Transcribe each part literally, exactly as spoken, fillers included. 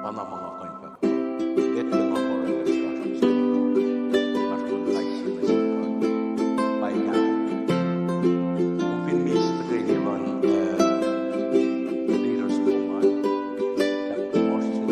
Nga na ma nga kuh in fahk. Etuh nga kuh oraclah srasr se. Srasr kais sie nuh sin God. Pa inge. Kom fin miss tuhkweni luhn, eh, leaders kom an, sahp kom oasr se.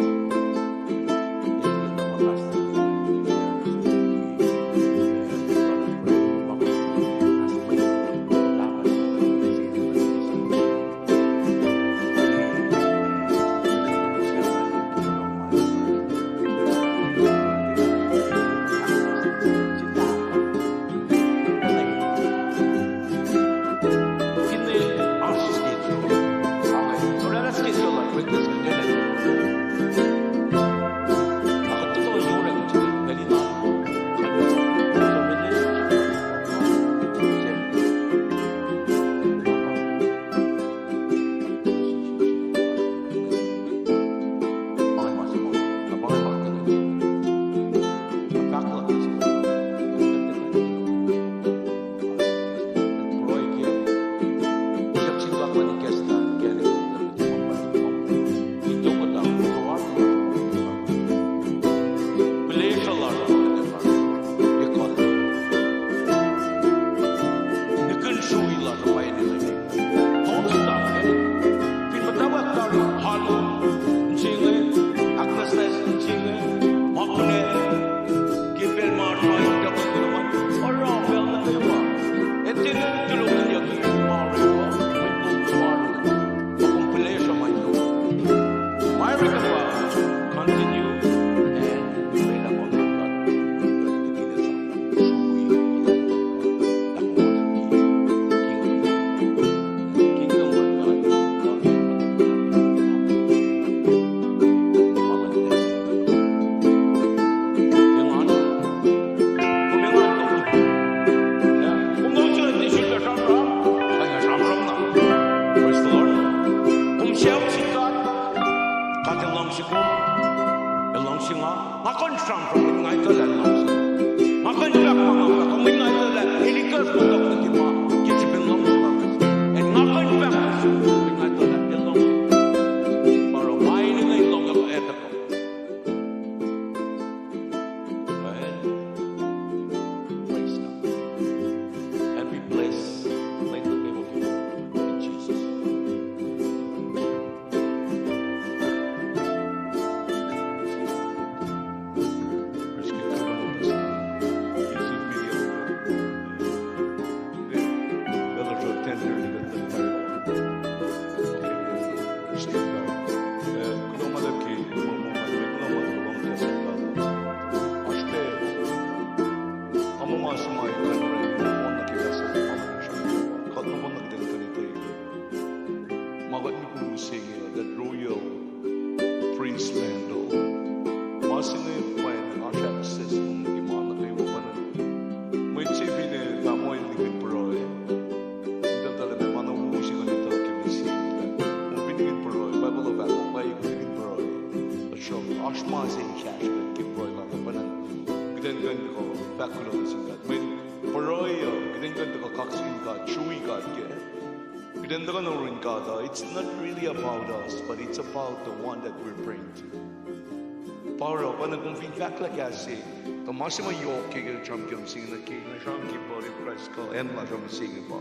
Nihkihn srui lasr uh pa enenuh. Don't stop, eh? Fin muhtwacwacack tari alu, mihsenge, ahknwacsnwacs, mihsenge, ma kunac, ke pacl ma oasr ma in tuhkuh kuloh ma, oruh pacl nuh kwewa. Enenuh tulohkihnyucki ma orewa, mwe kom tuh oruh. Kom pihlesruh ma in tuhkuh. Ma orewa, continue, and Praise the Lord. Kom sahp sin God, God El luhngse kom, El luhngse nga. Nga kuh in sramsram, nga etuh lah El luhngse. Nga kuh in fahk ma nga fahk, nga etuh lah El ikacs motok nuh ke ma, ke srihpen luhngse lasr. Ac nga kuh in fahk, nga etuh lah El luhngse. Pa oruh ma inge El luhngse, etuh. Amen. Praise God. And we bless. Thank you, in Jesus. Praise God. Music video. Elder Joe Tender, he got the title. Kuloh ma luhlahp ke ma, ma, ma, kuloh ma luhlahp ke lohng kahs luhn God. Oasr pac, nga muh ma se ma kuh in orwacni nohfohn nuh ke kahs luhn God, kuht nohfohn nuh ke kuht in kuh in etuh ma kuht nukum mihsenge uh, that royal priest mantle. Ma se inge pa oasr access nuh ke ma nuh kwewa pa na. Mwet se fin fah muh el nihkihn pruhe, eltahl etuh lah ma na wo se kuh in etuh ke mihsenge. Kom fin nihkihn pruhe, Bible uh fahk muh pa nihkihn pruhe, tuhsruhk oasr ma se in kahsruh ke pruhe lasr uh pa na. Kuht in kuh in tuhkuh fahk kuloh nuh sin God. Mweyen pruhe uh, kuht in kuh in tuhkuh kaksakihn God, srui God kac. Kuht in tuhkuh in oruh in God uh, it's not really about us, but it's about the one that we're praying to. Pa oruh, pa na kom fin fahk lah kahs se, tuh ma se ma yohk ke, ke sramsram se inge nuh ke, nga sramsram ke body of Christ kuh acn lasr uh mihsenge pa,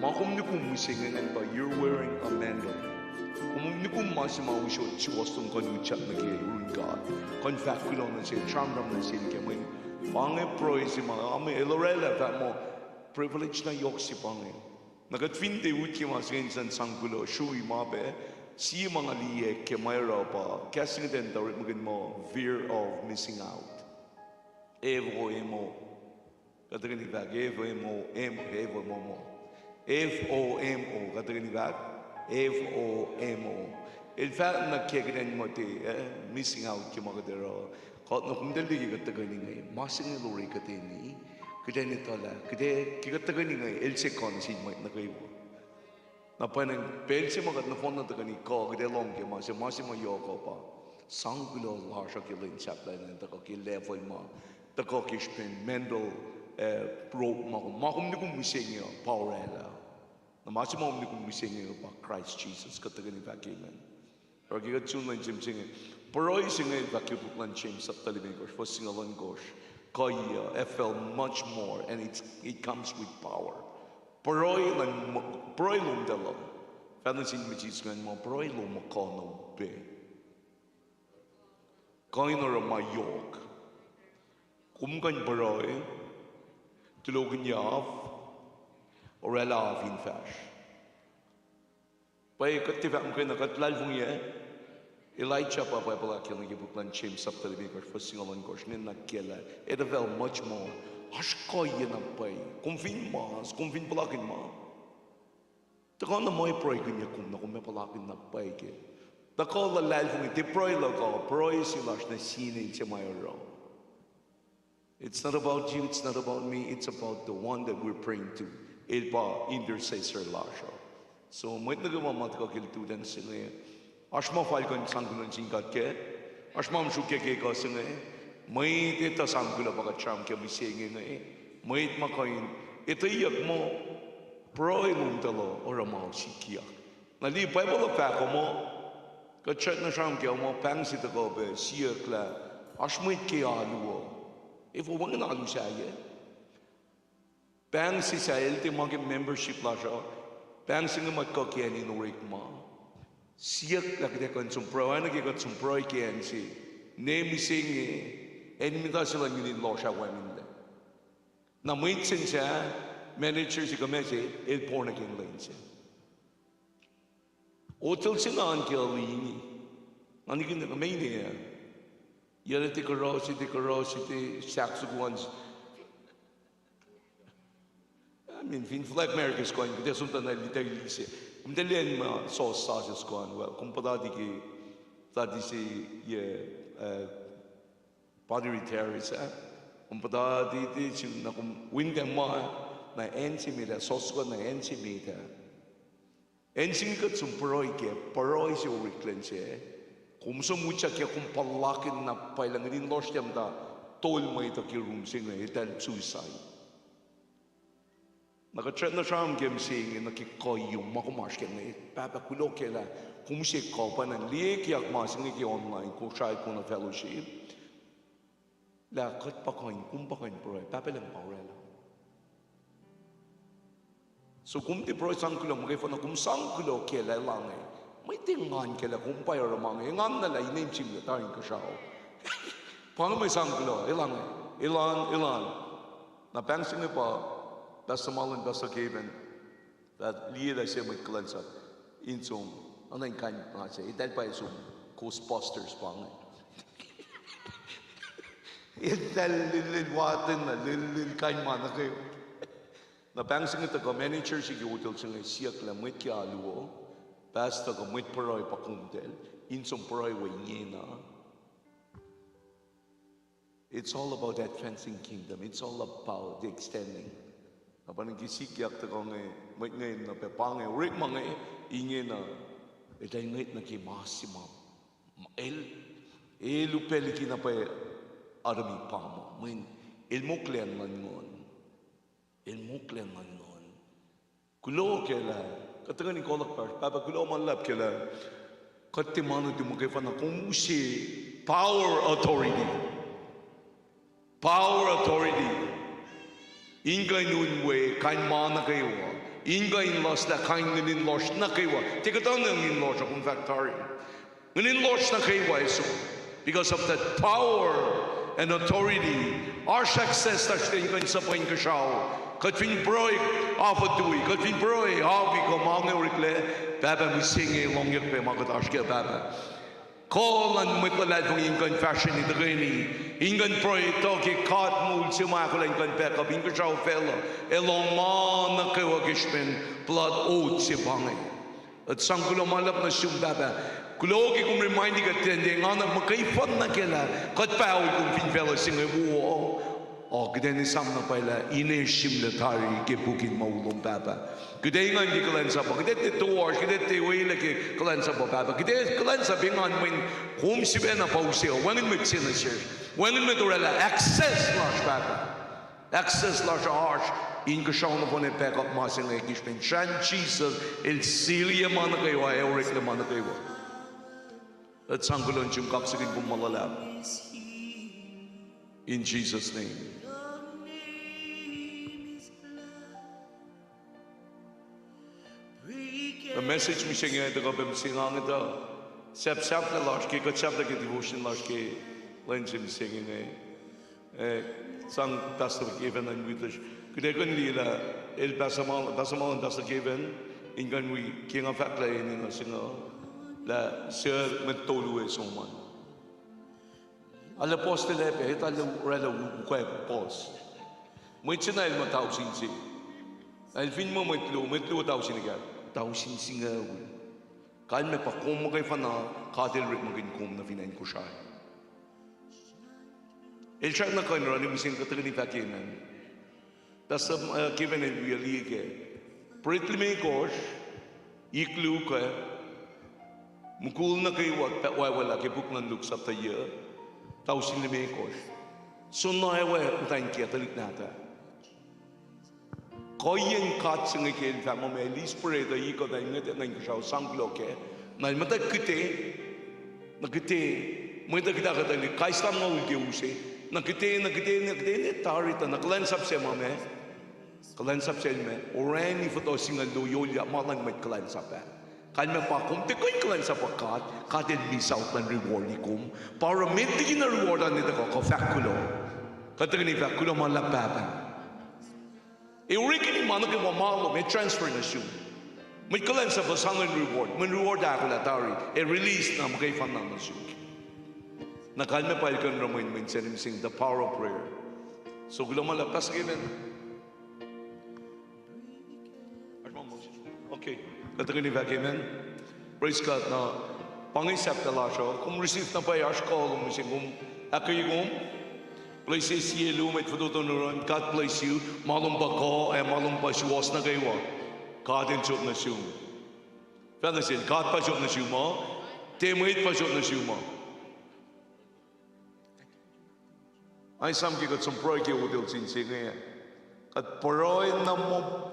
ma kom nukum mihsenge ingacn pa you're wearing a mantle. Kom nukum ma se ma usot suwohs lom kuh in utyak nuh ke yurin God, kuh in fahk kuloh nuh sel, sramsram nuh sel kac. Mweyen pa inge pruhe se ma, a, el orwaclah fahk muh privilege na yohk se pa inge. Na kuht fin tiac utyak ma se inge in sang kuloh, srui ma pac, sie ma nga liye ke ma oruh pa kahs se inge tuh orekmakihn muh fear of missing out. F O M O. Kuht tuhkweni fahk F O M O, M, F O M O. F O M O. Kuht tuhkweni fahk F O M O. El fahk nuh ke kuht in muhta, eh, missing out ke ma kuht oruh. Kuht na kom tuh liye kuht tuhkweni inge, ma se inge lori kuhteni, kuht in etuh lah kuht, ke kuht tuhkweni inge, el se kuh nuh sin mwet nuh kwewa. Na pwacnwacng pacl se ma kuht nohfohn na tuhkweni kuh, kuht ac lohng ke ma se, ma se ma yohk uh pa sang kuloh lasr uh ke lwen sahflah in tuhkuh ke level ma, tuhkuh ke srihpen mental, eh, rope ma kom, ma kom nukum mihsenge uh pa orwaclah. Na ma se ma kom nukum mihsenge uh pa Christ Jesus, kuht tuhkweni fahk amen. Oruh ke kuht sun lwen se mihsenge, Pruhe se inge fahk ke puk luhn James sapta limekohsr, fuhs singucul ohnkohsr, kuh, uh, avail much more, and it's, it comes with power. Pruhe luhn, pruhe lom tuh luh. Fahk nuh sin mwet Israel muh pruhe lom muh kuh na upac. Kuh in oruh ma yohk. Kom kuh in pruhe, tulokihnyac af, oraclah af in fahsr. Pwacye kuht tiac fahk muhkwena, kuht luhlahlfongi, Elijah pa Bible ahkkahlwemye ke puk luhn James sapta limekohsr, fuhs singucul ohnkohsr, ingena kaclah, it avail much more. Oasr kuhiyac na pwacye. Kom fin mas, kom fin puhlakihn ma, tuhkuh na muh pruhekihnyuck kom na kom ac puhlakihn na pwacye kac. Tuhkuh luhlahlfongi, tiac pruhe luhk uh, pruhe se lasr nuh sin El se ma oruh. It's not about you, it's not about me, it's about the one that we're praying to. El pa intercessor lasr uh. So mwet nuh kwewa ma tuhkuh ke lututacng se inge, oasr ma fal kuh in sang kuloh nuh sin God kac. Oasr ma sruokyac ke ekuh se inge. Mwet etuh sang kuloh pa kuht sramsram ke mihsenge inge. Mwet ma kuh in etweyuck muh pruhe lom tuh luh oruh ma sikyak. Na liye Bible uh fahk uh muh, kuht srackna sramsram ke uh muh pahng se tuhkuh pac siyuck lah oasr mwet ke alu uh. Efuh, wacngihn alu sahyac? Pahng se sahyac, el tiac ma ke membership lasr uh. Pahng se inge ma kuh ke acn in orekma. Siyuck lah kuht ac kuh in som pruhe, oacna ke kuht som pruhe ke acn se. Ne mihsenge, acn muhta se luhn ngihn in lohsr ah wacngihnlac. Na mwet se inge, manager se kuh ma se, el born again lwen se. Hotel se na an ke lini. Nga nikihn na meac ine ah. Yac lah tiac kuhruh se, tiac kuhruh se, tiac sahk soko an. I mean, fin fuhlwact America soko an, kuht ac som tuh na litail se. Kom tuh lwen ma sohs sasuc soko an, well, kom puhtati ke, puhtati se, yac, uh, Padre Terrace ah. Kom puhtati tiac sun na kom winta ma, na acn se met ah, sohs soko na acn se met ah. Acn se inge kuht som pruhe kac, pruhe se oreklac se. Kom som utyak ke kom puhlakihn na pwacye lah ngihn in lohsr tiac muhta tolngoul mwet uh ke room se inge, eltahl suicide. Na kuht srackna sramsram ke mihsenge nuh ke kuhiyom ma kom oasr ke inge, Pahpah kuloh kac lah kom use kuh pacna in liye kiyuck ma se inge ke online, Kosrae Kona Fellowship. Lah kuht pa kuh in, kom pa kuh in pruhe, Pahpah Lucng pa oraclah. So kom tiac pruhe sang kuloh muhkwena, kom sang kuloh kac lah elan inge. Mwet engan kac lah kom pa oruh ma inge, engan na lah inem sihmlac tari inkuhsrao. Pa inge mwe sang kuloh, elan inge, elan, elan. Na pahng se inge pa, Pastor Marlon, Pastor Kevin, tuh liye lah sie mwet kuhlwacnsap in som, oacna in kain ma se, eltahl pwacye som Ghostbusters pa inge. Eltahl lihlihl waten na lihlihl kain ma nuh kwewa. Na pahng se inge tuhkuh, manager se ke hotel se inge siyuck lah mwet ke alu uh, pastor kuh mwet pruhe pa komtahl, in som pruhe we ingena. It's all about advancing kingdom. It's all about extending. Na pa inge ke sikyak tuhkuh inge, mwet inge na pac pa inge, orekma inge, ingena, eltahl ngwet nuh ke ma se ma, el, el upac liki na pwacye oaru pa ma, mweyen el moklwacng luhn nguhn. El moklwacng luhn nguhn. Kuloh kac lah, kuht tuhkweni kohlak pac, Pahpah kuloh ma luhlahp kac lah, kuht tiac ma nuhtum muhkwena, kom use power, authority. Power, authority. In kuh in un we kain ma nuh kwewa. In kuh in luslah kain ngihn in lohsr nuh kwewa. Tiac kuhtuh ngihn in lohsr uh kom fahk tari. Ngihn in lohsr nuh kwewa ac som. Because of that power and authority, oasr access lasr in kuh in suhpwacng inkuhsrao. Kuht fin pruhe, afu tui, kuht fin pruhe, afi kuh ma inge oreklac, Pahpah mihsenge lohngyuck pac ma kuht oasr kac Pahpah. Kuh luhn mwet luhlahlfongi in kuh in fahsrweni tuhkweni, in kuh in pruhe tuh ke God moul se ma ahkolah in kuh in pack up inkuhsrao facluh, ac lohng ma nuh kwewa ke srihpen blood oath se pa inge. Kuht sang kuloh ma luhlahp nuh sum Pahpah. Kuloh ke kom remind kuht tiac engan uh muhkwena nuh kac lah kuht paol kom fin facluh se inge wo. O, kuht ac esam na pwacye lah ine sihmlac tari ke puk in moul lom Pahpah. Kuht ac engan ke kuhlwacnsap uh, kuht ac tiac toasr, kuht ac tiac welac ke kuhlwacnsap uh Pahpah. Kuht ac kuhlwacnsap engan mweyen kom sifacna pa use uh, wacngihn mwet se nuh sesr. Wacngihn mwet oraclah access lasr Pahpah. Access lasr oasr inkuhsrao nohfohn ac pack up ma se inge ke srihpen srahn Jisus, El siliyac ma nuh kwewa, ac oreklac ma nuh kwewa. Kuht sang kuloh nuh sum, kaksakihn kom ma luhlahp. In Jesus' name. Na message mihsenge tuhkuh pac mihsenge inge tuh sahp sahflah lasr ke, kuht sahflah ke devotion lasr ke lwen se mihsenge inge. Eh, sang Pastor Kevin an wi tuh, kuht ac kuh in liye lah el pahsamah, pahsamah luhn Pastor Kevin in kuh in wi ke nga fahk lah enenuh se inge lah suc mwet tolu ac som an. Arlac puhslac pac, etuh lah oraclah ukwe puhs. Mwet se na el muh tausin se. El fin muh mwet luo, mwet luo tausin ekahsr, tausin singucul. Kalmac pa kom muhkwena, God El orekmakihn kom nuh fin acn Kosrae. El srackna kuh in oruh mihsenge, kuht tuhkweni fahk amen. Pastor, uh, Kevin el wi liye ke Brit limekohsr, ik luo ke, mukul nuh kwewa pa wacwacack ke puk luhn Luke sapta yuc, tausin limekohsr. Soenna ac muhtwacn kiyuhk tuhlihk nahtuhl. Kuhiyacn God se inge ke el fahk muh ma el eis bread uh, ik uh, na el ngwet nuh inkuhsrao sang kuloh kac, na el muhtwacwacack kihte, na kihte, mwet uh kuht ahkuhtweyac kais lam nga ul ke u se, na kihte, na kihte, na kihte, na tari tuh na kuhlwacnsap se ma me, kuhlwacnsap sel me orani fototo singucul luo, yohk lah ma luhn mwet kuhlwacnsap ah. Kalmac pa kom tiac kuh in kuhlwacnsap uh God, God El miss out luhn reward kom. Pa oruh met liki na reward an etuh kuh, kuh fahk kuloh. Kuht tuhkweni fahk kuloh ma luhlahp Pahpah. Ac orekweni ma nuh kwewa ma lom ac transfer nuh sum. Mwet kuhlwacnsap uh sang in reward, mweyen reward ahkolah tari ac release na muhkwena nuh sum. Na kalmac pa el kuh in oruh mweyen, mweyen sacn mihsenge, the power of prayer. So kuloh ma luhlahp, Pastor Kevin. Okay. Kuht tuhkweni fahk amen. Praise God. Na pa inge sahflah lasr uh. Kom receive na pwacye, oasr kuh lom mihsenge, kom ahkkweye kom. Bless sie luo mwet fototo nuh yurin. God bless you. Ma lom pa kuh ac ma lom pa suwohs nuh kwewa, God El sot nuh sum. Fahk nuh sel, God pa sot nuh sum uh. Tiac mwet pa sot nuh sum uh. Ac esam ke kuht som pruhe ke hotel se inge. Kuht pruhe na muh,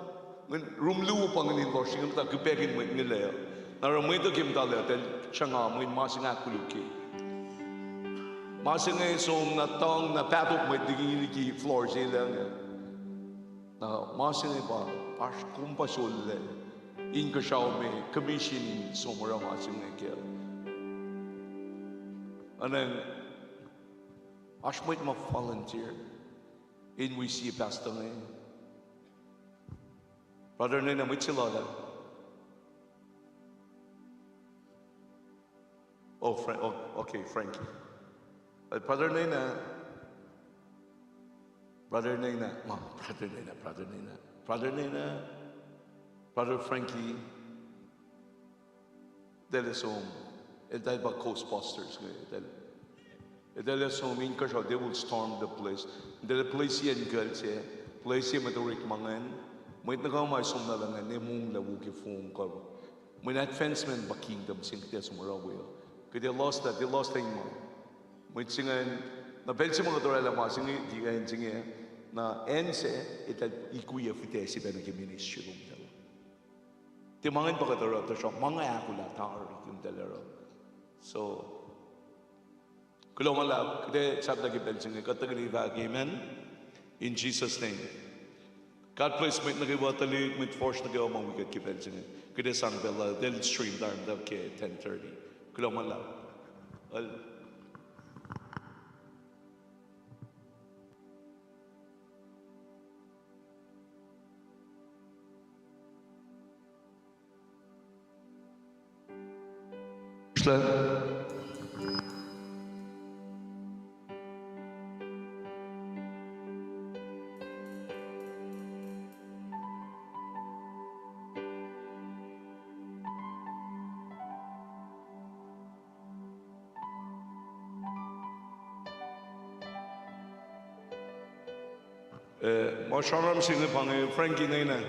rum luo pa inge in lohsr inge, muhta kipackihn mwet inge lac. Na oruh mwet uh ke muhta lac, eltahl sruhnga mweyen ma se inge ahkkolukye. Ma se inge som na tuhng na pahtok mwet liki, liki floor se lac inge. Na ma se inge pa, oasr kom pa sulaclah inkuhsrao me commission in som oruh ma se inge kac. Anang, oasr mwet ma volunteer in wi sie pastor inge. Brother Nena, mwet se lal ah. Oh, Fra-, oh, okay, Frankie. Uh, Brother Nena. Brother Nena. Ma, Brother Nena, Brother Nena. Brother Nena. Brother Frankie. Eltahl ac som. Eltahl pa Ghostbusters inge. Eltahl ac som inkuhsrao, they will storm the place. Eltahl place in kuhl se, place in mwet orekma ingacn. Mwet nuh kwewa ma som na lah ingacn, ac monglac wo ke fong kuh. Mweyen advancement pa kingdom se inge kuht ac som oruh we uh. Kuht ac lost that, ac lost that in ma. Mwet se ingacn, na pacl se ma kuht orwaclah ma se inge, ke acn se inge, na acn se, eltahl ikwiyac fihtac se pacna ke ministry lom eltahl. Tiac ma ingacn pa kuht oruh, tuhsruhk ma inge ahkolah tari ke eltahl oruh. So, kuloh ma luhlahp, kuht ac sahflah ke pacl se inge, kuht tuhkweni fahk amen. In Jesus' name. God bless mwet nuh kwewa, tuhlihk, mwet fuhsr nuh kwewa ma wi kuht ke pacl se inge. Kuht ac sang pacl uh, eltahl stream tari muhta ke ten thirty. Kuloh ma luhlahp. Eh, ma sramsram se inge pa inge, Frankie Nena,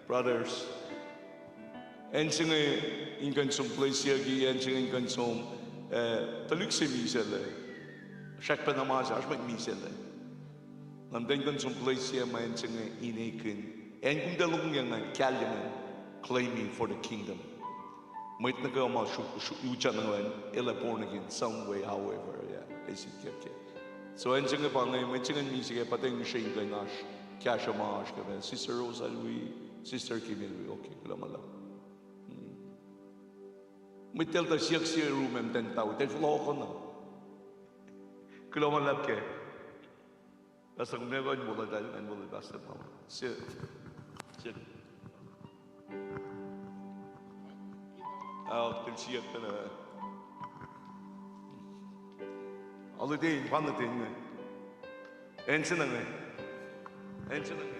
brothers. Acn se inge in kuh in som place uh, ke acn se inge in kuh in som, eh, tuhlihk se misaclac. Srackpacna ma se, oasr mwet misaclac. Na muhtwacn kuh in som place uh, ma acn se inge in ekihn. Acn kom tuh lohngyang an, kahlye an, claiming for the kingdom. Mwet nuh kwewa ma sru-, sru-, utyak nuh kwewa, el ac born again some way, however, yeah, ac sikyak ke. So, acn se inge pa inge, mwet se inge misac ke, pa tiac ngihsre in kuh in oasr kahsruh ma oasr ke, Sister Rose el wi, Sister Kim el wi, okay, kuloh ma luhlahp. Hmm. Mwet el tuh siyuck sie room ah ten thousand, el fohlohkohna. Kuloh ma luhlahp ke. Pastor, kom ne kuh in wolac, kuh in wolac, Pastor, ma. Se, se. Ao, pacl siyuck pacna. Alu ten, pa na ten inge. Acn se na inge. Acn se na inge.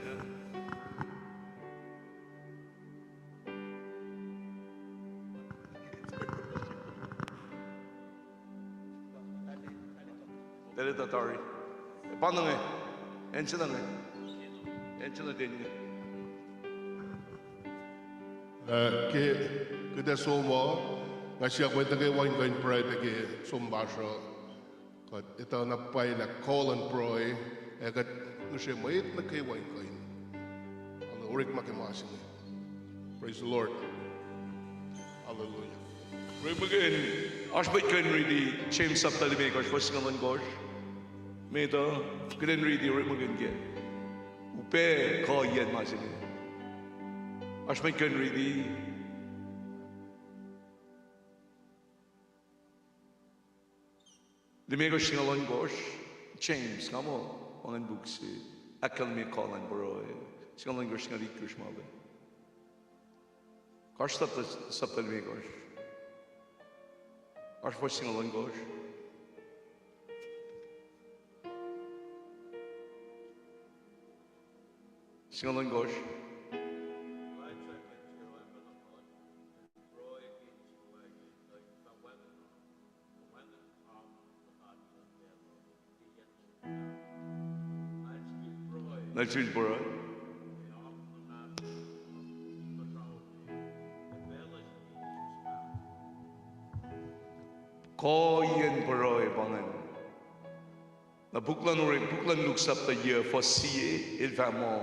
Tahl etuh tari. Pa na inge. Acn se na inge. Acn se na ten inge. Uh, ke, kuht ac som uh, nga siyuck mwet nuh kwewa in kuh in pruhe pac ke som lasr uh. Kuht etuh na pwacye lah kuh luhn pruhe, ac kuht ngihsre mwet nuh kwewa in kuh in orekma ke ma se inge. Praise the Lord. Hallelujah. Orekmakihn, oasr mwet kuh in riti James sapta limekohsr, fuhs singucul ohnkohsr. Met uh, kuht in riti, orekmakihn ke. Upac kuhiyacn ma se inge. Oasr mwet kuh in riti. Limekohsr singucul ohnkohsr, James, nga muh, pa ingacn puk se, ahkkahlwemye kuh luhn pruhe, singucul ohnkohsr, singucul itkohsr ma luh. Oasr sapta, sapta limekohsr. Oasr fuhs singucul ohnkohsr. Singucul ohnkohsr. Na el sifil pruhe. Kuhiyacn pruhe pa ingacn. Na puk luhn Orek, puk luhn Luke sapta yuc, fuhs sie, el fahk muh,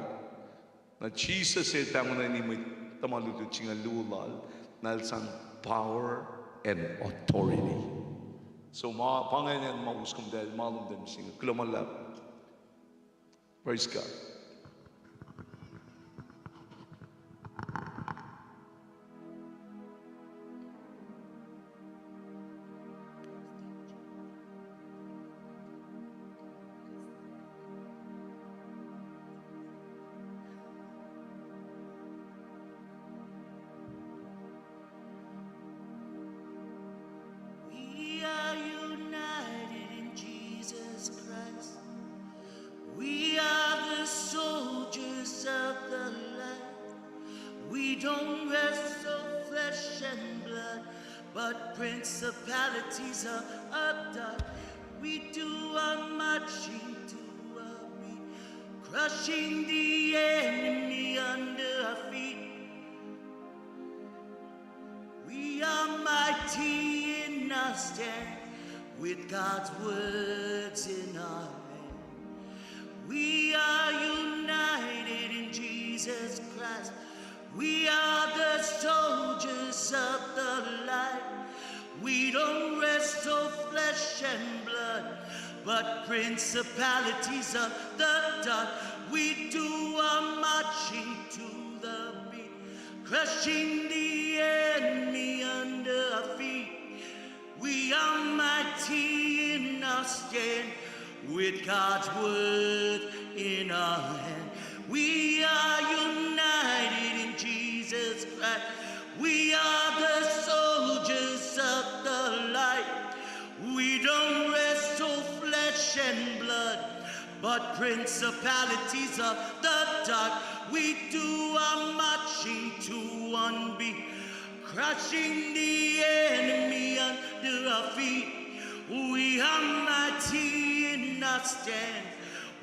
na Jisus el pahngoneni mwet tuhma lutlut singucul luo lal, na el sang power and authority. So ma, pa ingacn ma us komtahl, ma lom tahl mihsenge. Kuloh ma luhlahp. Praise God. We are united in Jesus Christ. We are the soldiers of the light. We don't wrestle flesh and blood, but principalities of, of dark. We do our marching to our beat, crushing the enemy under our feet. We are mighty in our stand, with God's words in our hand. We are united in Jesus Christ. We are the soldiers of the light. We don't wrestle flesh and blood, but principalities of the dark. We do our marching to the beat, crushing the enemy under our feet. We are mighty in our stand, with God's word in our hand. We are united in Jesus Christ. We are the soldiers of the light. We don't wrestle flesh and blood, but principalities of the dark. We do our marching to one beat, crushing the enemy under our feet. We are mighty in our stand,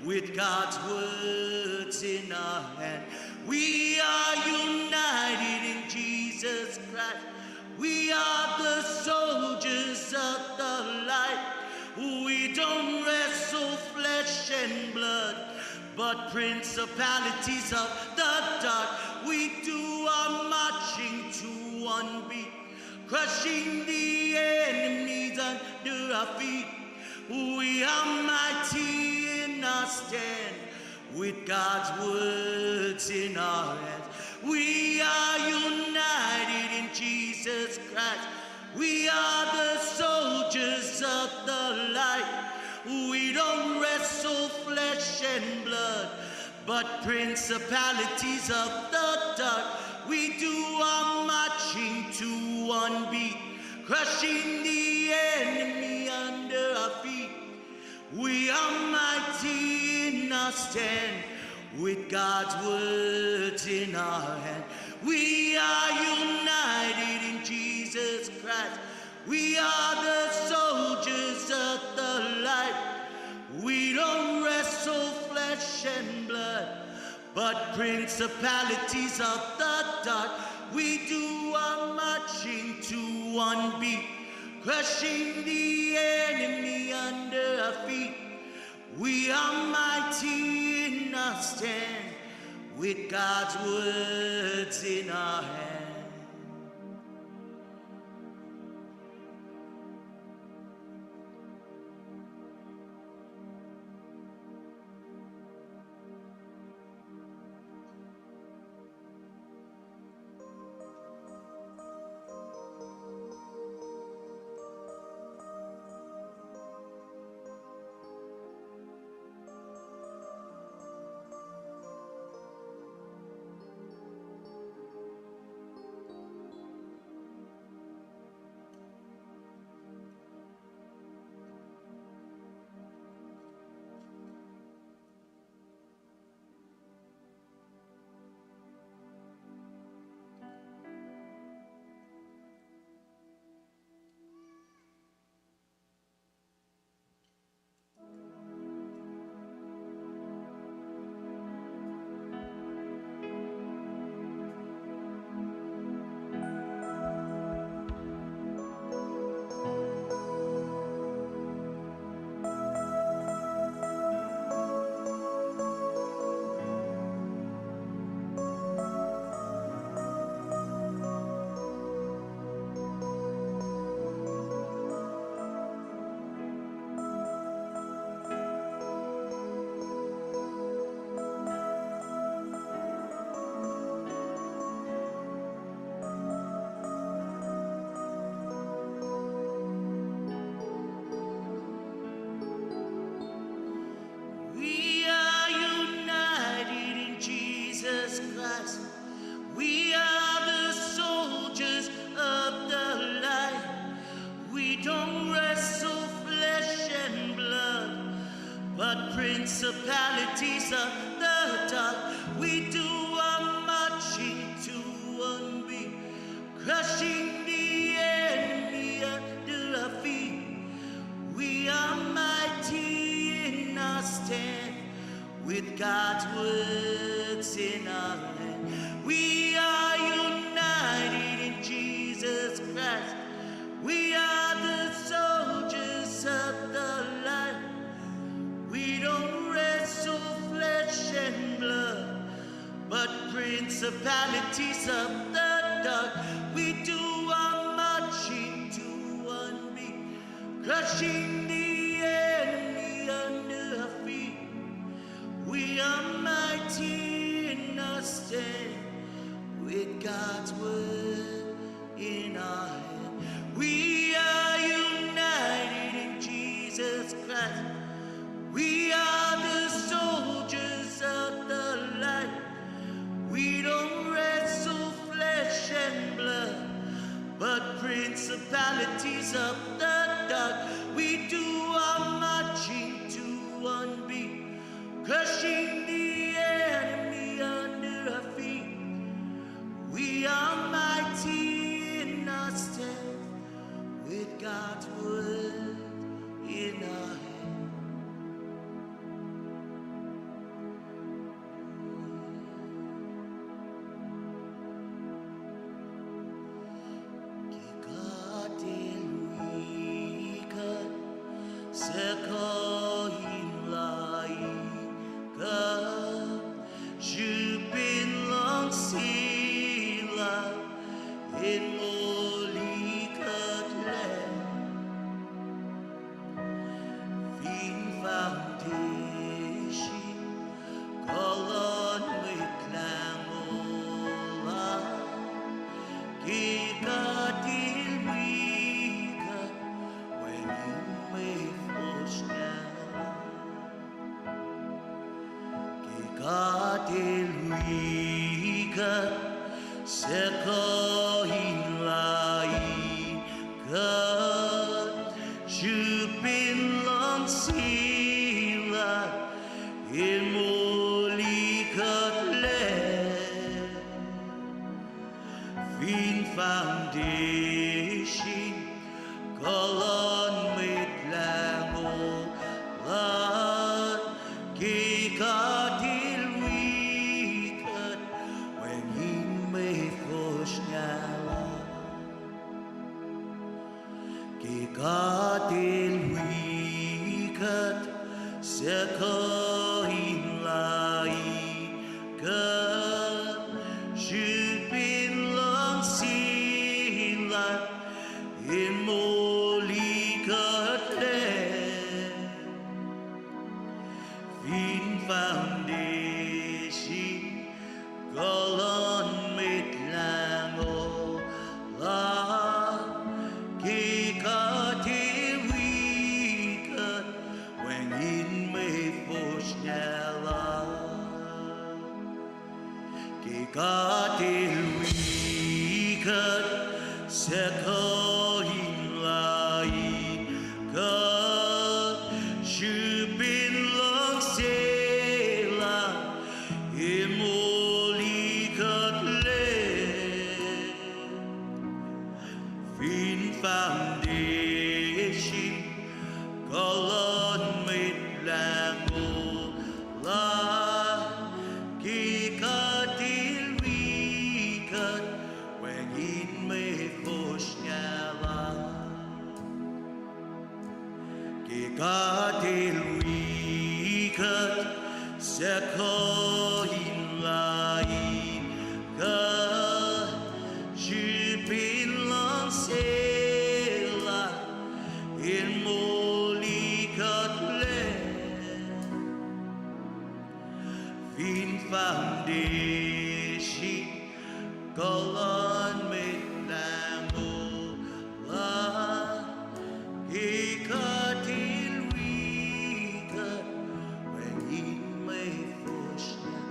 with God's words in our hand. We are united in Jesus Christ. We are the soldiers of the light. We don't wrestle flesh and blood, but principalities of the dark. We do our marching to one beat, crushing the enemies under our feet. We are mighty in our stand with God's words in our hands. We are united in Jesus Christ. We are the soldiers of the light. We don't wrestle flesh and blood, but principalities of the dark. We do our marching to one beat, crushing the enemy under our feet. We are mighty in our stand with God's words in our hand. We are united in Jesus Christ. We are the soldiers of the light. We don't wrestle flesh and blood, but principalities of the dark. We do our marching to one beat, crushing the enemy under our feet. We are mighty in our stand with God's words in our hand. We are united in Jesus Christ. We are the soldiers of the light. We don't wrestle flesh and blood, but principalities of the dark. We do our marching to one beat, crushing the enemy under our feet. We are mighty in our stand with God's words in our hand. We are united in Jesus Christ. We are the soldiers of the light. We don't wrestle flesh and blood, but principalities of the dark. We do our marching to one beat, crushing the enemy under our feet. We are mighty in our stand with God's word in our hand. We are united in Jesus Christ. We are the soldiers of the light. We don't wrestle flesh and blood, but principalities of the dark. We do our marching to one beat, crushing the enemy under our feet. We are mighty in our stand with God's word in our hand. Ke God El wi El wi kuht, suc kuh in lain kuht, srihpen luhngse lal, El moli kuhtlac. Fin foundation kuh luhn Mwet Lahngo lal, ke God El wi kuht, wacngihn mwe fosrngah lal. Ke God El wi kuht, suc kuh in lain kuht, srihpen luhngse lal, El moli kuhtlac. Fin foundation kuh luhn Mwet Lahngo lal, ke God El wi kuht, wacngihn mwe fosrngah lal. Ke God El wi kuht, suc kuh in lain kuht, srihpen luhngse lal, El moli kuhtlac. Fin foundation kuh luhn Mwet Lahngo lal, ke God El wi kuht, wacngihn mwe fosrngah lal. Ke God El wi kuht, suc kuh in lain kuht, srihpen luhngse lal, El moli kuhtlac. Fin foundation kuh luhn Mwet Lahngo lal, ke God El wi kuht, wacngihn mwe fosrngah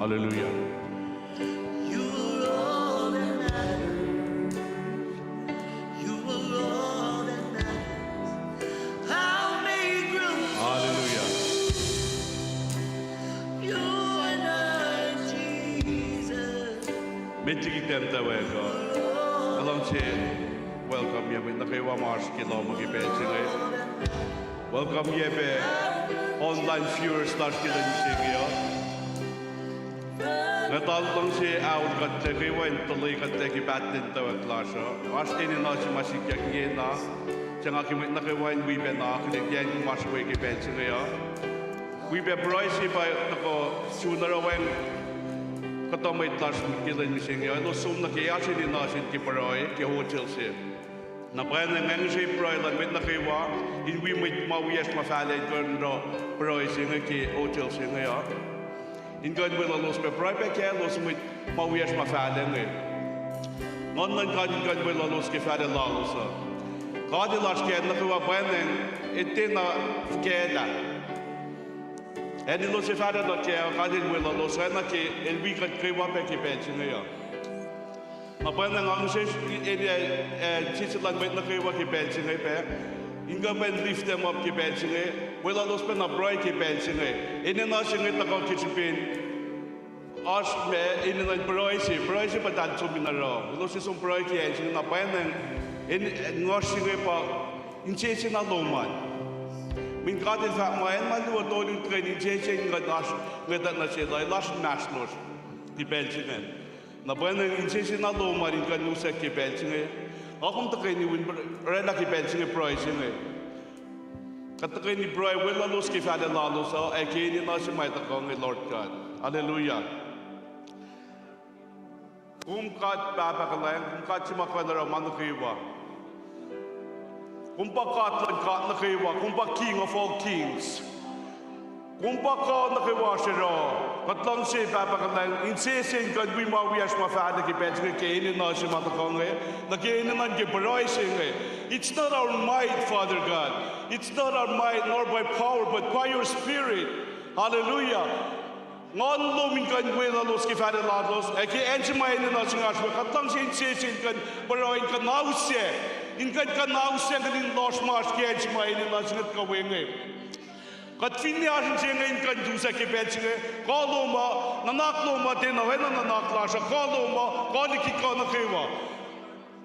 Hallelujah. You are all that matters. You are all that matters. How may grow. Hallelujah. You are not Jesus. Met liki tahmtahel uh, nga luhngse welcome-ye mwet nuh kwewa ma oasr ke lohm uh ke pacl se inge. Welcome-ye pac online viewers lasr ke lwen mihsenge uh. Nga tuh luhngse aol kuhtlac kwewa in tuhlac kuhtlac ke pahtlac in tuhwak lasr uh. Oasr enenuh se ma sikyak ingena, suc nga ke mwet nuh kwewa in wi pac na akihlen ke acn ma oasr we ke pacl se inge uh. Wi pac pruhe se pa tuhkuh sun oruh wacng kuhtuh mwet lasr ke lwen mihsenge uh, elos som nuh ke oasr enenuh se ke pruhe ke hotel se. Na pwacnwacng nga ngihsre pruhe luhn mwet nuh kwewa in wi mwet ma wiyacsr ma fahlac in kuh in oruh pruhe se inge ke hotel se inge uh, in kuh in weluhlos pac pruhe pac kaclos mwet ma wiyacsr ma fahlac inge. Nguhn luhn God in kuh in weluhlos ke fahlac lalos uh. God El oasr ke acn nuh kwewa pwacnwacng, etwacna fuhkaclah. Acn elos ac fahlac nuh kac uh, God El weluhlos oacna ke El wi kuht kwewa pac ke pacl se inge uh. Na pwacnwacng nga ngihsre ene, eh, sese luhn mwet nuh kwewa ke pacl se inge pac, in kuh pac in lift them up ke pacl se inge, weluhlos pac na pruhe ke pacl se inge. Enenuh se inge tuhkuh ke srihpen oasr ma enenuh in pruhe se, pruhe se pa eltahl som in oruh. Elos ac som pruhe ke acn se inge, na pwacnwacng, en, nguhsr se inge pa insese na lohm an. Mweyen God El fahk ma acn ma luo tolu tuhkweni insese in kuh in oasr ngwetwack nuh sel uh, el oasr inmahsrlosr ke pacl se inge. Na pwacnwacng insese na lohm an in kuh in usack ke pacl se inge. Nga kom tuhkweni wi oraclah ke pacl se inge pruhe se inge. Kuht tuhkweni pruhe weluhlos ke fahlac lalos uh, ac ke enenuh se ma tuhkuh inge, Lord God. Hallelujah. Kom God Pahpah kuhlwacng, kom God se ma kuh in oruh ma nuh kwewa. Kom pa God luhn god nuh kwewa, kom pa King of all kings. Kom pa kuh nuh kwewa oasr oruh. Kuht luhngse Pahpah kuhlwacng, insese in kuh in wi ma wiyacsr ma fahlac ke pacl se inge ke enenuh se ma tuhkuh inge, nuh ke enenuh ke pruhe se inge. It's not our might, Father God. It's not our might nor by power, but by your Spirit. Hallelujah. Nguhn lom in kuh in weluhlos ke fahlac lalos, ac ke acn se ma enenuh se inge oasr we, kuht luhngse insese in kuh in pruhe in kuhnausac, in kuh in kuhnausac kuht in lohsr ma oasr ke acn se ma enenuh se inge kuh we inge. Kuht finne oasr inse inge in kuh in usack ke pacl se inge, kuh lom uh, nuhnak lom uh tiacna oacna nuhnak lasr uh, kuh lom uh kuh liki kuh nuh kwewa.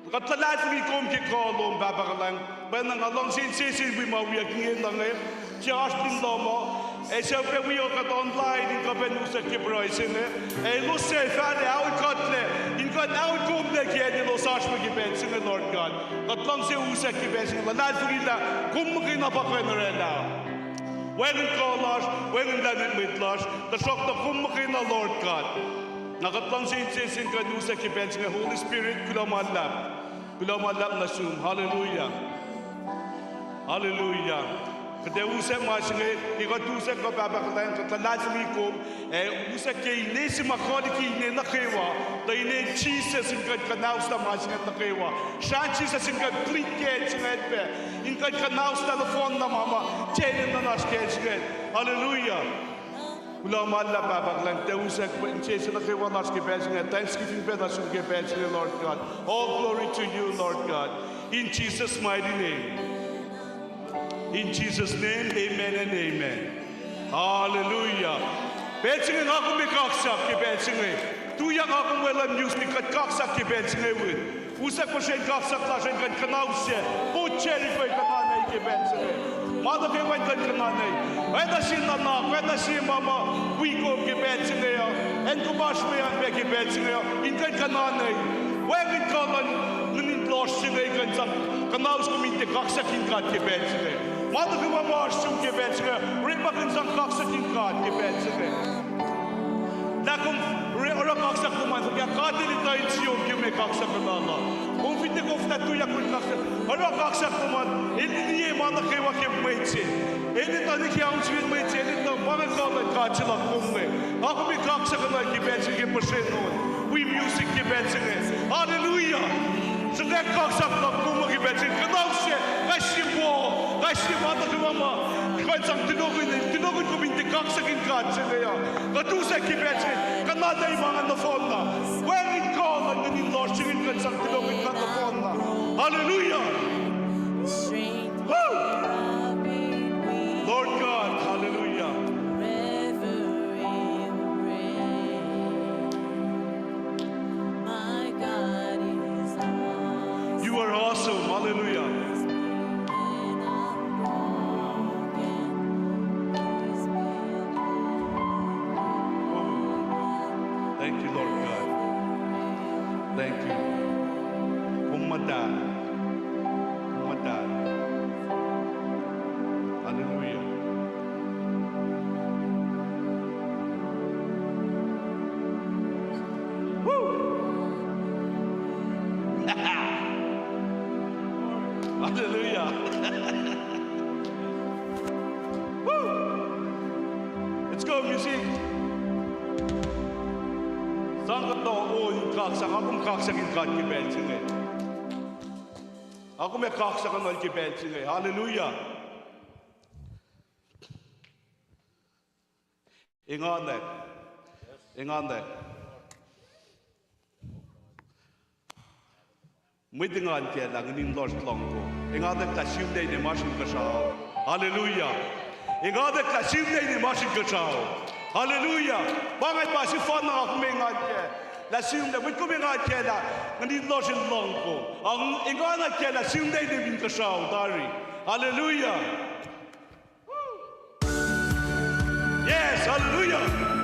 Kuht luhlahlfongi kom ke kuh lom, Pahpah kuhlwacng. Pwacnwacng nga luhngse insese in wi ma wiyuck inge, inge, suc oasr fin lohm uh, ac suc pac wi kuht online in kuh pac in usack ke pruhe se inge. Ac elos suc fahlac, aol kuhtlac, in kuh in aol komlac ke acn elos oasr we ke pacl se inge, Lord God. Kuht luhngse usack ke pacl se inge, luhlahlfongi lah kom muhkwena pa kuh in oraclah. Wacngihn kuh lasr, wacngihn lahlmwetmwet lasr, tuhsruhktuh kom muhkwena, Lord God. Na kuht luhngse insese in kuh in usack ke pacl se inge, Holy Spirit, kuloh ma luhlahp. Kuloh ma luhlahp nuh sum. Hallelujah. Hallelujah. Kuht ac usack ma se inge, ke kuht usack kuh, Pahpah kuhlwacng, kuht luhlahlfongi kom, ac usack ke ine se ma kuh liki ine nuh kwewa, tuh inen Jisus in kuh in kuhnauslac ma se inge nuh kwewa. Srah Jisus in kuh in plihk ke acn se inge pac, in kuh in kuhnauslac nohfohn na ma ma tiac enenuh in oasr ke acn se inge. Hallelujah. Kuloh ma luhlahp, Pahpah kuhlwacng, tuh usack insese nuh kwewa lasr ke pacl se inge, thanksgiving pac nuh sum ke pacl se inge, Lord God. All glory to you, Lord God. In Jesus' mighty name. In Jesus' name, amen and amen. Hallelujah. Pacl se inge nga kom ac kaksak ke pacl se inge. Tuyak nga kom weluhl music, kuht kaksak ke pacl se inge win. Usack puhsren kaksak lasr in kuh in kuhnausac. Port Jericho in kuh in nuhnak ke pacl se inge. Ma nuh kwewa in kuh in kuh in nuhnak. Oacna sie nuhnak, oacna sie ma ma wi kom ke pacl se inge uh, acn kom oasr we an pac ke pacl se inge uh, in kuh in kuh in nuhnak. Wacngihn kuh luhn ninin lohsr se inge in kuh in sang kuhnaus kom in tiac kaksakin God ke pacl se inge. Ma nuh kwewa ma oasr sum ke pacl se inge, orekmakihn sang kaksakin God ke pacl se inge. Lah kom oruh kaksak lom an, fuhkah God El etuh insiyom ke kom kaksak uh lal uh. Kom fin tiac koflah tuyak kom kaksak, oruh kaksak lom an, El liye ma nuh kwewa ke mwet se. El etuh nuh ke aun se mwet se, El etuh ma inge kuh luhn God se luhk kom inge. Nga kom ac kaksak uh lal ke pacl se inge ke puhsren on. Wi music ke pacl se inge. Hallelujah. Sruhkwack kaksak luhk kom uh ke pacl se inge. Kuhnaus se, kais sie wo, kais sie ma nuh kwewa ma kuh in sang tulohkihn, tulohkihn kom in tiac kaksakin God se inge uh. Kuht usack ke pacl se inge. Nga tuh ma nga nohfohnna. Wacngihn kuh luhn nihn lohsr se inge kuht sang kuloh ke kuht nohfohnna. Hallelujah. Woo! Lord God, hallelujah. You are awesome. Hallelujah. Thank you, Lord God. Thank you. Kom muhtahl. Kom muhtahl. Hallelujah. Woo! Hallelujah. Woo! Let's go, music. Sang kuhtuh on kaksak, nga kom kaksakin God ke pacl se inge. Nga kom ac kaksakin God ke pacl se inge. Hallelujah. Enganwack. Enganwack. Mwet engan kacl ah, nihn lohsr lohng kom. Enganwack lah sihmlac in masr inkuhsrao. Hallelujah. Enganwack lah sihmlac in masr inkuhsrao. Hallelujah. Pa inge pa sefanna nga kom engan kac lah sihmlac, mwet kom engan kacl ah, nihn lohsr in lohng kom. Enganwack kacl ah sihmlac in inkuhsrao tari. Hallelujah. Yes, hallelujah. Yes, hallelujah.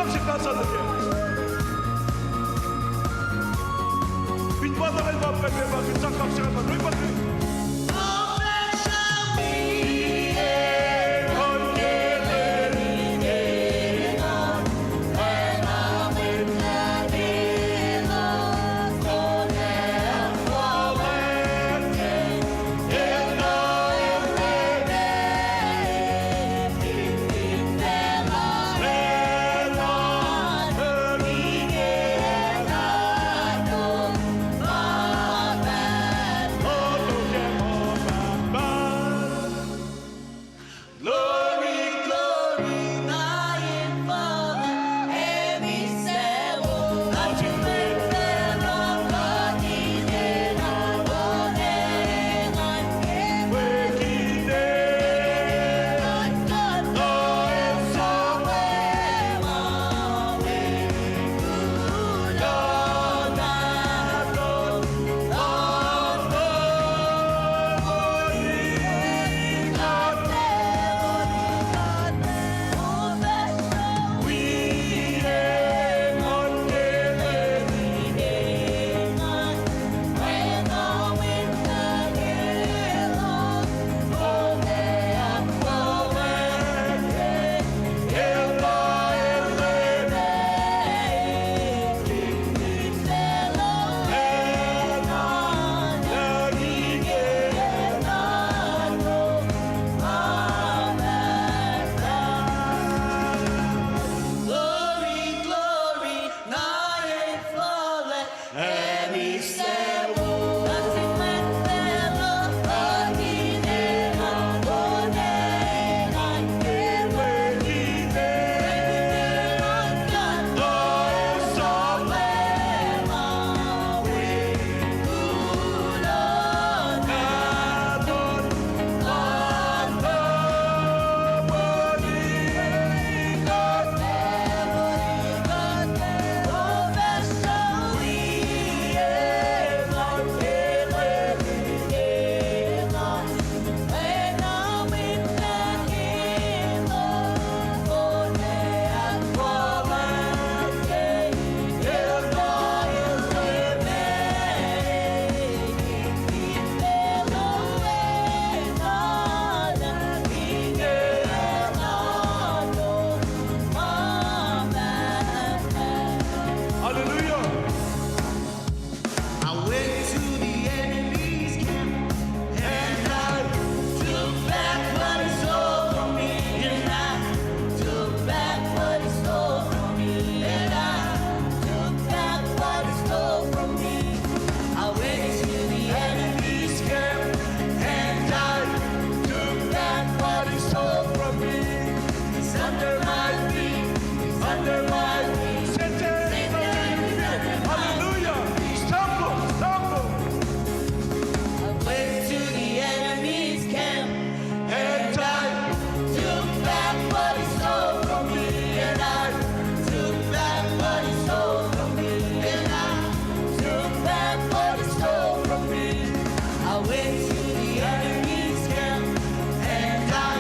Sika sa nuh ke. Fin pa tangan pa pwacye pa, fin sang kak sika pa, rui pa ke. Hallelujah. I went to the enemy's camp and I took back what he stole from me. And I took back what he stole from me. And I took back what he stole from me. I went to the enemy's camp and I took back what he stole from me. He's under my feet. Under my feet. Satan, Satan, hallelujah. Stumble, stumble. I went to the enemy's camp and I took back what he stole from me. And I took back what he stole from me. And I took back what he stole from me. I went to the enemy's camp and I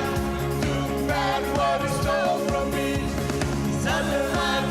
took back what he stole from me. He's under my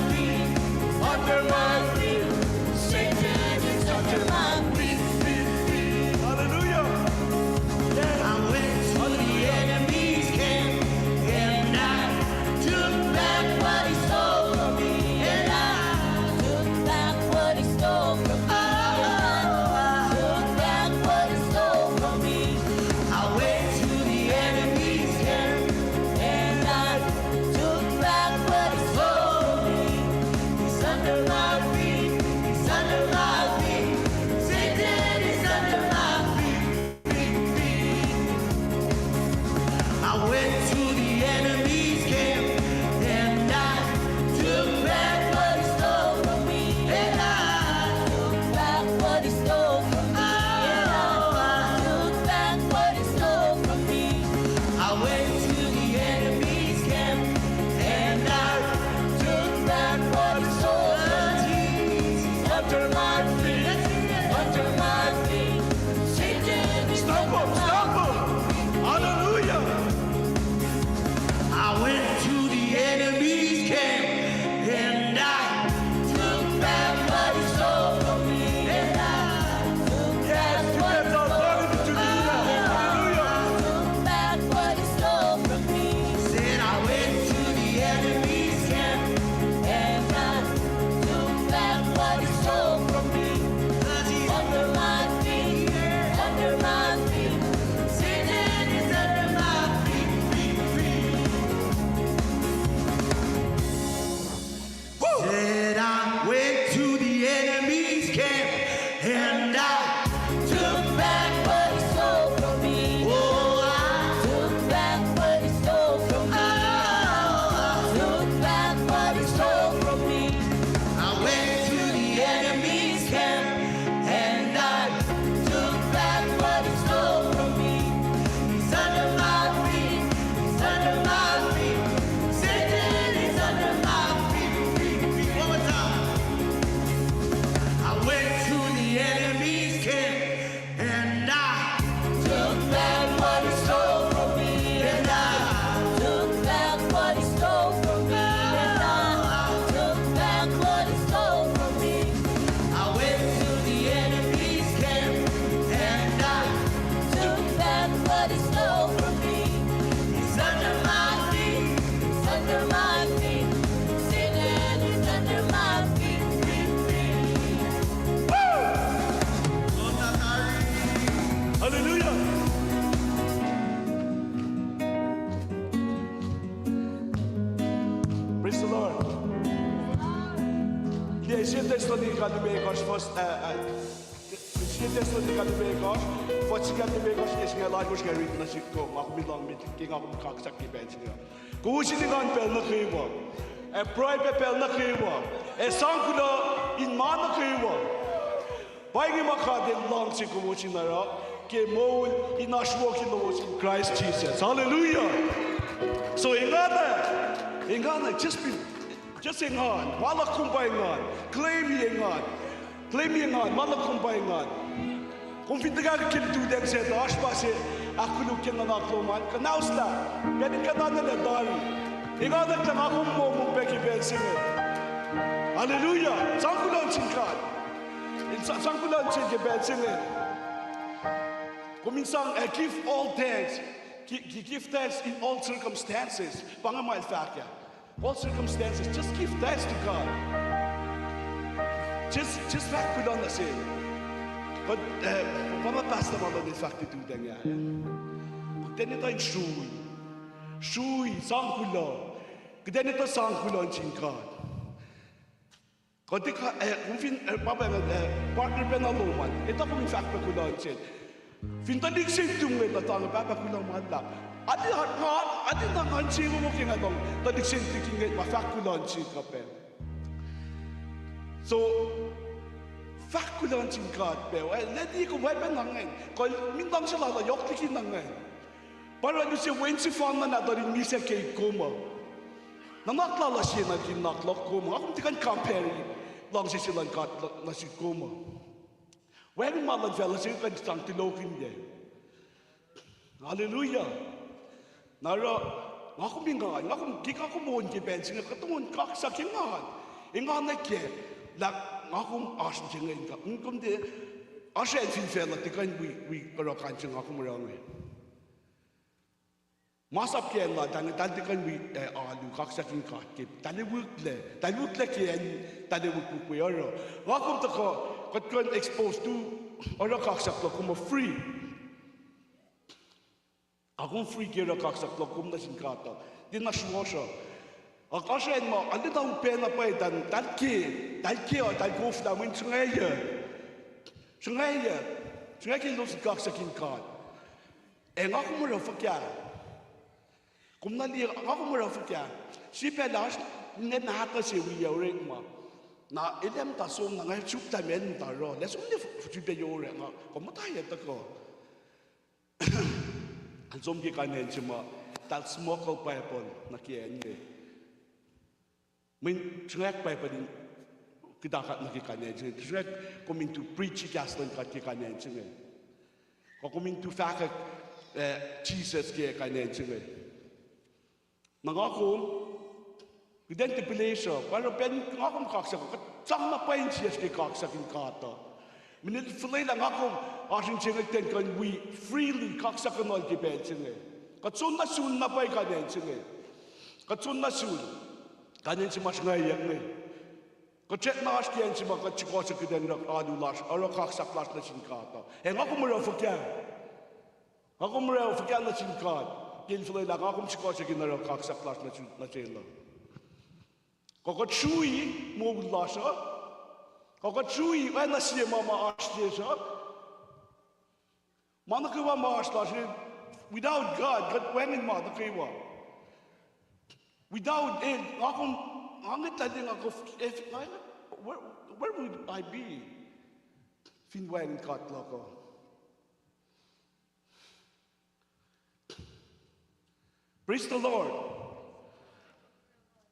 Hallelujah. Praise the Lord. Ke Sie Thessalonica limekohsr, first, uh, uh, Sie Thessalonica limekohsr, fuhs singucul limekohsr, ke singucul oalkosr, nga read nuh sihk kom, nga kom in lohng met ke nga kom kaksak ke pacl se inge. Kowos in engan pacl nuh kwewa, ac pruhe pac pacl nuh kwewa, ac sang kuloh in ma nuh kwewa. Pa inge ma God El luhngse kowos in oruh ke moul in oasr wo ke lowos in Christ Jesus. Hallelujah. So engan, engan, just be, just engan. Ma luhk kom pa engan. Claim engan. Claim engan. Ma luhk kom pa engan. Kom fin tuhkahkihn ke lututacng se tuh oasr ma se ahkkoluk ke nuhnak lom an, kuhnahoslah. Pacl in kuhtanglah tari. Engan lah nga kom momo pac ke pacl se inge. Hallelujah. Sang kuloh nuh sin God. In sa-, sang kuloh nuh sin ke pacl se inge. Kom in sang, uh, give all thanks. Gi-, gi-, give thanks in all circumstances. Pa inge ma El fahk ah. All circumstances, just give thanks to God. Just, just fahk kuloh nuh Sel. Kuht, uh, pa ma pastor ma luhn el fahk lututacng ah. Kuht enenuh in srui. Srui, sang kuloh. Kuht enenuh sang kuloh nuh sin God. Kuht, eh, kom fin, eh, pa, pa, eh, partner pacna lom an, etuh kom in fahk pac kuloh nuh sel. Fin tuhlihk se tu ngwet, tuh tange, Pahpah, kuloh ma luhlahp. Ati, nga, ati na ngan se wowo ke nga lohng tuhlihk se tu ngwet ma fahk kuloh nuh sel kuh pac. So, fahk kuloh nuh sin God pac, eh, leti kom wacpac na ingacn. Kuh min luhngse lal uh yohk liki na ingacn. Pa oruh lusen wen sefanna nahtuhl in misac ke kom uh. Nuhnak lal uh sie nuh ke nuhnak luhk kom uh. Nga kom tiac kuh in compare luhngse se luhn God nuh sihk kom uh. Wacngihn ma luhn facluh se kuh in sang tulokihnyac. Hallelujah. Na oruh, nga kom engan, nga kom, ke nga kom on ke pacl se inge, kuht on kaksak engan. Engan nuh kac, lah nga kom oasr se inge, kom tiac, oasr acn fin facluh tiac kuh in wi, wi oruh kain se nga kom oruh inge. Masap ke acn lal, tahl tiac kuh in wi, eh, alu, kaksakin God ke, tahl wihklac, tahl wihklac ke acn, tahl wihkwihk we oruh. Nga kom tuhkuh, kuht kuh in expose to, oruh kaksak luhk kom uh free. Nga kom free ke oruh kaksak luhk kom nuh sin God uh. Tiacna sruhmuhsr uh. Oasr acn ma, arulacna upac na pwacye, tahl ke, tahl ke uh, tahl koflah, mweyen sruhngwacyuck. Sruhngwacyuck. Sruhngwacyuck elos in kaksakin God. Ac nga kom oruh fuhkah? Kom na liye, nga kom oruh fuhkah? Sie pacl oasr ninac mahtuh se wiyuc orekma. Na el ac muhta som na nga suk lah meac el muhta oruh. Lah som ne f-, srihpac yohrohl nga, kom muhta yac tuhkuh. Tahl som ke kain acn se ma, tahl smuggle Bible nuh ke acn inge. Mweyen sruhngwacyuck Bible in kuhtakak nuh ke kain acn se inge. Sruhngwacyuck kom in tu preach kahs luhn God ke kain acn se inge. Kuh kom in tu fahkwack, eh, Jisus ke kain acn se inge. Na nga kom, kuht in tiac pihlesruh, pa oruh pacl nga kom kaksak, kuht sang na pwacye insiyacsr ke kaksakin God uh. Mweyen el fuhlwelah nga kom oasr inse inge kuht in kuh in wi freely kaksakuhnuhl ke pacl se inge. Kuht soenna sun na pwacye kain acn se inge. Kuht soenna sun kain acn se ma sruhngwacyuck inge. Kuht srackna oasr ke acn se ma kuht srihkasrak kuht in oruh alu lasr, oruh kaksak lasr nuh sin God uh. Ac nga kom oruh fuhkah? Nga kom oruh fuhkah nuh sin God ke el fuhlwelah nga kom srihkasrak in oruh kaksak lasr nuh sin, nuh sel uh? Kuh kuht srui moul lasr uh? Kuh kuht srui oacna sie ma ma oasr sesr uh? Ma nuh kwewa ma oasr lasr, without God, kuht wacngihn ma nuh kwewa. Without el, nga kom, nga ngwetlah lah nga kom, if, where, where would I be? Fin wacngihn God luhk uh. Praise the Lord.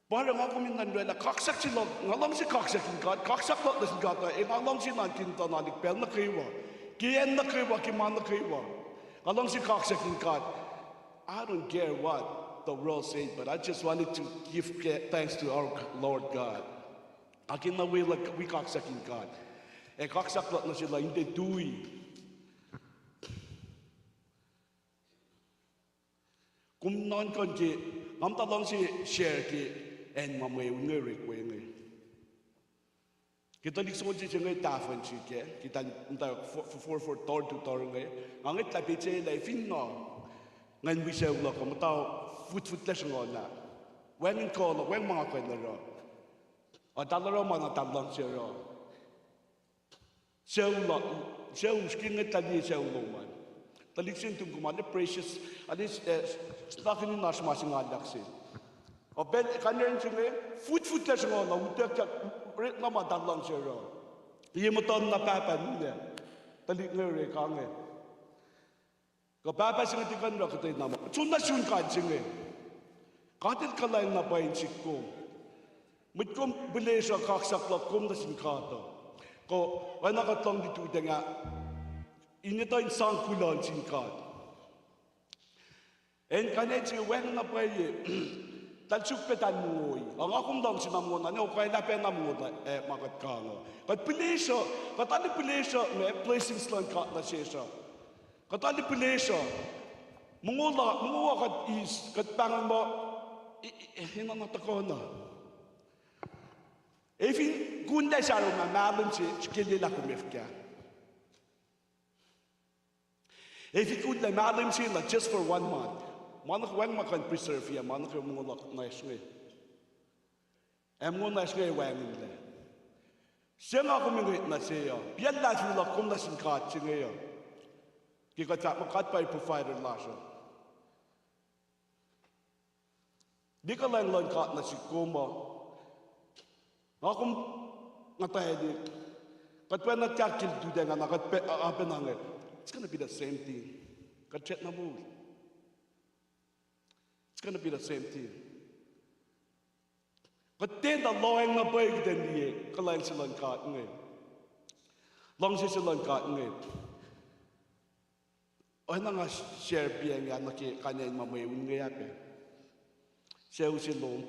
Pa oruh nga kom in nuhnkuh lah kaksak se luhk, nga luhngse kaksakin God, kaksak luhk nuh sin God uh, ac nga luhngse na ke tuhlihk pacl nuh kwewa, ke acn nuh kwewa, ke ma nuh kwewa. Nga luhngse kaksakin God. I don't care what the world said, but I just wanted to give thanks to our Lord God. Nga kena weluhl wi kaksakin God. Ac kaksak luhk nuh sel uh in tiac tui. Kom nuhnkuh ke, Nga muhta luhngse share ke acn ma mweun inge orek we inge. Ke tuhlihk soldier se inge tahfuhn srihk ah, ke tahl muhta fo-, fo-, forfor tor tu tor inge, nga ngwetlah petsac lah fin nga, ngan wi sucu luhk uh muhta futfutlac sruhnguhl ah. Wacngihn kuh luhk, wacngihn ma nga kuh in oruh. Ac tahl oruh ma na tahl luhngse oruh. Sucu la-, sucu srihk inge tahl liye sucu lom an. Tuhlihk se in tum kom, arlac precious, arlac, eh, stakihn in oasr ma se nga luhngse. Ac pacl kain in se inge, futfutlac sruhnguhl ah, utuckyak, orekma ma tahl luhngse oruh. Ye muhtuhn na pahpah ninac. Tuhlihk inge orek ah inge. Kuh pahpah se inge tiac kuh in oruh kuhtwena ma. Soenna sun kain se inge. God El kuhlwacng na pwacye in sihk kom. Mwet kom pihlesruh kaksak luhk kom nuh sin God uh. Kuh oacna kuht lohng lututacng ah, in etuh in sang kuloh nuh sin God. Acn kain in se inge wacngihn na pwacye. Tahl suk pac tahl mongo. Ac nga kom luhngse na mongo na, ne okwalah pac na mongo, eh, ma kuht kang uh. Kuht pihlesruh, kuht arlac pihlesruh ma blessings luhn God nuh sesr uh. Kuht arlac pihlesruh. Mongo la, mongo uh kuht eis, kuht pahngon muh, e, e, e, enenuh na tuhkuh na. Ac fin kunlac sahro ma mahlwem se, srihke lwelah kom efuhkah. Ac fin kunlac mahlwem se na just for one month. Ma nuh kwewa ma kuh in preserve ah, ma nuh kwewa mongo luhk nacsr inge. Ac mongo nacsr inge wacngihnlac. Se nga kom ngwet nuh se uh. Piac luhlahlfongi luhk kom nuh sin God se inge uh. Ke kuht fahk muh God pa provider lasr uh. Liye kuhlwacng luhn God nuh sihk kom uh. Nga kom nga tali. Kuht pacna kahk ke lututacng ah na kuht pa-, a-, a pacna inge. It's gonna be the same thing. Kuht srackna moul. It's gonna be the same thing. Kuht tiacna lohacng na pwacye kuht in liye kuhlwacng se luhn God inge. Luhngse se luhn God inge. Oacna nga share pacng ah nuh ke kain in ma mweun inge ah pac. Sucu se lom.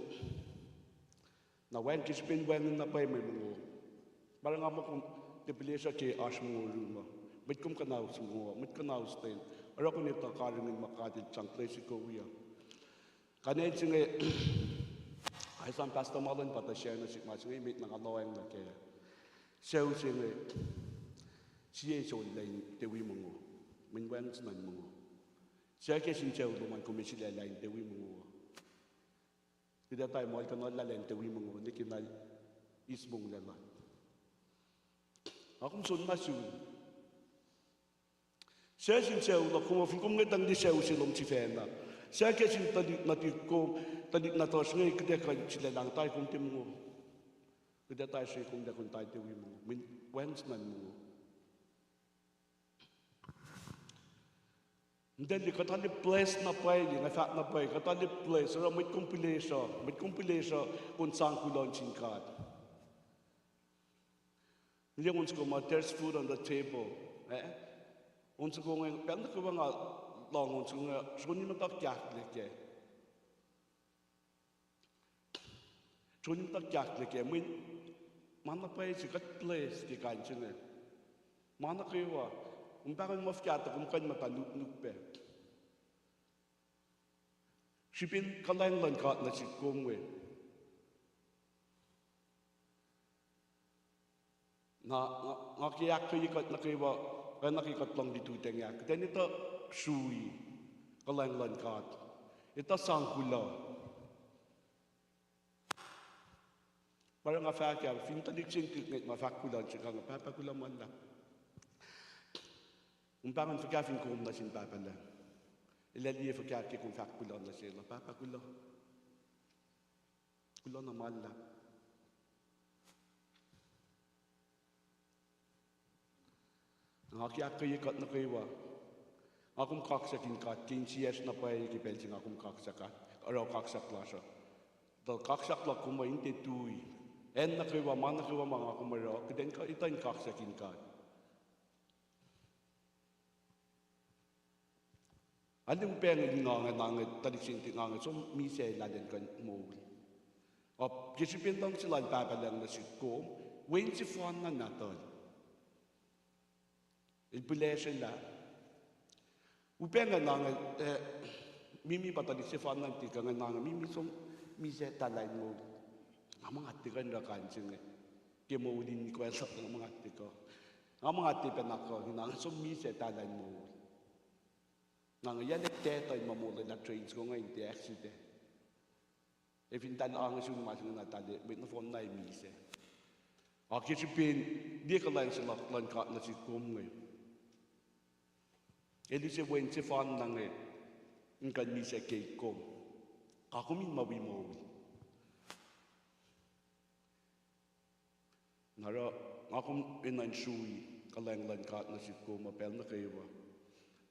Na wacng ke srihpen wacngihn na pwacye mwe mongo. Pa oruh nga muh kom tiac pihlesruh ke oasr mongo yurum uh. Mwet kom kuhnaus mongo uh, mwet kuhnaus ten. Oruh kom etuh karihngihn ma God El sang bless kom wi uh. Kain in se inge, ac sang pastor ma luhn pa tuh share nuh sihk ma se inge, met na nga lohacng nuh kac. Sucu se inge, sie sollac in tiac wi mongo. Mweyen wacngihn sun mongo. Suc ke sin sucu lom an kom ac sulaclah in tiac wi mongo uh. Kuht ac tari muhlkuhnlah in tiac wi mongo, nwe ke na eis monglac lal. Nga kom soenna sun. Suc sin sucu luhk kom, fin kom ngwetacng liye sucu se lom sifacna. Suc ke sin tuhlihk nuhtihk kom, tuhlihk nahtuhsr inge, kuht ac kuh in sulaclah tari kom tiac mongo. Kuht ac tari srihke kom tiac, kom tari tiac wi mongo. Mweyen wacngihn sun mongo. Ntahl kuht arlac bless na pwacye, nga fahk na pwacye, kuht arlac bless, oruh mwet kom pihlesruh, mwet kom pihlesruh, kom sang kuloh nuh sin God. Liye on soko ma there's food on the table. Eh? On soko inge, pacl nuh kwewa nga lohng on soko inge, sroni muhta kahklac kac. Sroni muhta kahklac kac, mweyen ma na pwacye se kuht bless ke kain se inge. Ma nuh kwewa, kom pahngon muh fuhkah tuh kom kuh in muhta nuknuk pac. Srihpen kuhlwacng luhn God nuh sihk kom we. Na, nga, nga ke ahkkweye kuht nuh kwewa, kuh nuh ke kuht lohng lututacng ah, kuht in etuh srui kuhlwacng luhn God. Etuh sang kuloh. Pa oruh nga fahk ah, fin tuhlihk se inge ngwet ma fahk kuloh nuh sihk ah, nga, Pahpah, kuloh ma luhlahp. Kom pahngon fuhkah fin kom nuh sin Pahpah Lucng. El ac liye fuhkah ke kom fahk kuloh nuh sel uh, Pahpah, kuloh. Kuloh na ma luhlahp. Nga ke ahkkweye kuht nuh kwewa. Nga kom kaksakin God ke insiyacsr na pwacye ke pacl se nga kom kaksak, oruh kaksak lasr uh. Tuh kaksak luhk kom uh in tiac tui. Acn nuh kwewa, ma nuh kwewa ma nga kom oruh, kuht in kuh, etuh in kaksakin God. Arlac upac inge nga inge, tuhlihk se inge nga inge, som misac lal in kuh in moul. Ac ke srihpen luhngse lal Pahpah Lucng nuh sihk kom, Wen sefanna Nahtuhl, El pihlesrwelah. Upac inge nga inge, eh, Mimi pa tuhlihk sefanna tiac kuh inge, na nga mimi som misac tahlah in moul. Nga muh nga tiac kuh in oruh kain se inge. Ke moul in ikoac luhk, nga muh nga tiac kuh. Nga muh nga tiac pacna kuh, nga som misac tahlah in moul. Na nga yac lek tetuh in ma moul lah train soko inge in tiac accident. Ac fin tahl ange sun ma se inge na tahl mwet nohfohn na ac misac. Ac ke srihpen liye kuhlwacng se luhk luhn God nuh sihk kom inge, El use wen sefanna inge in kuh in misac keik kom, ac kom in ma wi moul. Na oruh nga kom enenuh in srui kuhlwacng luhn God nuh sihk kom uh pacl nuh kwewa.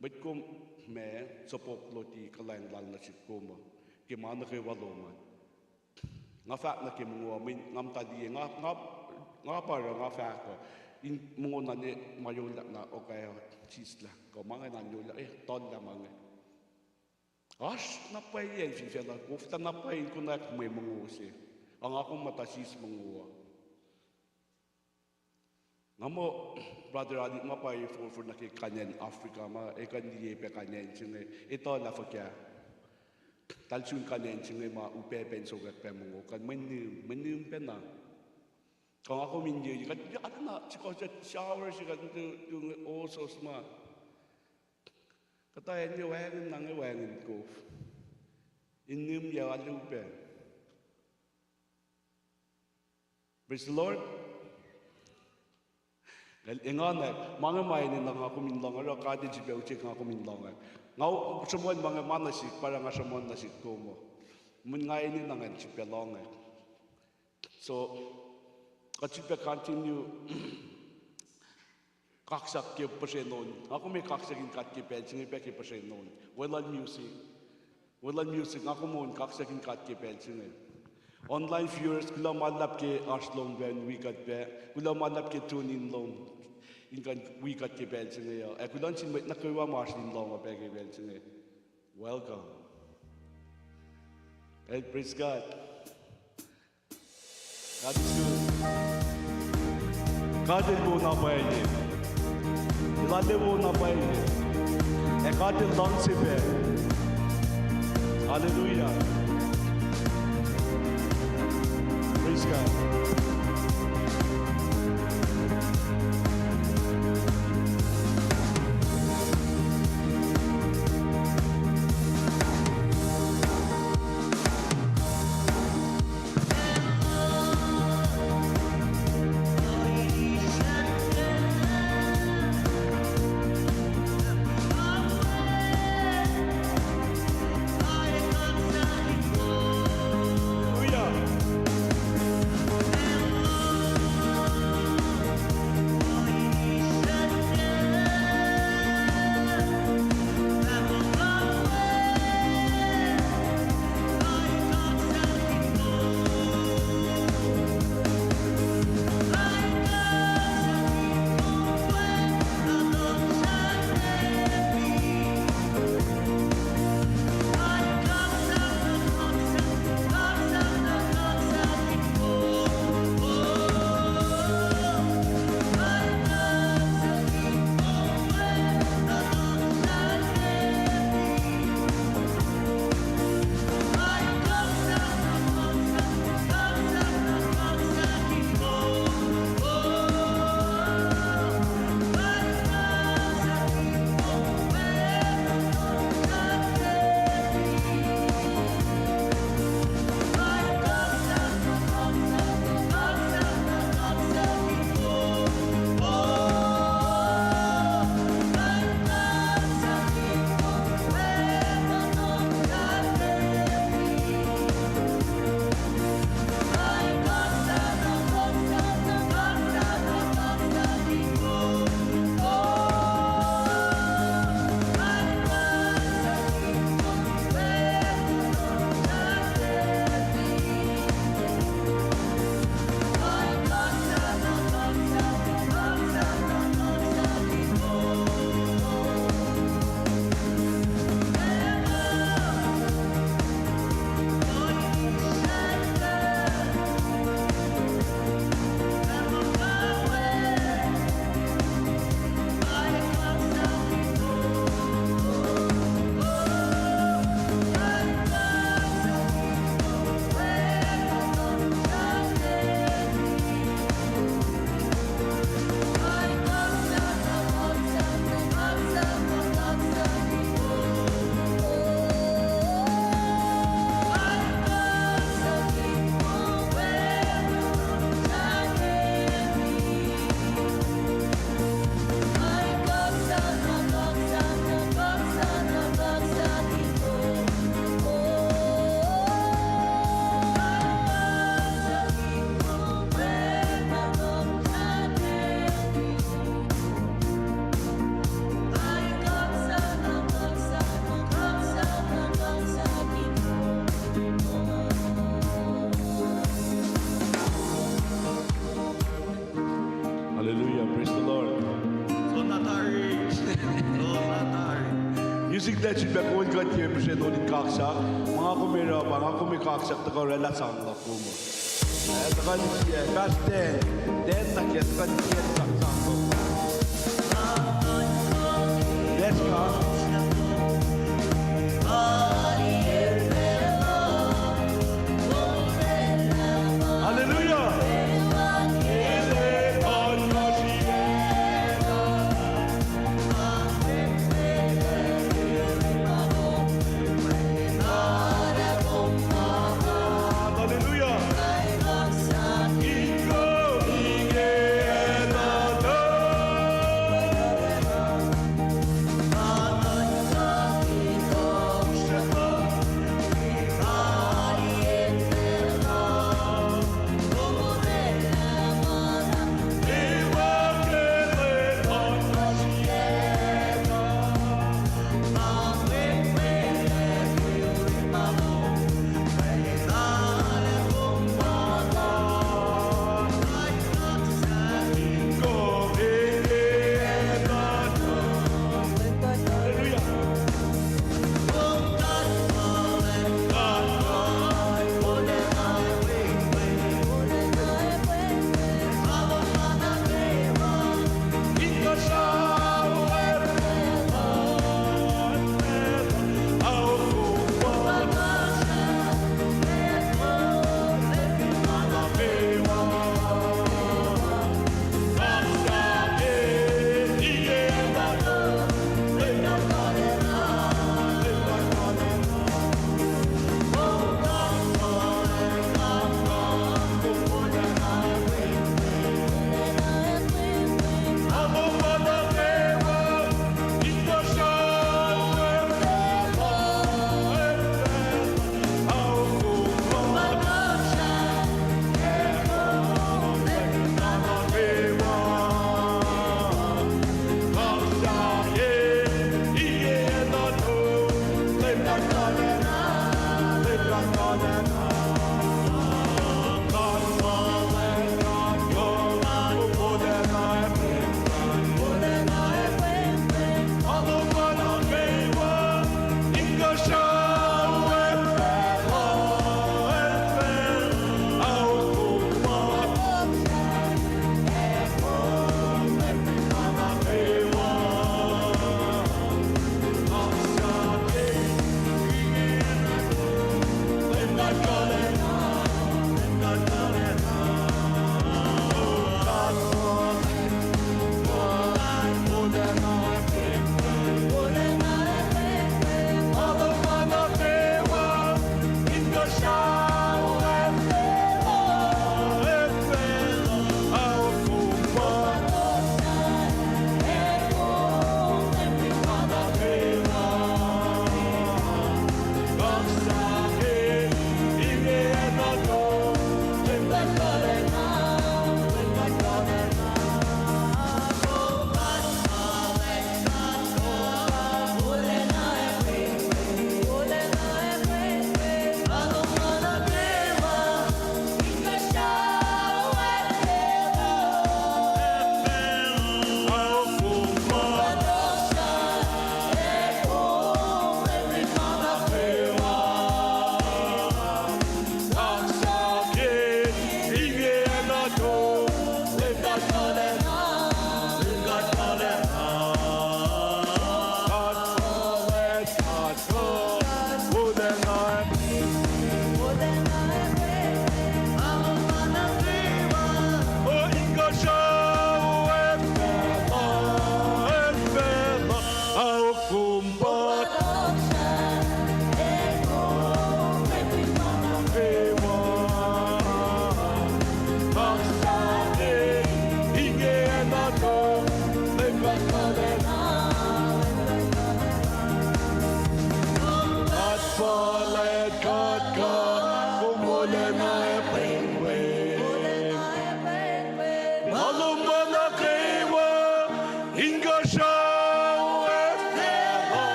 Mwet kom ma suhpop luti kuhlwacng lal nuh sihk kom uh ke ma nuh kwewa lom an. Nga fahk nuh ke mongo uh, mweyen nga muhta liye, nga, nga, nga pa oruh nga fahk uh, in mongo na ne ma yolyak na okac uh sislah kuh ma inge na yolyak, eh, tuhllah ma inge. Oasr na pwacye fin facluh, koflah na pwacye in konwacack mwe mongo se. Ac nga kom muhta sis mongo uh. Nga muh, brother Alik, ma pa forfor nuh ke kain acn Africa ma e kuh in liye pac kain acn se inge, etuh lah fuhkah. Tahl sun kain acn se inge ma upac pac in sokwack pac mongo, kuh mwe nihm, mwe nihm pacna. Kuh nga kom in liye, kuht arulacna sikuh shower se kuht tu, tu inge, oh, sos ma. Kuhtuh acn inge wacngihn, na inge wacngihn kof. In nihm yac alu pac. Praise the Lord. Engan, ma inge ma enenuh nga kom in lohng, oruh God El sifilpac usack nga kom in lohng. Nga sruhmuhn ma inge ma nuh sihk, pa oruh nga sruhmuhn nuh sihk kom uh. Mweyen nga enenuh ngan sifilpac lohng. So, kuht sifilpac continue kaksak ke puhsren on. Nga kom ac kaksakin God ke pacl se inge pac ke puhsren on. Weluhl music. Weluhl music, nga kom on kaksakin God ke pacl se inge. Online viewers, kuloh ma luhlahp ke oasr lom pac in wi kuht pac. Kuloh ma luhlahp ke tune in lom in kuh in wi kuht ke pacl se inge uh. Ac kuloh nuh sin mwet nuh kwewa ma oasr in lohng pac ke pacl se inge. Welcome. Well, praise God. God is good. God El wo na pwacye. El arlac wo na pwacye. Ac God El luhngse pac. Hallelujah. Praise God. Hallelujah. Sulpac kol kuht ke mihsre nonin kaksak, ma nga kom oruh pa nga kom kaksak tuhkuh oraclah sang luhk kom uh. Tuhkuh in sie, Pastor Dan, Dan nuh ke tuhkuh in sie sang luhk kom. Yes, God. Hallelujah. Hallelujah.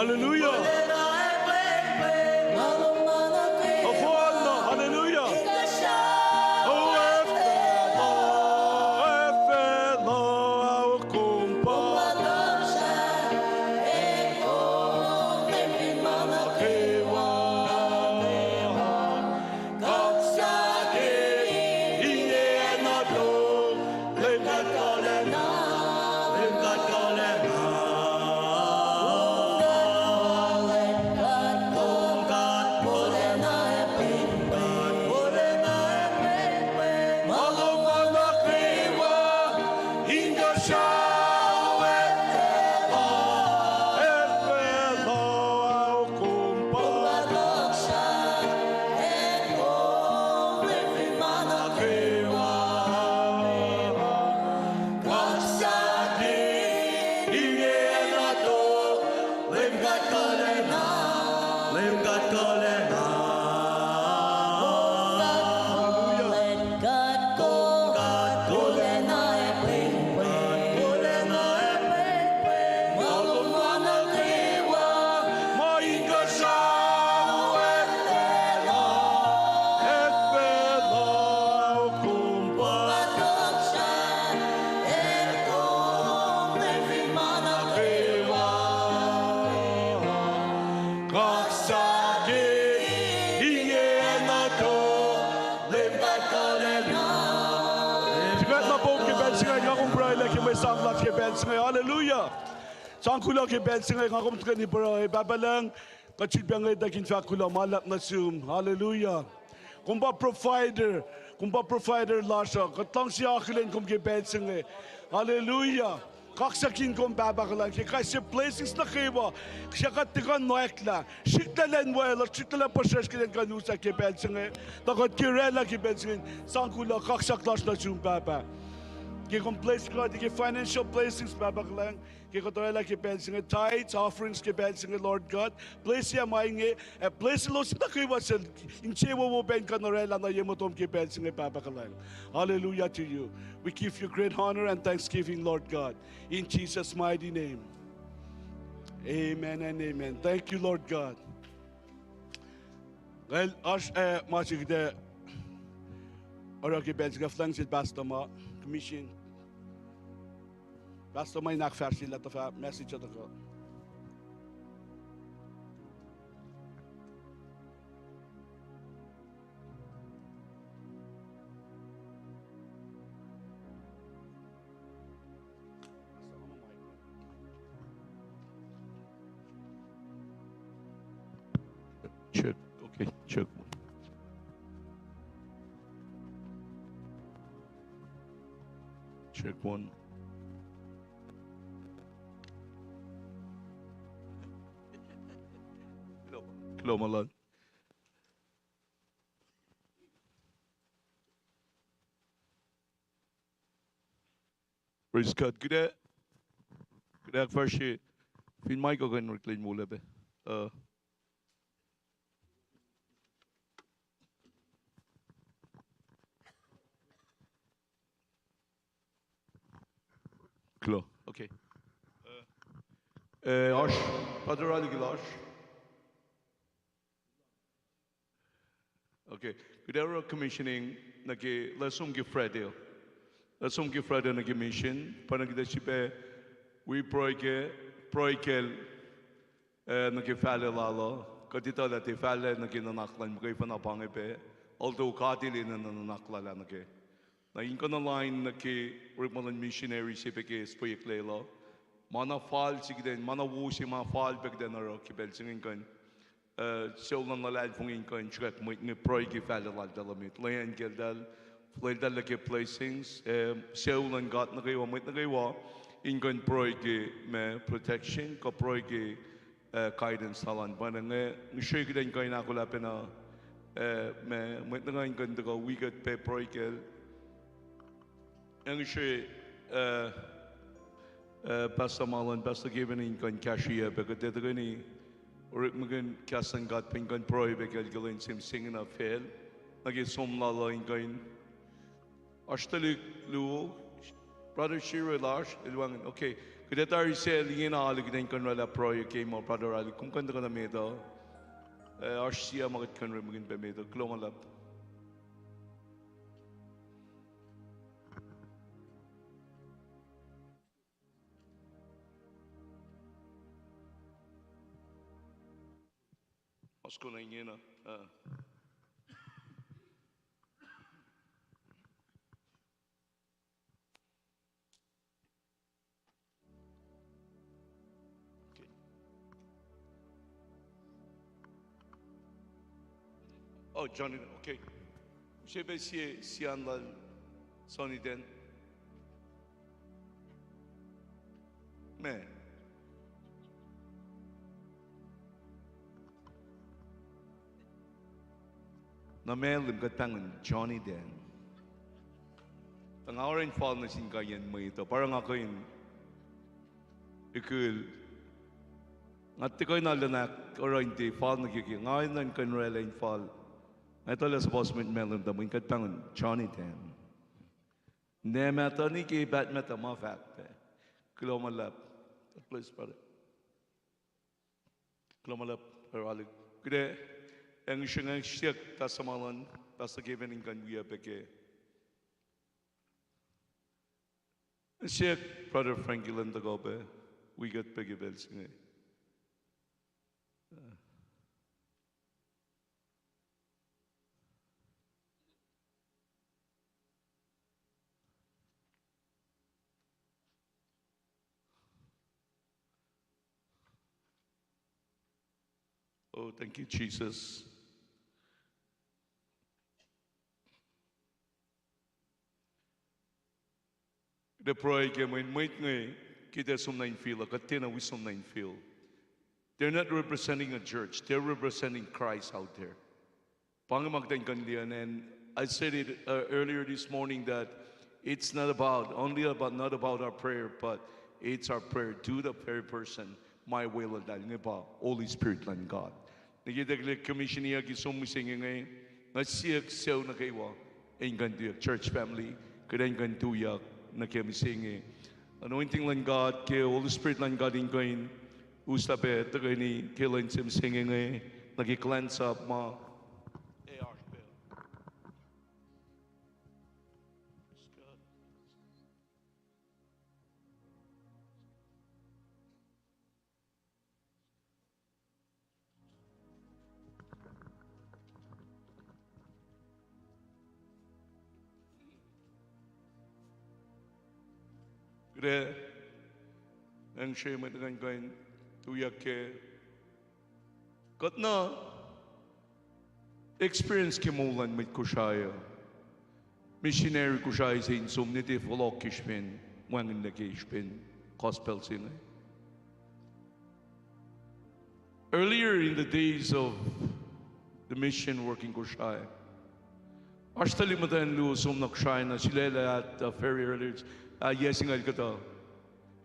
Hallelujah. Ofalna, hallelujah. O, efuh, efuh, o, kom pa. Kaksak ke inge na to, Leum God kuhlwacng, Leum God kuhlwacng. Srihpac na pom ke pacl se inge, nga kom pruhelah ke mwe sang lasr ke pacl se inge. Hallelujah. Sang kuloh ke pacl se inge, nga kom tuhkweni pruhe. Pahpah Lucng, kuht sifilpac ngwetacng in fahk kuloh ma luhlahp nuh sum. Hallelujah. Kom pa provider, kom pa provider lasr uh. Kuht luhngse akihlen kom ke pacl se inge. Hallelujah. Kaksakihn kom Pahpah kuhlwacng ke kais sie blessings nuh kwewa suc kuht tiac kuh in oacklah. Srihklac lwen weluhl, srihklac lwen puhsracsr kuht in kuh in usack ke pacl se inge. Tuh kuht ke oraclah ke pacl se inge, sang kuloh, kaksak lasr nuh sum Pahpah. Ke kom bless kuht ke financial blessings Pahpah kuhlwacng, ke kuht oraclah ke pacl se inge, tithes, offerings ke pacl se inge, Lord God, bless ma inge, ac bless elos nuh kwewa suc insewowo pac in kuh in oraclah nuh ye motom ke pacl se inge Pahpah kuhlwacng. Hallelujah to you. We give you great honor and thanksgiving, Lord God, in Jesus' mighty name. Amen and amen. Thank you, Lord God. Well, oasr, eh, ma se kuht ac oruh ke pacl se inge, kuht luhngse Pastor ma, commission. Pastor ma in ahkfahsryelah tuhfah message uh tuhkuh. Check. Okay, check. Check one. Kuloh ma luhlahp. Praise God. Kuht ac, kuht ac ahkfahsrye fin Michael kuh in oreklac in molwelah pac. Uh, Kuloh. Okay. Uh, oasr, Pastor Raleigh, kuloh, oasr. Okay. Kuht ac oruh commissioning nuh ke, lah som ke Friday. Lah som ke Friday nuh ke mission. Pa na kuht ac sifilpac wi pruhe ke, pruhe kacl, eh, nuh ke fahlac lal uh. Kuht etuh lah tiac fahlac nuh ke nuhnak lal muhkwena pa inge pac. Although God El enenuh nuhnak lal ah nuh ke. Na in kuh na lain nuh ke orekma luhn missionary se pac ke sifilpac eklac uh. Ma na fal se kuht in, ma na wo se ma fal pac kuht in oruh ke pacl se inge in kuh in, eh, sucu luhn luhlahlfongi in kuh in sruhkwack mwet inge pruhe ke fahlac lal tahl uh met. Lweacng kacltahl, fuhlweltahl ke blessings, eh, sucu luhn God nuh kwewa, mwet nuh kwewa, in kuh in pruhe ke ma protection, kuh pruhe ke eh, guidance lal an. Pa inge, ngihsre kuht in kuh in ahkolah pacna, eh, ma, mwet nuh kwewa in kuh in tuhkuh wi kuht pac pruhe kacl. Ac ngihsre, eh, eh, Pastor Marlon, Pastor Kevin in kuh in kahsrweyuc pac kuht ac tuhkweni orekmakihn kahs luhn God pac in kuh in pruhe pac kacl ke lwen se mihsenge na facl. Nuh ke som lal uh in kuh in oasr tuhlihk luo, Brother Shiro lasr el wacngihn. Okay. Kuht ac tari sel ingena alu kuht in kuh in oraclah pruhe ke ma brother alu. Kom kuh in tuhkuh na met uh. Eh, oasr sie ma kuht kuh in orekmakihn pac met uh. Kuloh ma luhlahp. Oasr kuh na ingena, uh. Okay. Oh, Johnny, okay. Use pac sie, sian lal Sonny ten. Meac? Na Malem kuht pahngon Johnny ten. Tuh nga oruh in fal nuh sin kaiyacn mwet uh, pa oruh nga kuh in ikil. Nga tiac kuh in alu na oruh in tiac fal nuh ke, ke nga enenuh in kuh in oraclah in fal. Nga etuh lah suhpuhs mwet Malem tuh mweyen kuht pahngon Johnny ten. Nwe mahtuh nuh ke paht mahtuh ma fahk pac. Kuloh ma luhlahp. God bless, brother. Kuloh ma luhlahp, Brother Alec. Kuht ac ngihsre nga siyuck Pastor Marlon, Pastor Kevin in kuh in wiyuc pac ke. Siyuck Brother Frankie elan tuhkuh pac wi kuht pac ke pacl se inge. Oh, thank you, Jesus. Kuht ac pruhe ke mwe, mwet inge, ke tiac som nuh in field uh, kuht tiacna wi som nuh in field. They're not representing a church. They're representing Christ out there. Pa inge ma kuht in kuh in liye, and I said it, uh, earlier this morning that it's not about, only about, not about our prayer, but it's our prayer to the very person, ma weluhltahl inge pa Holy Spirit luhn God. Nuh ke tuhlihk commissioniyuck ke som mihsenge inge, nga siyuck sucu nuh kwewa in kuh in tuyak, church family, kuht in kuh in tuyak nuh ke mihsenge. Anointing luhn God, ke Holy Spirit luhn God in kuh in us lah pac tuhkweni ke lwen se mihsenge inge, nuh ke kuhlwacnsap ma Kuht ac ngihsre mwet uh in kuh in tuyak ke kuht na experience ke moul luhn mwet Kosrae uh. Missionary Kosrae se in som nuh ke fohlohk ke srihpen, wacngihnlac ke srihpen gospel se inge. Earlier in the days of the mission work in Kosrae, oasr tuhlihk muhtwacn luo som nuh Kosrae na sulaclah at, uh, very early, uh, yac singucul kuhtuh.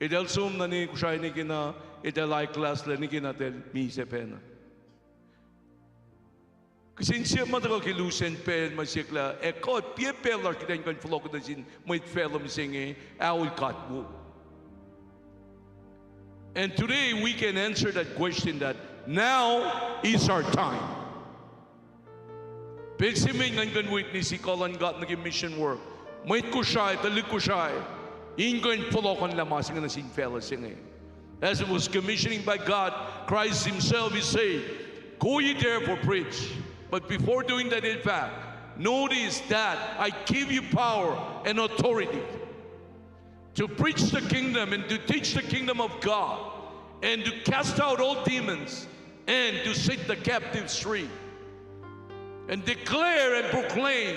Eltahl som nuh ne Kosrae nwe ke na, eltahl I class lac nwe ke na eltahl misac pacna. Kihsen siyuck ma tuhkuh ke lusen pacl ma siyuck lah, ac kuht, piac pacl lasr kuht in kuh in fohlohk nuh sin mwet facluh mihsenge, aol God wo. And today we can answer that question that now is our time. Pacl se met ngan kuh in witness kuh luhn God nuh ke mission work. Mwet Kosrae, tuhlihk Kosrae, in kuh in fohlohkohnlah ma se inge nuh sin facluh se inge. As it was commissioning by God, Christ himself, he said, "Go ye therefore preach." But before doing that, in fact, notice that I give you power and authority to preach the kingdom and to teach the kingdom of God and to cast out all demons and to set the captives free and declare and proclaim.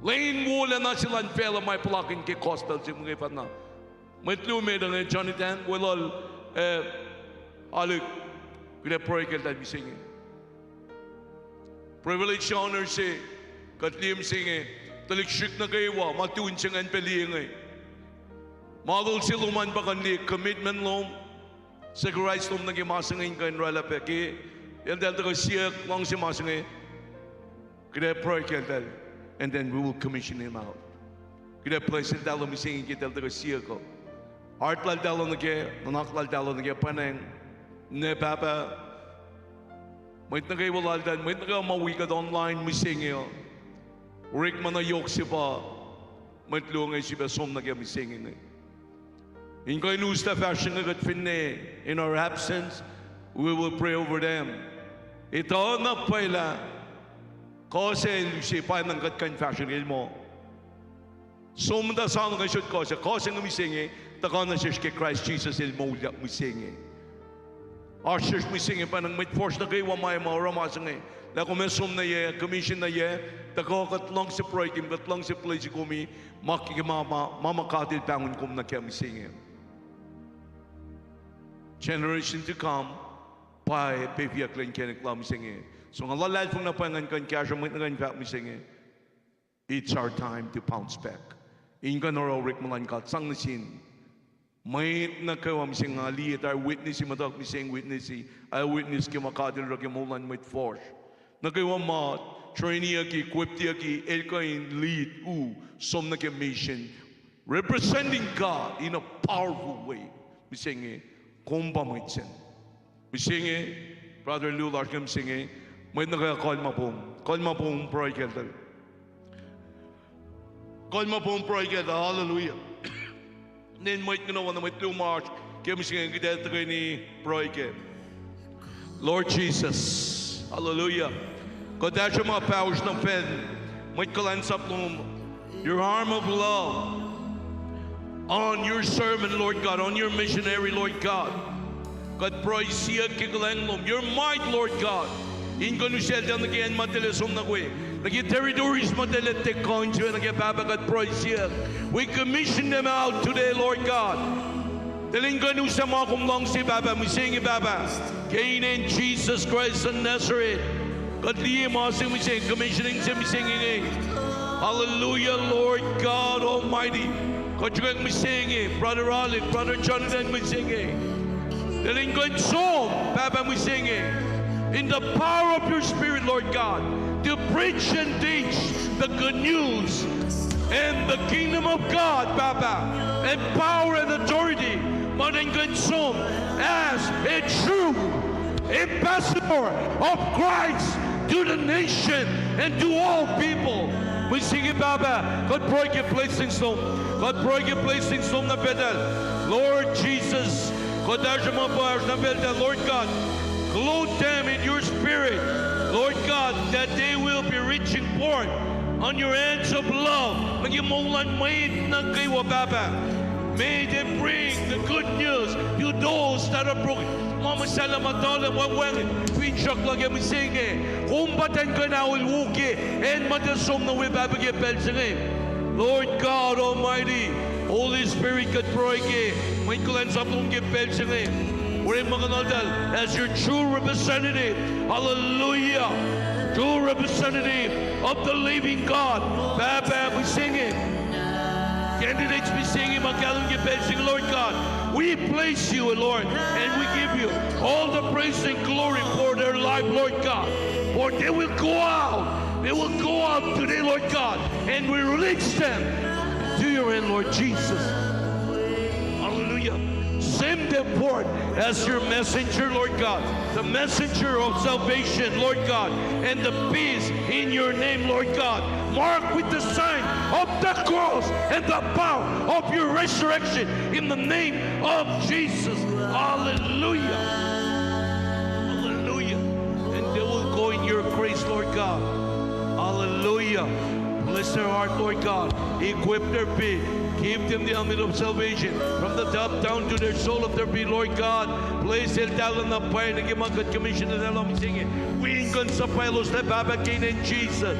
Lwen wolacna se luhn facluh ma puhlakihn ke gospel se muhkwena. Mwet luo met inge, Jonathan, weluhl, eh, Alec, kuht ac pruhe ke eltahl mihsenge. Privilege, honor se, kuht liye mihsenge, tuhlihk srihk nuh kwewa ma tu in se ingacn pac liye inge. Model se lom an pa kuh in liye commitment lom, sacrifice lom nuh ke ma se inge in kuh in oraclah pac ke eltahl tuhkuh siyuck luhngse ma se inge. Kuht ac pruhe ke eltahl, and then we will commission him out. Kuht ac bless eltahl uh mihsenge ke eltahl tuhkuh siyuck uh. Heart laltahl uh nuh kac, nuhnak laltahl uh nuh kac, pwacnwacng. Ne Pahpah, mwet nuh kwewa laltahl, mwet nuh kwewa ma wi kuht online mihsenge uh, orekma na yohk se pa mwet luo inge sifilpac som nuh kac mihsenge inge. In kuh in uslah fahsr inge kuht finne, in our absence, we will pray over them. Etuh na pwacye lah kuh se el use pa na kuht kuh in fahsr inge el muh som muhta soano kuh in sot kuh se, kuh se inge mihsenge, tuhkuh nuh sesr ke Kraist Jisus el moulyak mihsenge. Oasr sesr mihsenge pwacnwacng mwet fuhsr nuh kwewa ma, ma oruh ma se inge. Lah kom ac som nuh yac, commission nuh yac, tuhkuh kuht luhngse pruhe kom, kuht luhngse bless kom, ma ke ma, ma, ma, ma God el pahngon kom nuh kac mihsenge. Generation to come, pa pac fiyuck lwen kacnek la mihsenge. So nga luhlahlfongi na pwacnwacng kuh in kahsruh mwet nuh kuh in fahk mihsenge, it's our time to bounce back. In kuh in oruh orekma luhn God sang nuh sin mwet nuh kwewa mihsenge. Nga liye tari witness, muhtuhk mihsenge witness, ac witness ke ma God el oruh ke moul luhn mwet fuhsr nuh kwewa ma trainyucki, equipyucki, el kuh in lead u som nuh ke mission, representing God in a powerful way. Mihsenge, kom pa mwet sacn. Mihsenge, brother Lou lasr inge mihsenge, mwet nuh kwewa kalmac pom, kalmac pom pruhe kacl tahl. Kalmac pom pruhe kacl tahl, hallelujah. Nen mwet inge oacna mwet luo ma oasr ke mihsenge, kuht ac tuhkweni pruhe kac. Lord Jesus, hallelujah. Kuht asruh ma pahosr nuh fin mwet kuhlwacnsap lom, your arm of love on your servant, Lord God, on your missionary, Lord God. Kuht pruhe siyuck ke kuhlwacng lom, your might, Lord God, in kuh in usacltahl nuh ke acn ma eltahl ac som nuh we, nuh ke territories ma eltahl ac tiac kuh in sifacna nuh kac, Pahpah, kuht pruhe siyuck. We commission them out today, Lord God. Eltahl in kuh in uslah ma kom luhngse, Pahpah, mihsenge, Pahpah, ke inen Jesus Christ of Nazareth. Kuht liye ma se mihsenge, commissioning se mihsenge inge. Hallelujah, Lord God Almighty. Kuht sruhkwack mihsenge, brother Alec, brother Jonathan mihsenge, eltahl in kuh in som, Pahpah, mihsenge, in the power of your Spirit, Lord God, to preach and teach the good news and the kingdom of God, Pahpah, and power and authority, ma eltahl in kuh in som as a true ambassador of Christ to the nation and to all people. Mihsenge, Pahpah, kuht pruhe ke blessings lom. Kuht pruhe ke blessings lom nuh facltahl, Lord Jesus. Kuht asruh ma pahosr nuh facltahl, Lord God. Clothe them in your Spirit, Lord God, that they will be reaching forth on your hands of love nuh ke moul luhn mwet nuh kwewa, Pahpah. May they bring the good news to those that are broken. Ma muhsahllah, ma tuhlac, wacngihn finsrak luhk ke mihsenge, kom pa tuh in kuh in aol wo ke acn ma eltahl som nuh we, Pahpah, ke pacl se inge. Lord God Almighty, Holy Spirit, kuht pruhe ke mwet kuhlwacnsap lom ke pacl se inge. Orekma kuhnaltahl as your true representative. Hallelujah. True representative of the living God. Pahpah, mihsenge, candidates mihsenge ma kahlwem ke pacl se inge, Lord God, we bless you, Lord, and we give you all the praise and glory for their life, Lord God. For they will go out, they will go out today, Lord God, and we release them to your hand, Lord Jesus. Hallelujah. Send them forth as your messenger, Lord God, the messenger of salvation, Lord God, and the peace in your name, Lord God, marked with the sign of the cross and the power of your resurrection in the name of Jesus. Hallelujah. Hallelujah. And they will go in your grace, Lord God. Hallelujah. Bless their heart, Lord God. Equip their feet. Give them the helmet of salvation from the top down to their sole of their feet, Lord God. Bless eltahl na pwacye nuh ke ma kuht commission eltahl mihsenge. Wi in kuh in suhpwacloslac, Pahpah, ke inen Jesus.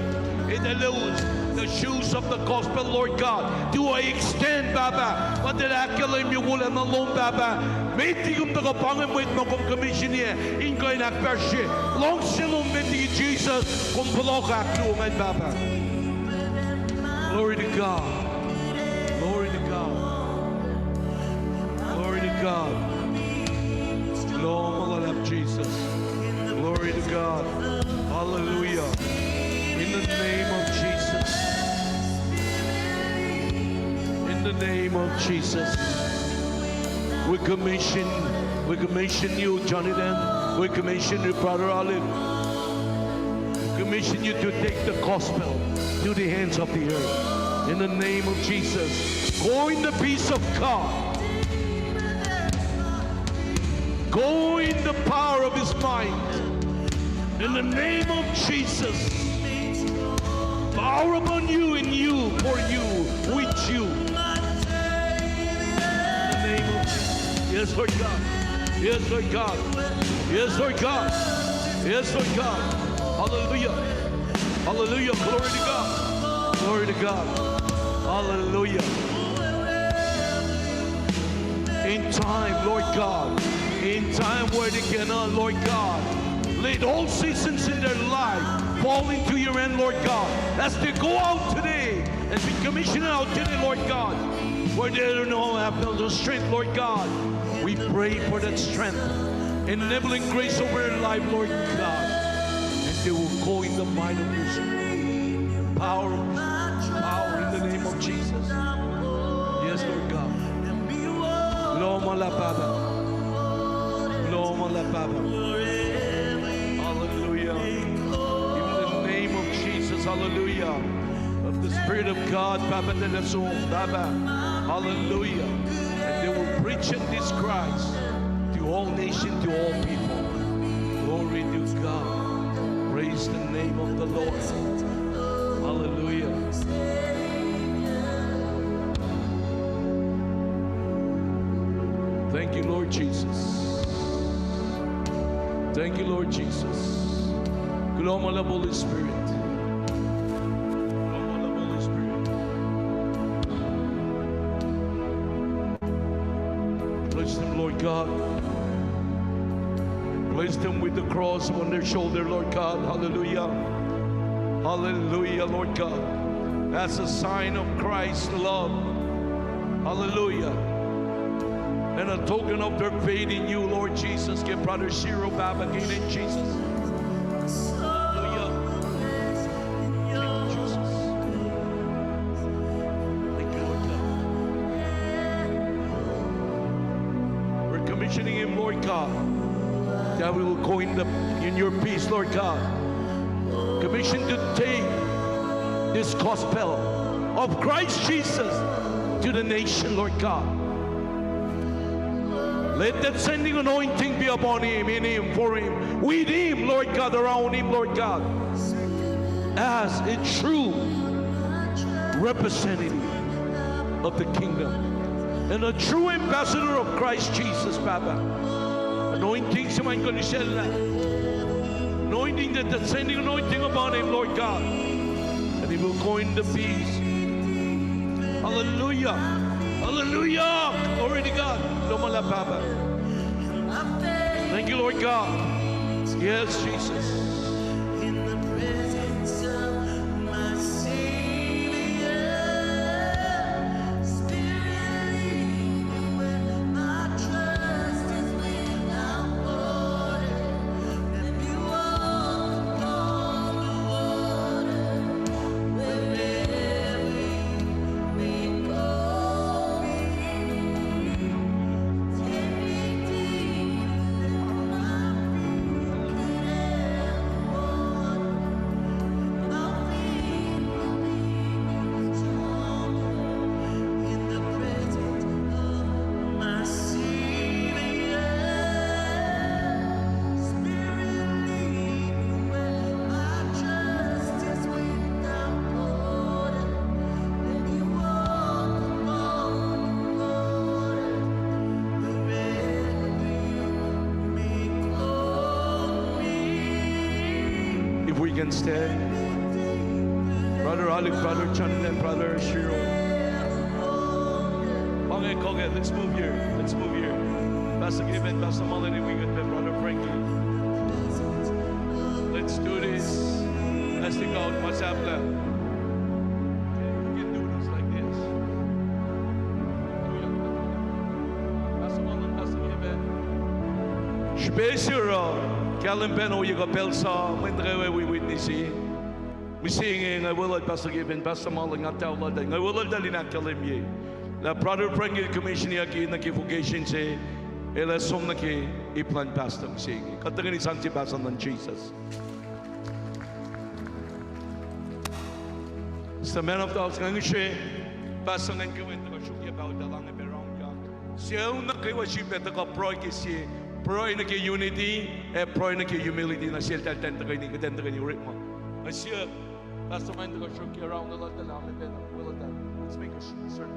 Eltahl use the shoes of the gospel, Lord God, to extend, Pahpah, ma eltahl ahkkahlwemye wolacna lom, Pahpah. Met liki kom tuhkuh pa inge, mwet ma kom commission-ye in kuh in ahkfahsrye luhngse lom, met liki Jesus kom fohlohk ahkluo ingacn, Pahpah. Glory to God. Glory to God. Glory to God. Glory to God. Hallelujah. In the name of Jesus. In the name of Jesus, we commission, we commission you, Johnny Dan. We commission you, Brother Olive. Commission you to take the gospel to the ends of the earth. In the name of Jesus, go in the peace of God. Go in the power of his mind. In the name of Jesus. Power upon you, in you, for you, with you. In the name of Jesus. Yes, Lord God. Yes, Lord God. Yes, Lord God. Yes, Lord God. Hallelujah. Hallelujah. Glory to God. Glory to God. Hallelujah. In time, Lord God, in time where they cannot, Lord God, let all seasons in their life fall into your hand, Lord God, as they go out today and be commissioned out today, Lord God, where they don't know, have no strength, Lord God. We pray for that strength, enabling grace over their life, Lord God, and they will go in the might of your power, power in the name of Jesus. Yes, Lord God. Kuloh ma luhlahp, Papa. Kuloh ma luhlahp, Papa. Hallelujah. In the name of Jesus, hallelujah. Of the Spirit of God, Papa, that is all, Papa. Hallelujah. And they will preach and this Christ to all nations, to all people. Glory to God. Praise the name of the Lord. Hallelujah. Thank you, Lord Jesus. Thank you, Lord Jesus. Kuloh ma luhlahp, Holy Spirit. Kuloh ma luhlahp, Holy Spirit. Bless them, Lord God. Bless them with the cross on their shoulder, Lord God. Hallelujah. Hallelujah, Lord God. As a sign of Christ's love. Hallelujah. And a token of their faith in you, Lord Jesus. Give Brother Shiro, Papa, again in Jesus. Hallelujah. Thank you, Jesus. Thank you, Lord God. We're commissioning him, Lord God, that we will go in the, in your peace, Lord God. Commission to take this gospel of Christ Jesus to the nation, Lord God. Let that sending anointing be upon him, in him, for him, with him, Lord God, around him, Lord God, as a true representative of the kingdom and a true ambassador of Christ Jesus, Papa. Anointing se ma in kuh in sel lah. Anointing, that the sending anointing upon him, Lord God. And he will go in the peace. Hallelujah. Hallelujah. Glory to God. Kuloh ma luhlahp, Papa. Thank you, Lord God. Yes, Jesus. In the presence of my Savior, Spirit, lead me where my trust is without border. Let me walk upon the water wherever you may call me. Take me deeper than my feet could ever wander. I'll be, I'll be stronger in the presence of my Savior. Spirit, lead me where my trust is without border. Let me walk upon the water wherever you may call me. If we can stand. Brother Alec, Brother John, and Brother Shiro. Pa inge kuh ke, let's move here. Let's move here. Pastor Kevin, Pastor Marlon, we get there, Brother Frankie. Let's do this. Let's take out what's happening. You can do this like this. Pastor Marlon, Pastor Kevin. Srihpac se oruh kahlwem pacna ohiyac kuh pacl sa mwet nuh kwewa wi witness. Mihsenge nga weluhl Pastor Kevin, Pastor Marlon, nga tawlac, nga weluhl tuh in ahkkahlwemye. Lah brother Frank el commissioniyucki nuh ke vocation se, el ac som nuh ke ip luhn pastor se inge. Kuht tuhkweni sang sie pastor luhn Jesus. Pastor man of the house, nga ngihsre pastor ingacn kwewa in tuhkuh sruokyac pahol tuh lahnge pac round God. Sie nuh kwewa srihpac tuhkuh pruhe ke sie, pruhe nuh ke unity, ac pruhe nuh ke humility, na sie eltahl tuhkweni, kuht in tuhkweni orekma. Na sie pastor ma in tuhkuh sruokyac round uh, lahltahl, amen, pacna, well done. Let's make a sh-, circle.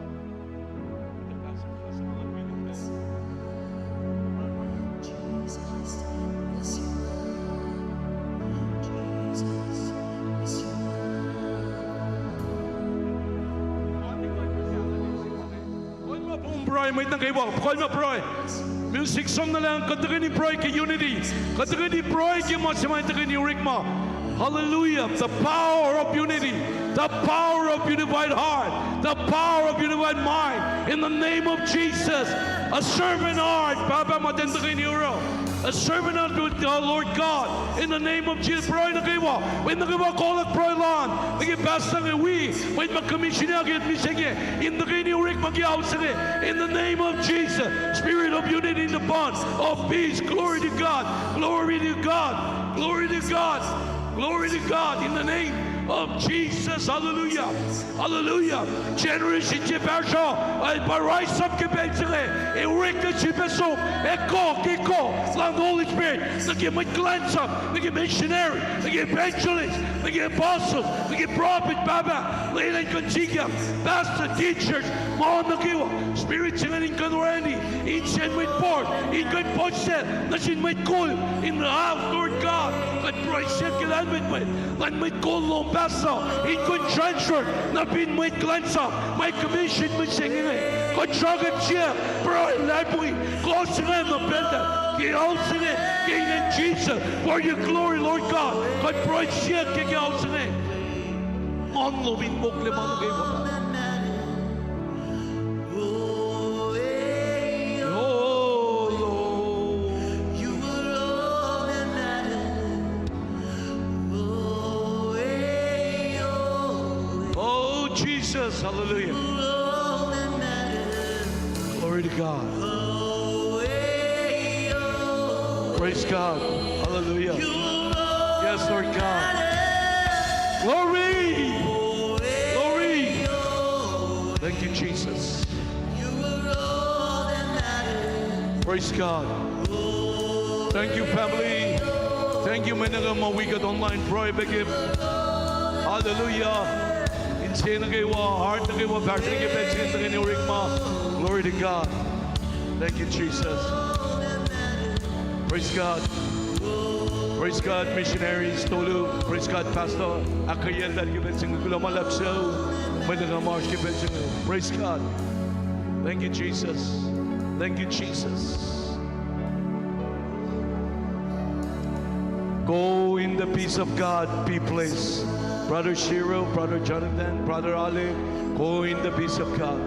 Kolma pruhe, mwet nuh kwewa, kolma pruhe. Music som nuh lucng, kuht tuhkweni pruhe ke unity. Kuht tuhkweni pruhe ke ma se ma in tuhkweni orekma. Hallelujah. The power of unity. The power of unified heart. The power of unified mind. In the name of Jesus. A servant heart. Pahpah, ma kuht in tuhkweni oruh. A servant heart to the Lord God. In the name of Jesus. Pruhe nuh kwewa. Mwet nuh kwewa koluk pruhe lom. Nuh ke pastor inge wi. Mwet ma commissioniyuck ke mihsenge. In tuhkweni orekma ke ao se inge. In the name of Jesus. Spirit of unity in the bond. Of peace. Glory to God. Glory to God. Glory to God. Glory to God. In the name of Jesus. Hallelujah. Hallelujah. Generation se fahsruh, el pa rise up ke pacl se inge, ac orek ke srihpac som, ac kuh ke kuh luhn Holy Spirit, nuh ke mwet kuhlwacnsap, nuh ke missionary, nuh ke evangelist, nuh ke apostle, nuh ke prophet, pahpah, lwelah in kuh in sikyak, pastor, teachers, ma nuh kwewa, Spirit se ingacn in kuh in orani, in send mwet port, in kuh in puhsisacl nuh sin mwet kol in the house, Lord God, kuht pruhe siyuck ke lahlmwetmwet luhn mwet kol lom pastor, in kuh in transfer nuh fin mwet kuhlwacnsap, ma commission mihsenge inge, kuht sruhkwack siyuck, pruhe luhlahlfongi, kuh se inge ma pacl uh, ke ao se inge, ke inen Jesus, for your glory, Lord God, kuht pruhe siyuck ke, ke ao se inge. Nguhn lom in mokle ma nuh kwewa. Oh, Lord. Oh, Jesus. Hallelujah. Glory to God. Praise God. Hallelujah. Yes, Lord God. Glory. Glory. Thank you, Jesus. Praise God. Thank you, family. Thank you, mwet nuh kwewa ma wi kuht online, pruhe pac ke. Hallelujah. Inse nuh kwewa, heart nuh kwewa, pastor ke pacl se inge, tuhkweni orekma. Glory to God. Thank you, Jesus. Praise God. Praise God, missionaries, tolu. Praise God, pastor. Ahkkweyacl ke pacl se inge, kuloh ma luhlahp suc. Mwet nuh kwewa ma oasr ke pacl se inge. Praise God. Thank you, Jesus. Thank you, Jesus. Go in the peace of God, be blessed. Brother Shiro, Brother Jonathan, Brother Ale, go in the peace of God.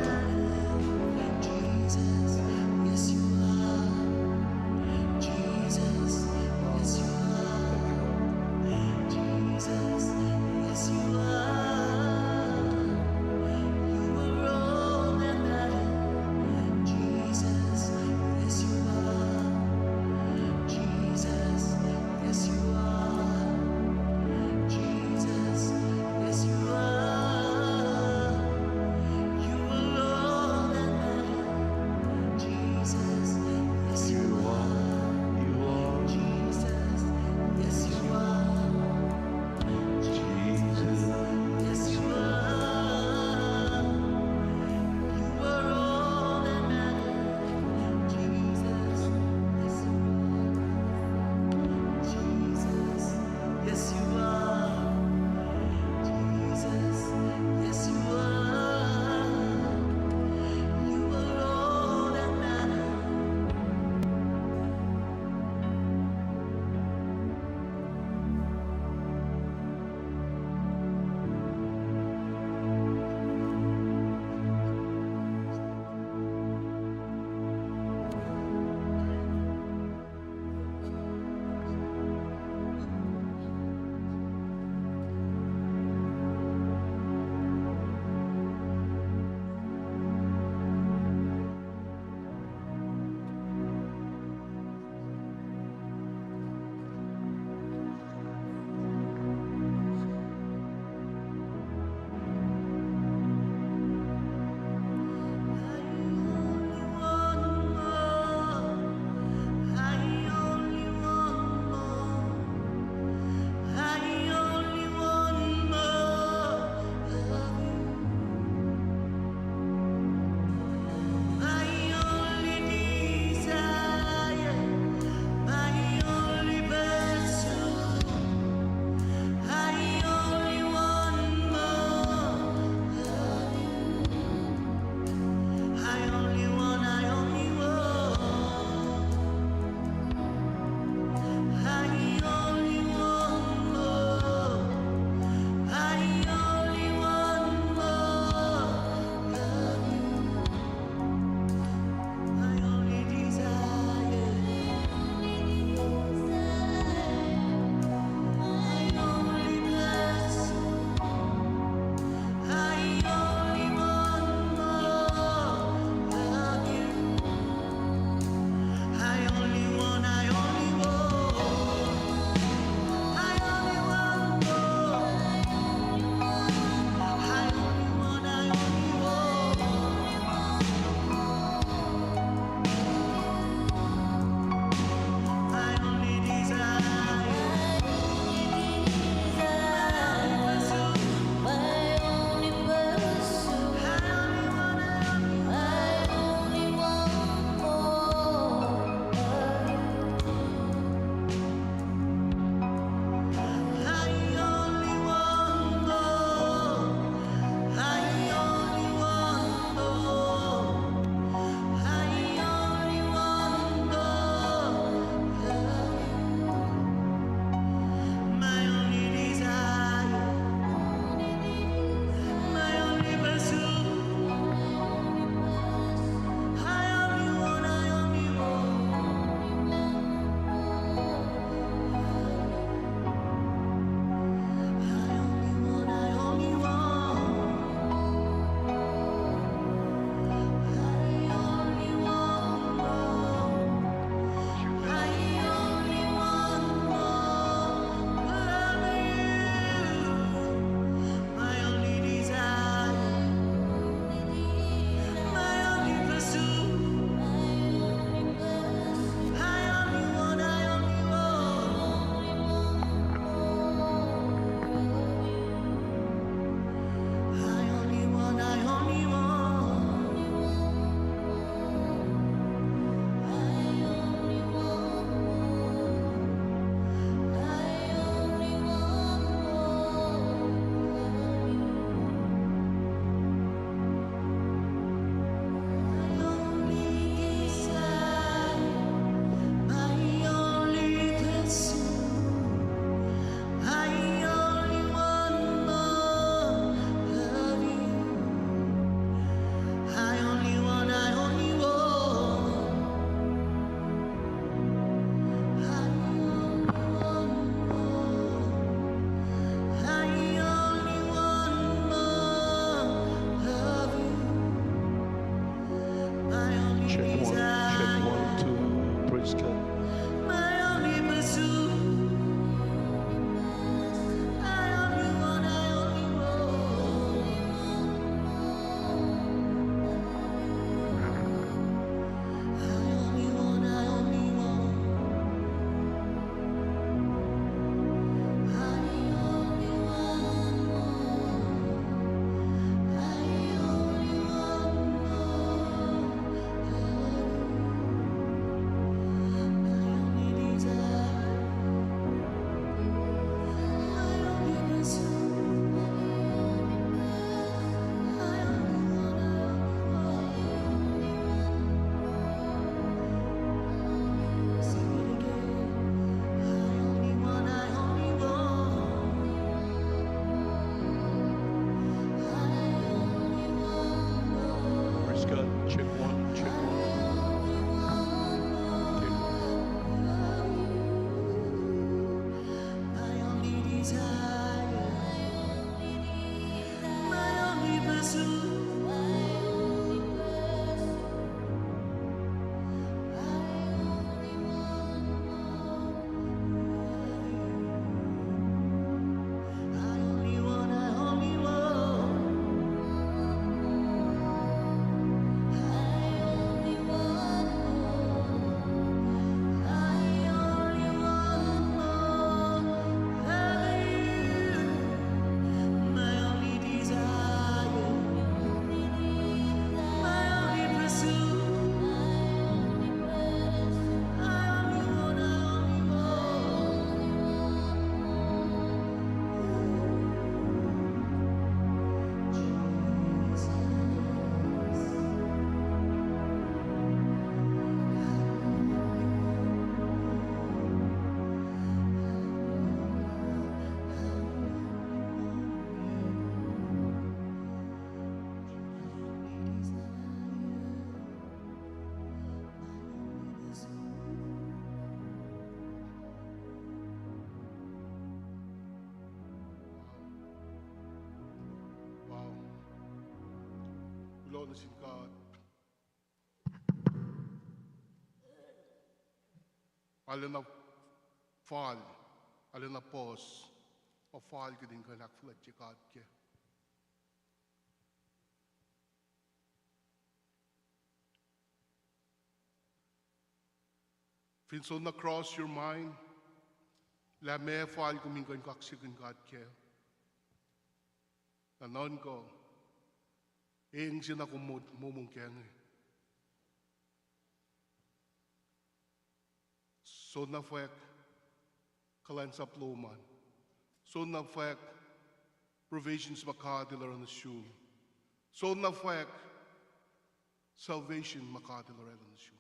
Nuh sin God. Arulacna fal, arulacna puhs, ma fal kuht in kuh in ahkfuhlwactye God kac. Fin soenna cross your mind lah meac fal kom in kuh in kaksakihn God kac, na nuhnkuh, eng se na kom mo-, momong kac inge. Soenna fwack kuhlwacnsap lom an. Soenna fwack provisions ma God El oruh nuh sum. Soenna fwack salvation ma God El orwaclah nuh sum.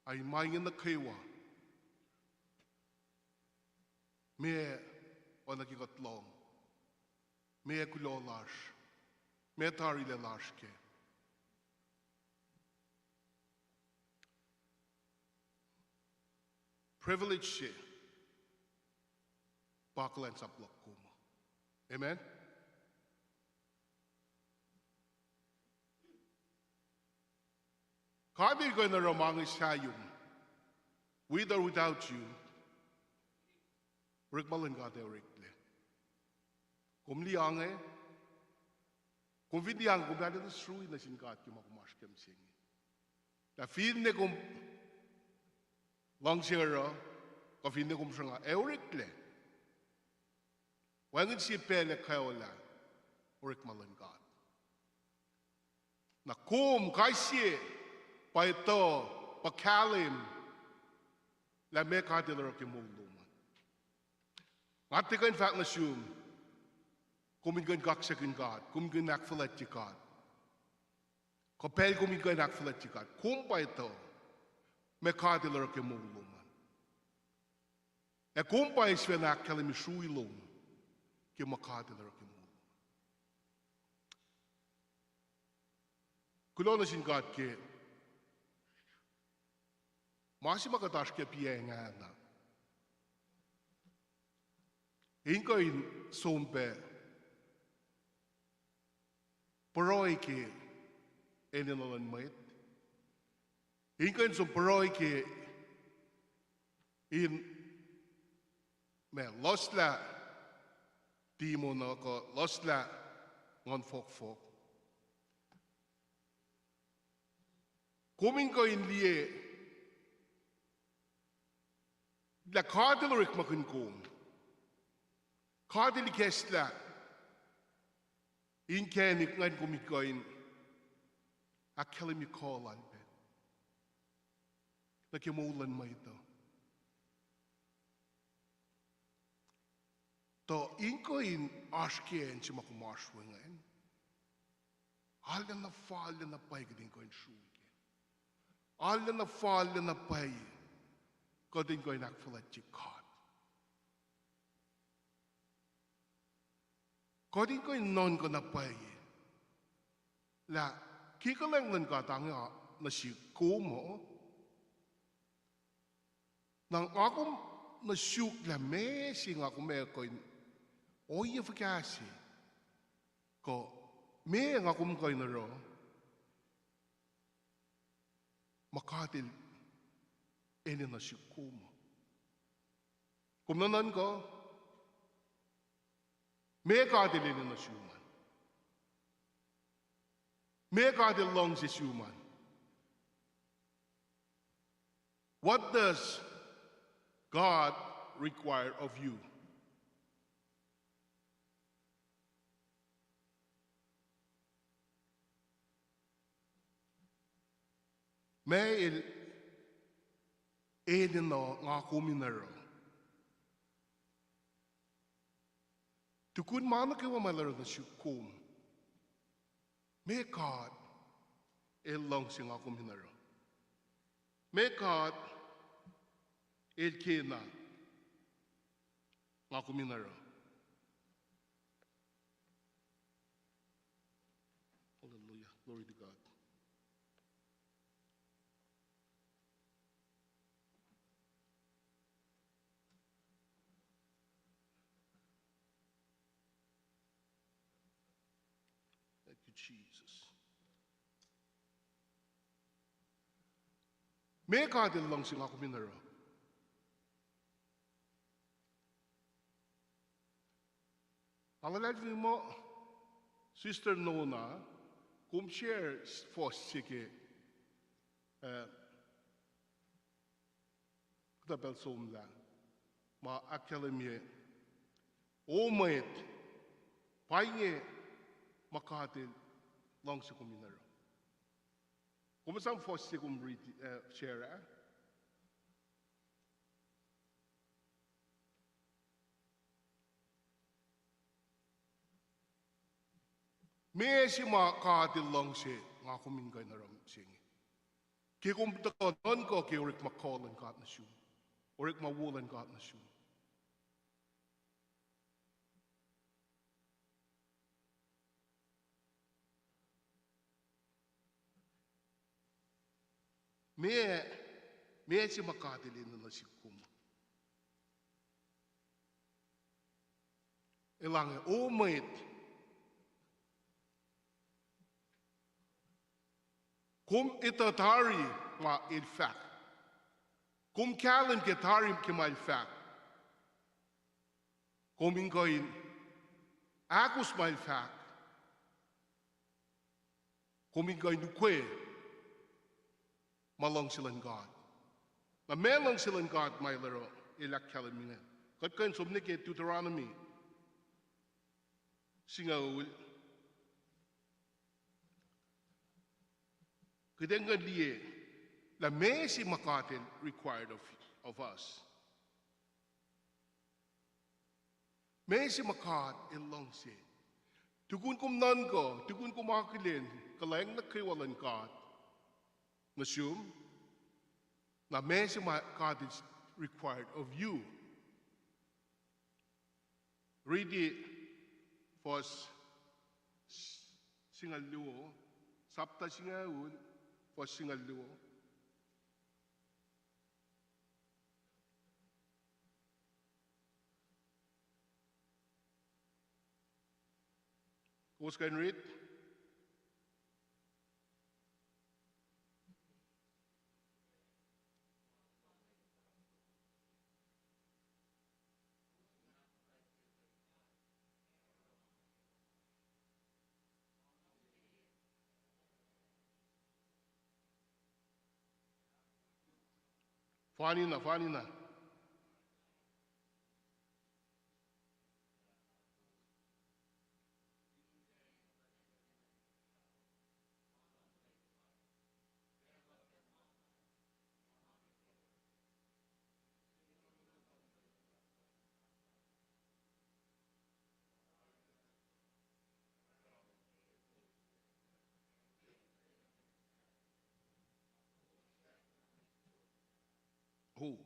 Ac ma inge nuh kwewa, meac oacna ke kuht lohng, meac kuloh lasr, meac tarilac lasr kac. Privilege se pa kuhlwacnsap luhk kom uh. Amen. God El kuh in oruh ma inge sahyom, with or without you. Orekma luhn God ac oreklac. Kom liye inge, kom fin liye inge, kom arulacna srui nuh sin God ke ma kom oasr kac mihsenge. Na finne kom luhngse oruh, kuh finne kom sruhnga, ac oreklac. Wacngihn sie pacl ac kaolah orekma luhn God. Na kom kais sie pa etuh, pa kahlwem lah meac God El oruh ke moul lom an. Nga tiac kuh in fahk nuh sum kom in kuh in kaksakihn God, kom in kuh in ahkfuhlwactye God, kuh pacl kom in kuh in ahkfuhlwactye God. Kom pa etuh meac God El oruh ke moul lom an. Ac kom pa eis pacna ahkkahlwemye srui lom ke ma God El oruh ke moul lom. Kuloh nuh sin God ke ma se ma kuht oasr ke piacng ah na, in kuh in som pac pruhe ke enenuh luhn mwet, in kuh in som pruhe ke in ma luslah demon uh kuh luslah nguhn fohkfohk. Kom in kuh in liye lah God El orekmakihn kom. God El ikacslah inkacnek ingacn kom in kuh in ahkkahlwemye kuh Lal pac nuh ke moul luhn mwet uh. Tuh in kuh in oasr ke acn se ma kom oasr we ingacn, arulacna fal, arulacna pwacye kuht in kuh in srui kac. Arulacna fal, arulacna pwacye kuht in kuh in ahkfuhlwactye God. Kuht in kuh in nuhnkuh na pwacye lah ke kuhlwacng luhn God inge nuh sihk kom uh, na nga kom nuh sihk lah meac se nga kom ac kuh in ohiyac fuhkah se, kuh meac nga kom kuh in oruh ma God El enenuh sihk kom uh. Kom nuhnuhnkuh, meac God El enenuh sum an? Meac God El luhngse sum an? What does God require of you? Meac El enenuh nga kom in oruh? Tukun ma nuh kwewa ma El oruh nuh sihk kom, meac God El luhngse nga kom in oruh? Meac God El kena nga kom in oruh? Hallelujah. Glory to God. Jesus. Meac God El luhngse nga kom in oruh? Nga luhlahlfongi muh Sister Nona, kom share fuhs se ke, eh, kuhtuh pacl somlah, ma ahkkahlwemye, O mwet, pa inge ma God El luhngse kom in oruh. Kom esam fuhs se kom read, eh, share ah? Meac se ma God El luhngse nga kom in kuh in oruh se inge? Ke kom tuhkuh nuhnkuh ke orekma kuh luhn God nuh sum, orekma wo luhn God nuh sum. Meac, meac se ma God El enenuh nuh sihk kom? El ange, O mwet, kom etuh tari ma El fahk. Kom kahlwem ke tari ke ma El fahk. Kom in kuh in ahkos ma El fahk. Kom in kuh in ukwe ma luhngse luhn God. Na meac luhngse luhn God ma El oruh, El ahkkahlwemye inge? Kuht kuh in som nuh ke Deuteronomy singucul. Kuht in kuh in liye lah meac se ma God El required of, of us. Meac se ma God El luhngse? Tukun kom nuhnkuh, tukun kom akihlen kuhlwacng nuh kwewa luhn God nuh sum, na meac se ma God is required of you? Riti fuhs singucul luo, sapta singucul, fuhs singucul luo. Kowos kuh in rit? Fani na, fani na. Oh.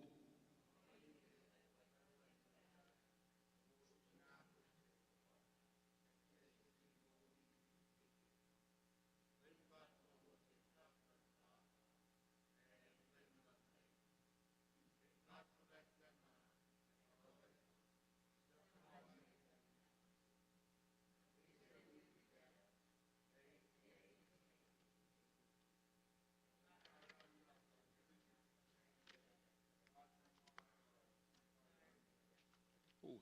Oh.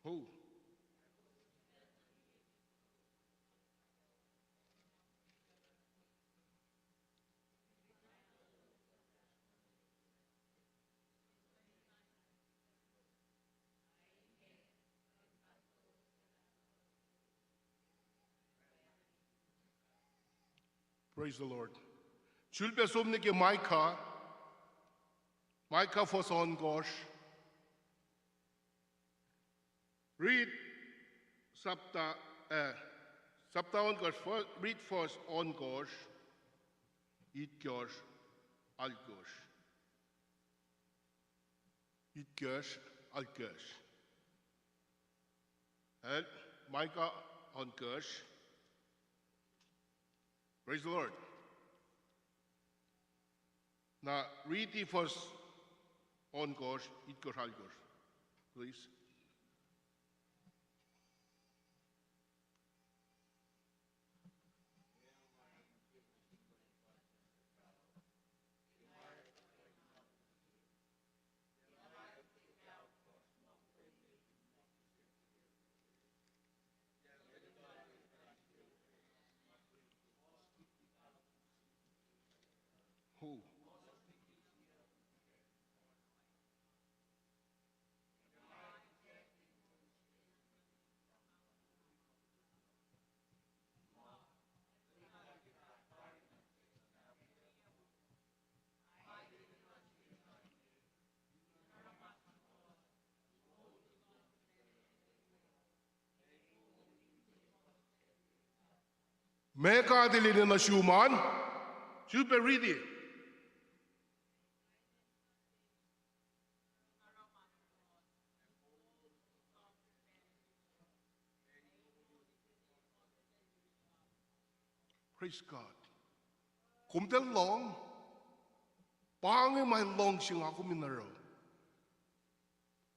Oh. Praise the Lord. Sulpac som nuh ke Micah. Micah fuhs ohnkohsr. Read. Sapta, eh, sapta ohnkohsr, fir-, read first ohnkohsr, itkohsr, alkohsr. Itkohsr, alkohsr. El, Micah ohnkohsr. Praise the Lord. Na riti fuhs ohnkohsr, itkohsr, alkohsr, please. Meac God El enenuh sum an? Sifilpac riti. Praise God. Kom tiac lohng? Pa inge ma lohng se nga kom in oruh.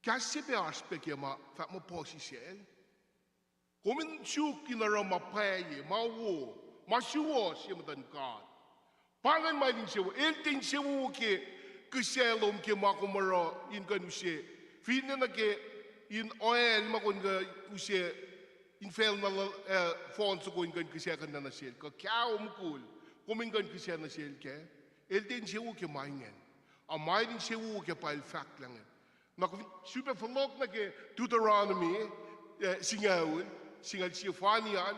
Kahs se pac oasr pac ke ma fahk muh puhsisacl. Kom in suk in oruh ma pwacye, ma wo, ma suwohs ye muhtuhn God. Pa ingacn ma El insewowo, El tiac insewowo ke kihsac lom ke ma kom oruh in kuh in use. Finne nuh ke in oil ma kom kuh use in facl na, eh, fohn soko in kuh in kihsac kuh na nuh sel, kuh kaho mukul kom in kuh in kihsac nuh sel kac. El tiac insewowo ke ma ingacn. A ma El insewowo ke pa El fahk lah inge. Na kom sifilpac fohlohk nuh ke Deuteronomy, eh, singucul, singucul sie fani an,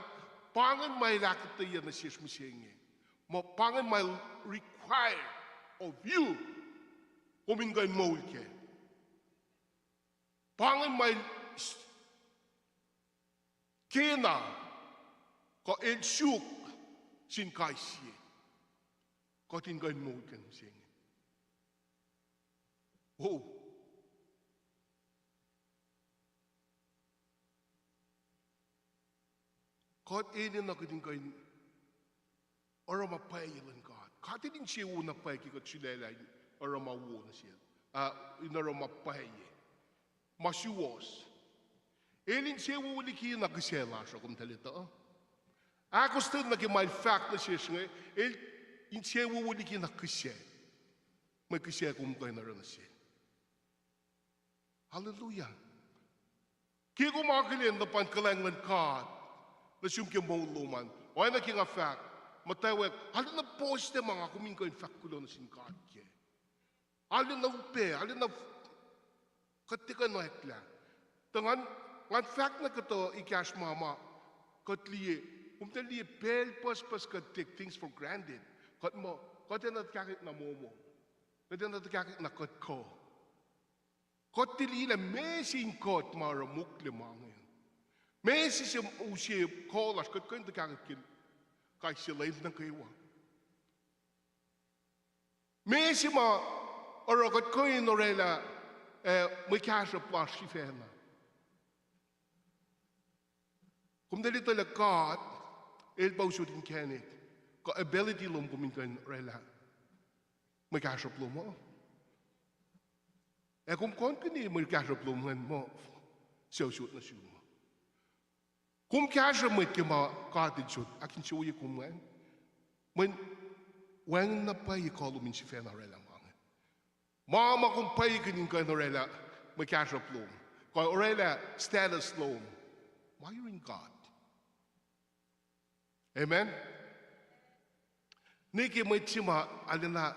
pa ingacn ma El ahkuhtweyac nuh sesr mihsenge. Ma pa ingacn ma El require of you, kom in kuh in moul kac. Pa ingacn ma El s-, kena, kuh El suk sin kais sie, kuht in kuh in moul kac mihsenge. Oh. Kuht enenuh kuht in kuh in oruh ma pwacye luhn God. God El insewowo na pwacye ke kuht sulaclah in oruh ma wo nuh sel, ah, in oruh ma pwacye, ma suwohs. El insewowo liki na kihsac lasr uh, komtahl etuh. Ahkostwen nuh ke ma El fahk nuh sesr inge, El insewowo liki na kihsac. Mwe kihsac kom kuh in oruh nuh sel. Hallelujah. Ke kom akihlen luhpan kuhlwacng luhn God nuh sum ke moul lom an, oacna ke nga fahk, muhtwacwacack, arulacna puhslac ma nga kom in kuh in fahk kuloh nuh sin God kac. Arulacna upac, arulacna f-, kuht tiac kuh in oacklah. Tuh ngan, ngan fahk nuh kuhtuh ekahsr ma ma kuht liye, komtahl liye pacl pucspucs kuht take things for granted. Kuht muh, kuht enenuh tuhkahkwack na momo. Kuht enenuh tuhkahkwack na kuht kuh. Kuht tiac liye lah meac se in kuht ma oruh mokle ma inge. Meac se se use kuh lasr kuht kuh in tuhkahkwack ke kais sie lwen nuh kwewa. Meac se ma oruh kuht kuh in orwaclah, eh, mwe kahsruhp lasr sifacna. Komtahl etuh lah God El pa usot inkacnek, kuh ability lom kom in kuh in orwaclah mwe kahsruhp lom uh. Ac kom kuh in kuhne mwe kahsruhp lom ingacn muh suc usot nuh sum uh. Kom kahsruh mwet ke ma God El sot ahkinsewowoye kom ingacn. Mweyen wacngihn na pwacye kuh lom in sifacna orwaclah ma inge. Ma, ma kom pwacye kihn in kuh in orwaclah mwe kahsruhp lom, kuh orwaclah status lom, ma yurin God. Amen. Ne ke mwet se ma arulacna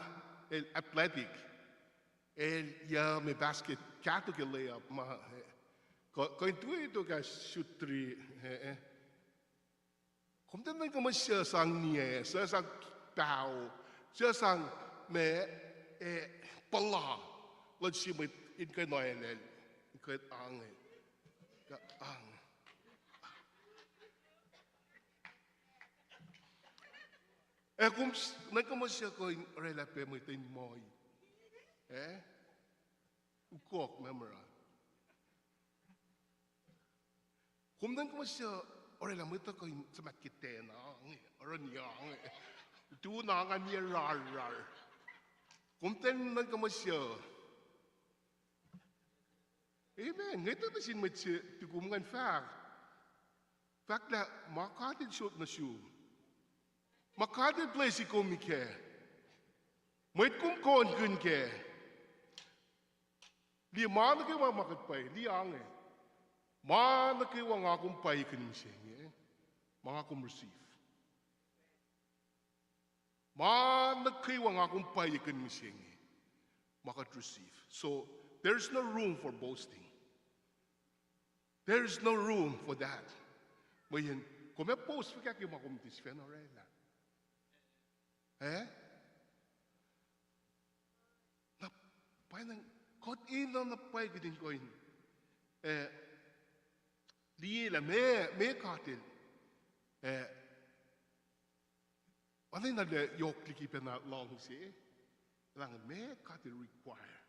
el athletic, el yuh me basket kahto ke layup ma, eh, kuh, kuh in tueto ke shoot three, eh, eh. Kom tiac nuhnkuh muh suc sang niyac, suc sang paho, suc sang ma, eh, puhla luhn sie mwet in kuh in oalel, in kuh in ange, kuh ange. Eh, kom s-, nuhnkuh muh suc kuh in orwaclah pac mwet in muhi. Eh? Ukok memora. Kom nuhnkuh muh suc orwaclah mwet uh kuh in suhmaht ke ten ange, oruh niange. Tu na nga niyac rarrar. Kom ten nuhnkuh muh suc. Amen. Ngwetacng nuh sin mwet se tukum ngan fahk. Fahk lah ma God El sot nuh sum, ma God El bless kom kac, mwet kom kohnkihn kac. Liye, ma nuh kwewa ma kuht pwacye, liye ange. Ma nuh kwewa nga kom pwacye kihn mihsenge, ma nga kom receive. Ma nuh kwewa nga kom pwacye kihn mihsenge, ma kuht receive. So, there is no room for boasting. There is no room for that. Mweyen kom ac boast fuhkah ke ma kom tis fen orwaclah? Eh? Na pwacnwacng kuht enenuh na pwacye kuht in kuh in, eh, liyelah meac, meac God El, eh, oacna lah yohk liki pacna luhngse, lah meac God El require.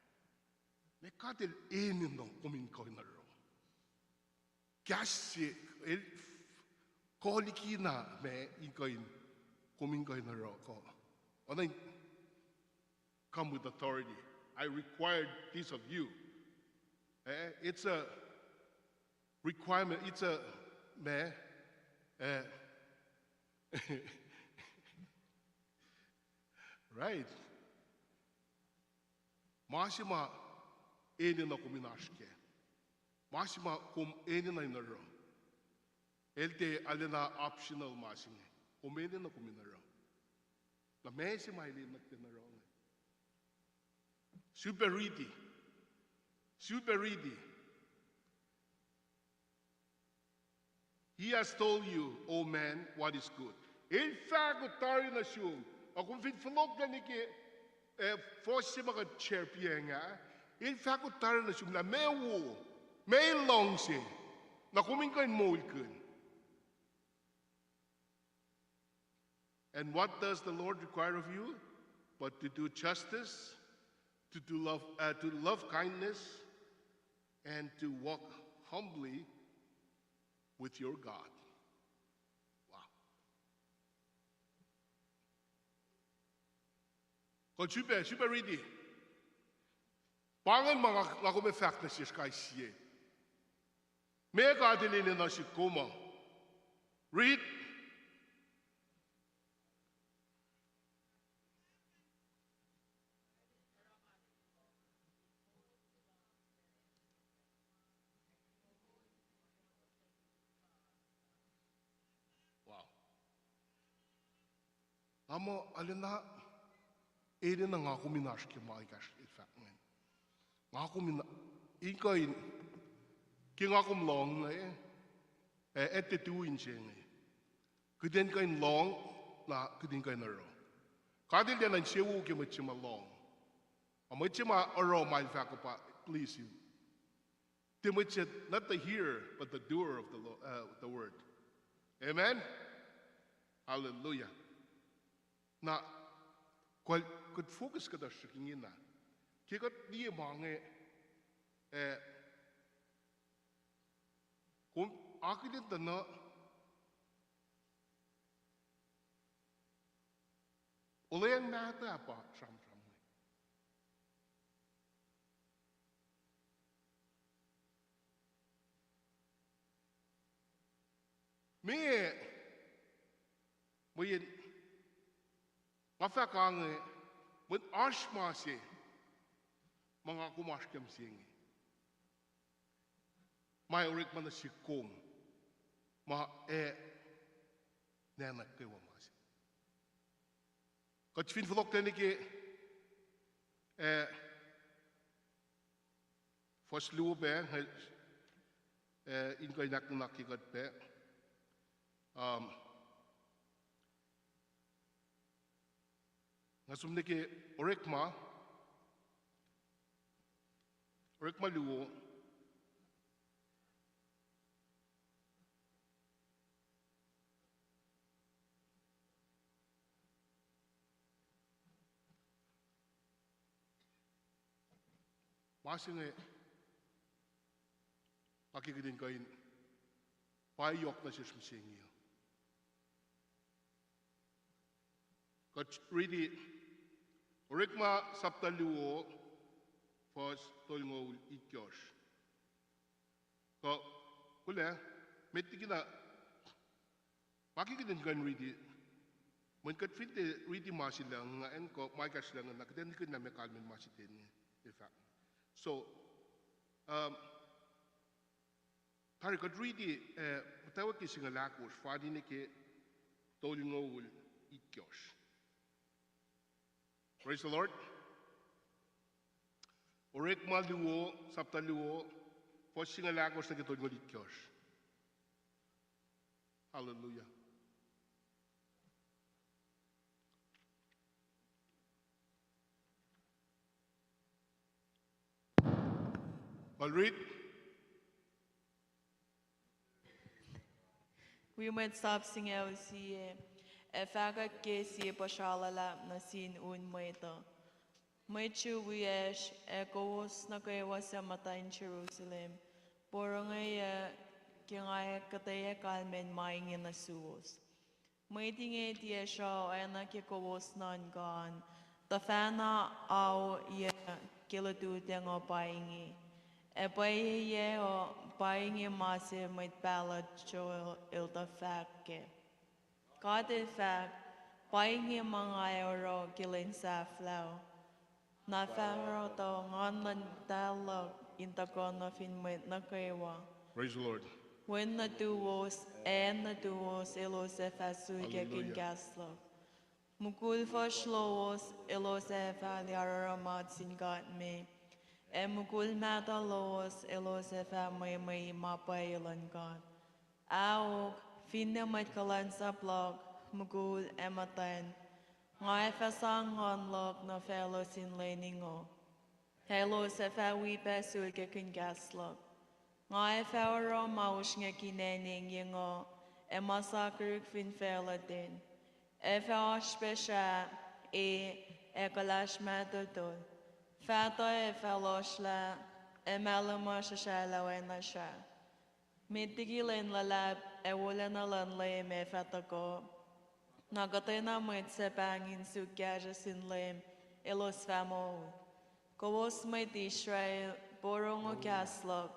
Meac God El enenuh kom in kuh in oruh. Kahs se El kuh liki na meac in kuh in, kom in kuh in oruh kuh. Oacna in come with authority. I require this of you. Eh, it's a requirement. It's a, meac, eh, right. Ma se ma enenuh kom in oasr kac. Ma se ma kom enenuh in oruh. El tiac arulacna optional ma se inge. Kom enenuh kom in oruh. Na meac se ma El enenuh kom in oruh inge? Sifilpac riti. Sifilpac riti. He has told you, O man, what is good. El fahko tari nuh sum. Ac kom fin fohlohklac nuh ke, eh, fuhs se ma kuht share piyacng ah, El fahko tari nuh sum lah meac wo, meac El luhngse, na kom in kuh in moulkihn. And what does the Lord require of you? But to do justice, to do love, uh, to love kindness, and to walk humbly with your God. Wow. Kuht sifilpac, sifilpac riti. Pa ingacn ma nga, nga kom ac fahk nuh sesr kais sie. Meac God El enenuh sihk kom uh? Rit. Wow. Nga muh arulacna enenuh nga kom in oasr ke ma ekahsr El fahk ingacn. Nga kom in, in kuh in, ke nga kom lohng inge, eh, etuh tu inse inge. Kuht in kuh in lohng, na kuht in kuh in oruh. God El tiacna insewowo ke mwet se ma lohng. A mwet se ma oruh ma El fahko pa please Him. Tiac mwet se, not the hearer, but the doer of the lo-, uh, the word. Amen? Hallelujah. Na, kuh-, kuht focus kuhtuh srihk ingena. Ke kuht liye ma inge, eh, kom akihlen tuh na, olweacng mahtuh pa sramsram inge. Meac, mweyen, nga fahk ange, mweyen oasr ma se, ma nga kom oasr kac mihsenge. Ma orekma nuh sihk kom, ma ac nacna kwewa ma se. Kuht fin fohlohklac nuh ke, eh, fuhs luo pac, eh, in kuh in ahknuhnakye kuht pac. Um, nga som nuh ke Orekma, Orekma luo. Ma se inge, ma ke kuht in kuh in pa yohk nuh sesr mihsenge uh. Kuht riti Orekma sapta luo, fuhs tolngoul itkohsr. Kuh, kulah, met liki na, ma ke kuht in kuh in riti, mweyen kuht fin tiac riti ma se lucng an kuh ma ekahsr lucng an, na kuht in likihnlah ma kalmacn ma se ten inge, e fahk. So, um, tari kuht riti, eh, muhtwacwacack ke singucul ahkosr, fani nuh ke tolngoul itkohsr. Praise the Lord. Orekma luo, sapta luo, fuhs singucul ahkosr nuh ke tolngoul itkohsr. Hallelujah. I'll read. Wi mwet sap singucul sie, ac fahkwack ke sie puhsra luhlahp nuh sin un mwet uh. Mwet Jew wiyacsr, ac kowos nuh kwewa suc muhtwacn Jerusalem, porongeyuck ke nga ahkuhtweyac kalmacn ma inge nuh suwos. Mwet inge tiac sruh oacna ke kowos nuhnkuh an, tuhfahna ao yac ke lututacng uh pa inge. Ac pwacye yac uh pa inge ma se mwet pahluh Joel el tuh fahk kac. God el fahk, pa inge ma nga ac oruh ke lwen sahflah uh. Na fah oruh tuh Nguhn luhn muhtahl luhk in tuhkuh nuh fin mwet nuh kwewa. Praise the Lord. Wen nuhtuwos, acn nuhtuwos, elos ac fah sulkakihn kahs luhk. Mukul fuhsr lowos, elos ac fah aruruma sin God me. Ac mukul mahtuh lowos, elos ac fah mwemwei ma pwacye luhn God. Ahok, finne mwet kuhlwacnsap luhk, mukul ac muhtwacn, nga ac fah sang Nguhn luhk nuh faclos in lwen ingoh. Ac elos ac fah wi pac sulkakihn kahs luhk. Nga ac fah oruh ma usrnguck in acn engyeng uh, ac ma sakihrihk fin facluh ten. Ac fah oasr pac srah, e, ac kuhlahsr mahtuhtuhl. Fahtuh ac fah lohsrlah, ac mahlwem uh srihsrahlah oacna srah. Met liki lwen luhlahp ac wolacna luhn Leum ac fah tuhkuh, na kuhtwena mwet suc pahngihn suk kahsruh sin Leum, elos fah moul. Kowos mwet Israel, porongo kahs luhk.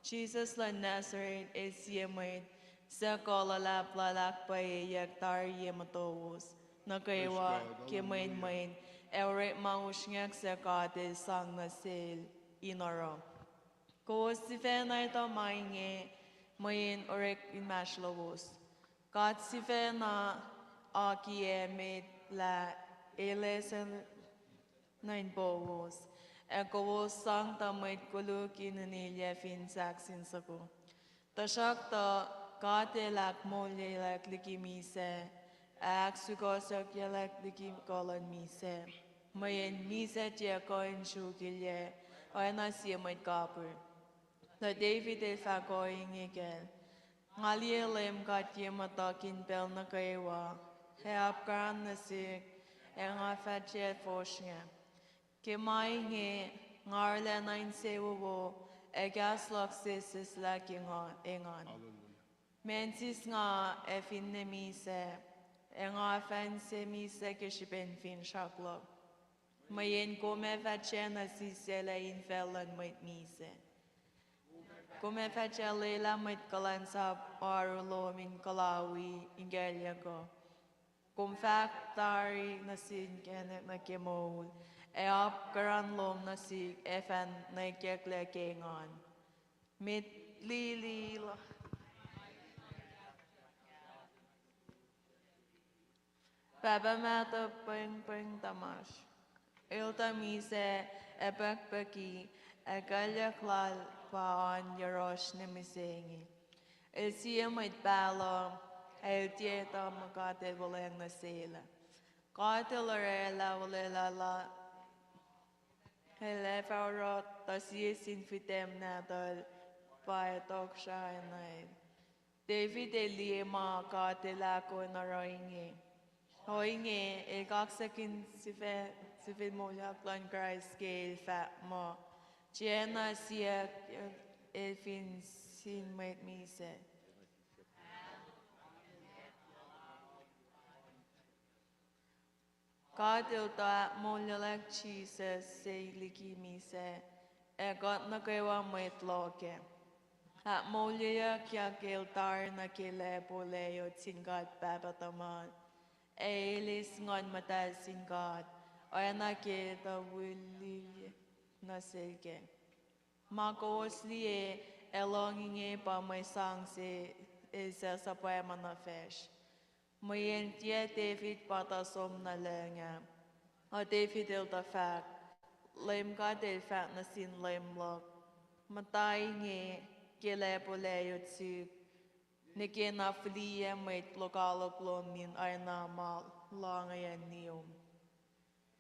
Jisus luhn Nazareth el sie mwet suc kuh luhlahp lal ahkpwacyeyuck tari ye motowos nuh kwewa ke mwenmwen, ac orekma usrnguck suc God el sang nuh sel in oruh. Kowos sifacna etuh ma inge mweyen orek inmahsrlowos. God sifacna akiyac met lah el ase nuh inpowos, ac kowos sang tuh mwet koluk in unilyac fin sahk sin soko. Tuhsruhktuh God el ahkmoulyaclwack liki misac, ac ahksukohsohkyaclwack liki kuh luhn misac, mweyen misac tiac kuh in sruokilyac oacna sie mwet kapihr. Tuh David el fahk ohinge kacl: Nga liye Leum God ye muhtuhk in pacl nuh kwewa, ac apkuhran nuh sihk, ac nga fah tiac fosrngah. Ke ma inge nga arulacna insewowo, ac kahs luhk sesseslah ke engan. Macnsis nga ac finne misac, ac nga fah inse misac ke srihpen finsrak luhk. Mweyen kom ac fah tiacna sisaclah infacl luhn mwet misac. Kom ac fah tiac lwelah mwet kuhlwacnsap oaru lom in kuhlawi ikalyuck uh. Kom fahk tari nuh sin inkacnek nuh ke moul, ac apkuhran lom nuh sihk ac fah nwacklah ke engan. Met lili la- Pahpah mahtuh pwengpweng tuhmasr, el tuh misac ac pukpuki, ac kalyuck lal pa oan yohrohsr nuh mihsenge. El sie mwet pahluh, ac el tiac etuh muh God el wuhlweacng nuh sel ah. God el orwaclah olwelah lal, el ac fah oruh tuh sie sin fihtac nahtuhl pa ac tohkohsrahi nuh el. David el liye ma God el ahkoo in oruh inge. Ohinge, el kaksakihn sifil moulyak luhn Kraist ke el fahk muh, Tiacna siyuck el fin sin mwet misac. God El tuh ahkmoulyaclwack Jisus se liki misac, ac kuht nuh kwewa mwet loh kac. Ahkmoulyeyuckyak el tari nuh ke lacpo layot sin God Pahpah tuhmuhk, ac El eis Nguhn Muhtahl sin God, oacna ke tuh wiliyac nuh sel kac. Ma kowos liye ac lohng inge pa mwe sang se el suc suhpwacma nuh facsr. Mweyen tiac David pa tuh som nuh lucng ah, a David el tuh fahk, Leum God El fahk nuh sin Leum luhk, Muhta inge ke lacpo layot sihk, nwe ke na fihliyac mwet lokoalok lom in oacna ma loangeyacn niom.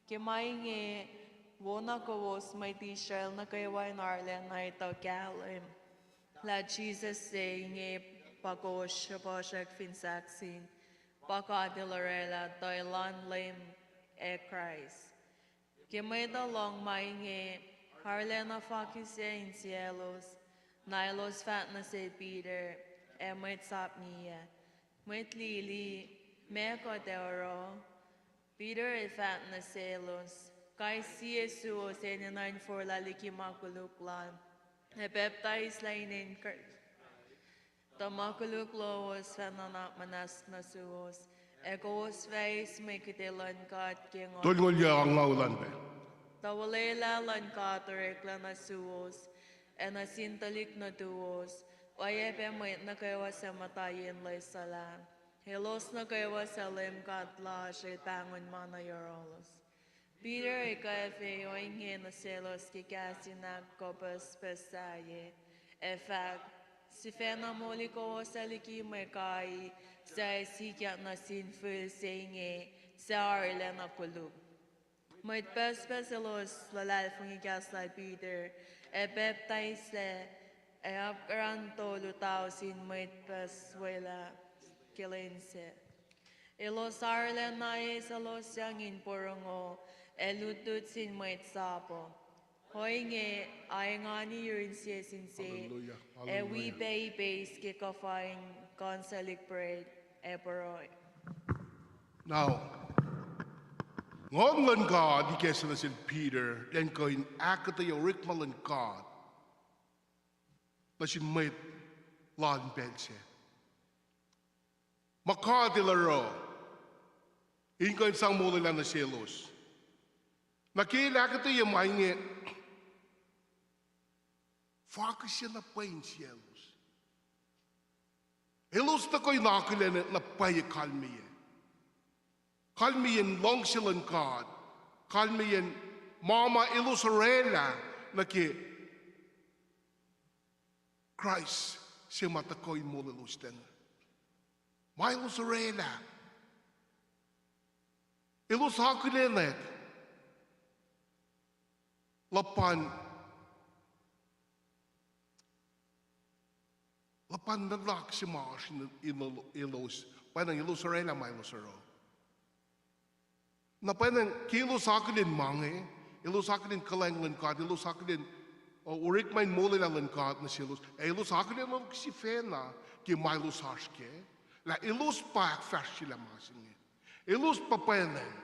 Ke ma inge, wona kowos mwet Israel nuh kwewa in arulacna etuh kahlwem lah Jisus se inge pa kowos sruhpuhsrak fin sahk sin, pa God El oraclah tuh Elan Leum ac Kraist. Ke mwet uh lohng ma inge, arulacna fakihsyac insiyaclos, na elos fahk nuh sel Peter ac mwet sap ngiyac, Mwet lili, meac kuht ac oruh? Peter el fahk nuh selos, Kais sie suwos enenuh in forlah liki ma koluk lal, ac pacptaislac inen Kraist, tuh ma koluk lowos fah nuhnak muhnahs nuh suwos, ac kowos fah eis mwe kihte luhn God ke Tolngoul yac angngaul an pac. Tuh olwelah luhn God oreklac nuh suwos, ac nuh sin tuhlihk nuhtuwos, oacyacpac mwet nuh kwewa suc muhta yen loessuhlah, elos nuh kwewa suc Leum God lasr El pahngon ma nuh yohrohlos. Peter ac Kaife ohinge nuh selos ke kahs in ahkkuh pucspucs sahyac, ac fahk, Sifacna moli kowos ac liki mwe kai suc ac sikyak nuh sin fihl se inge suc arulacna koluk. Mwet pucspucs elos luhlahlfongi kahs lal Peter, ac pacptaislac, ac apkuhran tolu tausin mwet pucspucs welah ke lwen sac. Elos arulacna eis elos yang in porongo ac lutlut sin mwet sap uh. Ohinge, a engan yurin sie sin se, ac wi pac ipeis ke kuhfa in kuhnselihk pret ac pruhe. Now, Nguhn luhn God ikacslah nuh sel Peter elan kuh in ahkuhtweyac orekma luhn God nuh sin mwet lal in pacl sac. Ma God El oruh in kuh in sang molwelah nuh selos. Na ke el ahkuhtweyac ma inge, fakihsyac na pwacye insiyaclos. Elos tuhkuh in akihlen na pwacye kalmeyac. Kalmeyacn luhngse luhn God. Kalmeyacn ma ma elos orwaclah nuh ke Kraist se ma tuhkuh in molweloslac inge. Ma elos orwaclah. Elos akihlen luhpan, luhpan nuhnak se ma oasr in, in elos, pwacnwacng elos orwaclah ma elos oruh. Na pwacnwacng ke elos akihlen ma inge, elos akihlen kuhlwacng luhn God, elos akihlen, uh, orekma in molwelah luhn God nuh selos, ac elos akihlen nuh sifacna ke ma elos oasr kac, lah elos pa ahkfahsryelah ma se inge. Elos pa pwacnwacng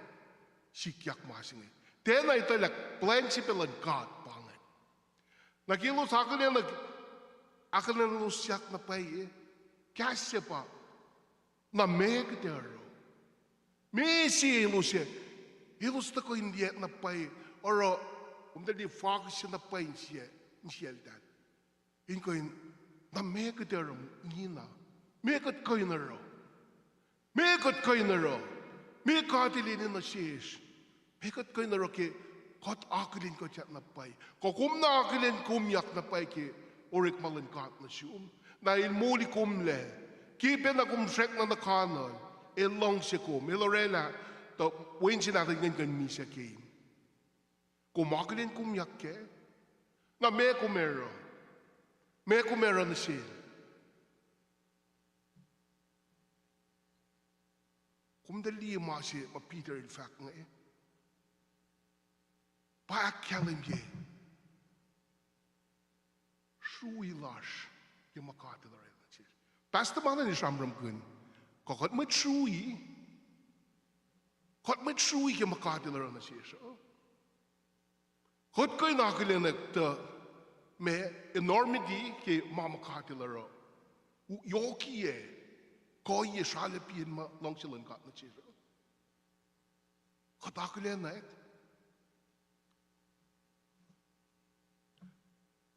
sikyak ma se inge. Tiacna etuh lah plwacn se pac luhn God pa ingacn. Na ke elos akihlen, akihlen elos siyuck na pwacye, kahs se pa, na meac kuht ac oruh? Meac se elos ac, elos tuhkuh in liye na pwacye, oruh, kom tuh liye fakihsyac na pwacye insiyacl, insiyacltahl. In kuh in, na meac kuht ac oruh ingena? Meac kuht kuh in oruh? Meac kuht kuh in oruh? Meac God El enenuh sesr? Meac kuht kuh in oruh ke kuht akihlen kuhtyak na pwacye? Kuh kom na akihlen komyak na pwacye ke orekma luhn God nuh sum? Na El moli komlac. Ke pacna kom srackna nuh kanuhl, El luhngse kom. El orwaclah tuh Wen se nahtuhl ingacn kuh in misac keim. Kom akihlen komyak kac? Na meac kom ac oruh? Meac kom ac oruh nuh sel? Kom tuh liye ma se ma Peter el fahk inge. Pa ahkkahlwemye srui lasr ke ma God El oruh nuh sesr. Pastor Malan el sramsramkihn, kuh kuht mwet srui, kuht mwet srui ke ma God El oruh nuh sesr uh. Kuht kuh in akihlenak tuh ma enormity ke ma ma God El oruh, yohkiyac, kuhiyac, sralapin ma luhngse luhn God nuh sesr uh. Kuht akihlenak.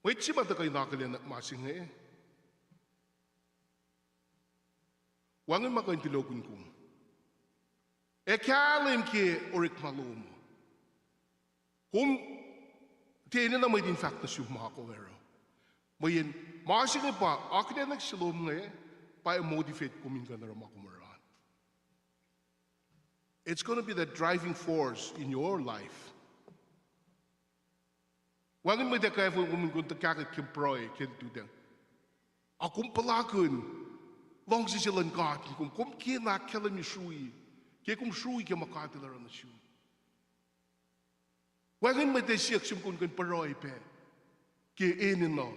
Mwet se ma tuhkuh in akihlenak ma se inge, wacngihn ma kuh in tulokihn kom. Ac kahlwem ke orekma lom. Kom tiac enenuh mwet in fahk nuh sum ma kom oruh. Mweyen ma se inge pa akihlenak se lom inge, pa motivate kom in kuh in oruh ma kom oruh an. It's gonna be the driving force in your life. Wacngihn mwet ac kwacfe kom in kuh in tuhkahkwack ke pruhe ke lututacng. A kom puhlakihn luhngse se luhn God in kom, kom kena ahkkahlwemye srui, ke kom srui ke ma God El oruh nuh sum. Wacngihn mwet ac siyuck sum kom in kuh in pruhe pac ke enenuh,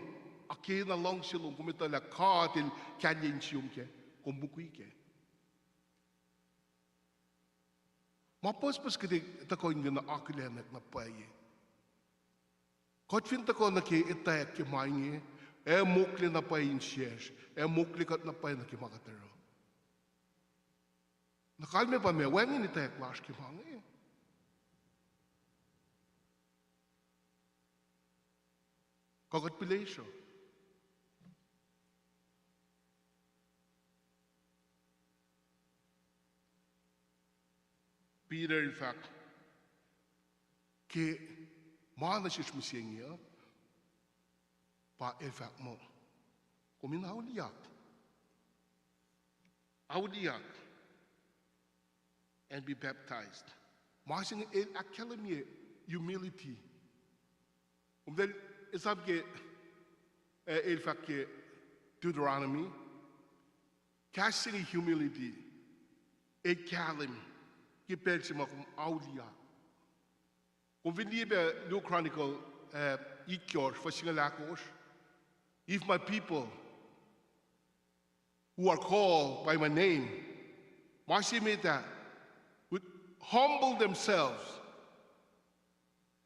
a kena luhngse lom, kom etuh lah God El kahlye insiyom kac, kom mukwi kac. Ma pucspucs kuht ac tuhkuh in kuh in akihlenak na pwacye. Kuht fin tuhkuh nuh ke etwacack ke ma inge, ac mokle na pwacye insiyacsr, ac mokle kuht na pwacye nuh ke ma kuht oruh. Na kalmac pa meac, wacngihn etwacack lasr ke ma inge. Kuh kuht pihlesruh? Peter el fahk, ke ma nuh sesr mihsenge uh, pa el fahk muh, kom in auliyak. Auliyak and be baptized. Ma se inge el ahkkahlwemye humility. Kom tahl esam ke, eh, el fahk ke Deuteronomy, kahs se inge humility, el kahlwem ke pacl se ma kom auliyak. Kom fin liye pac Luo Chronicle, eh, itkohsr, fuhs singucul ahkosr, if my people who are called by my name, ma se met ah, would humble themselves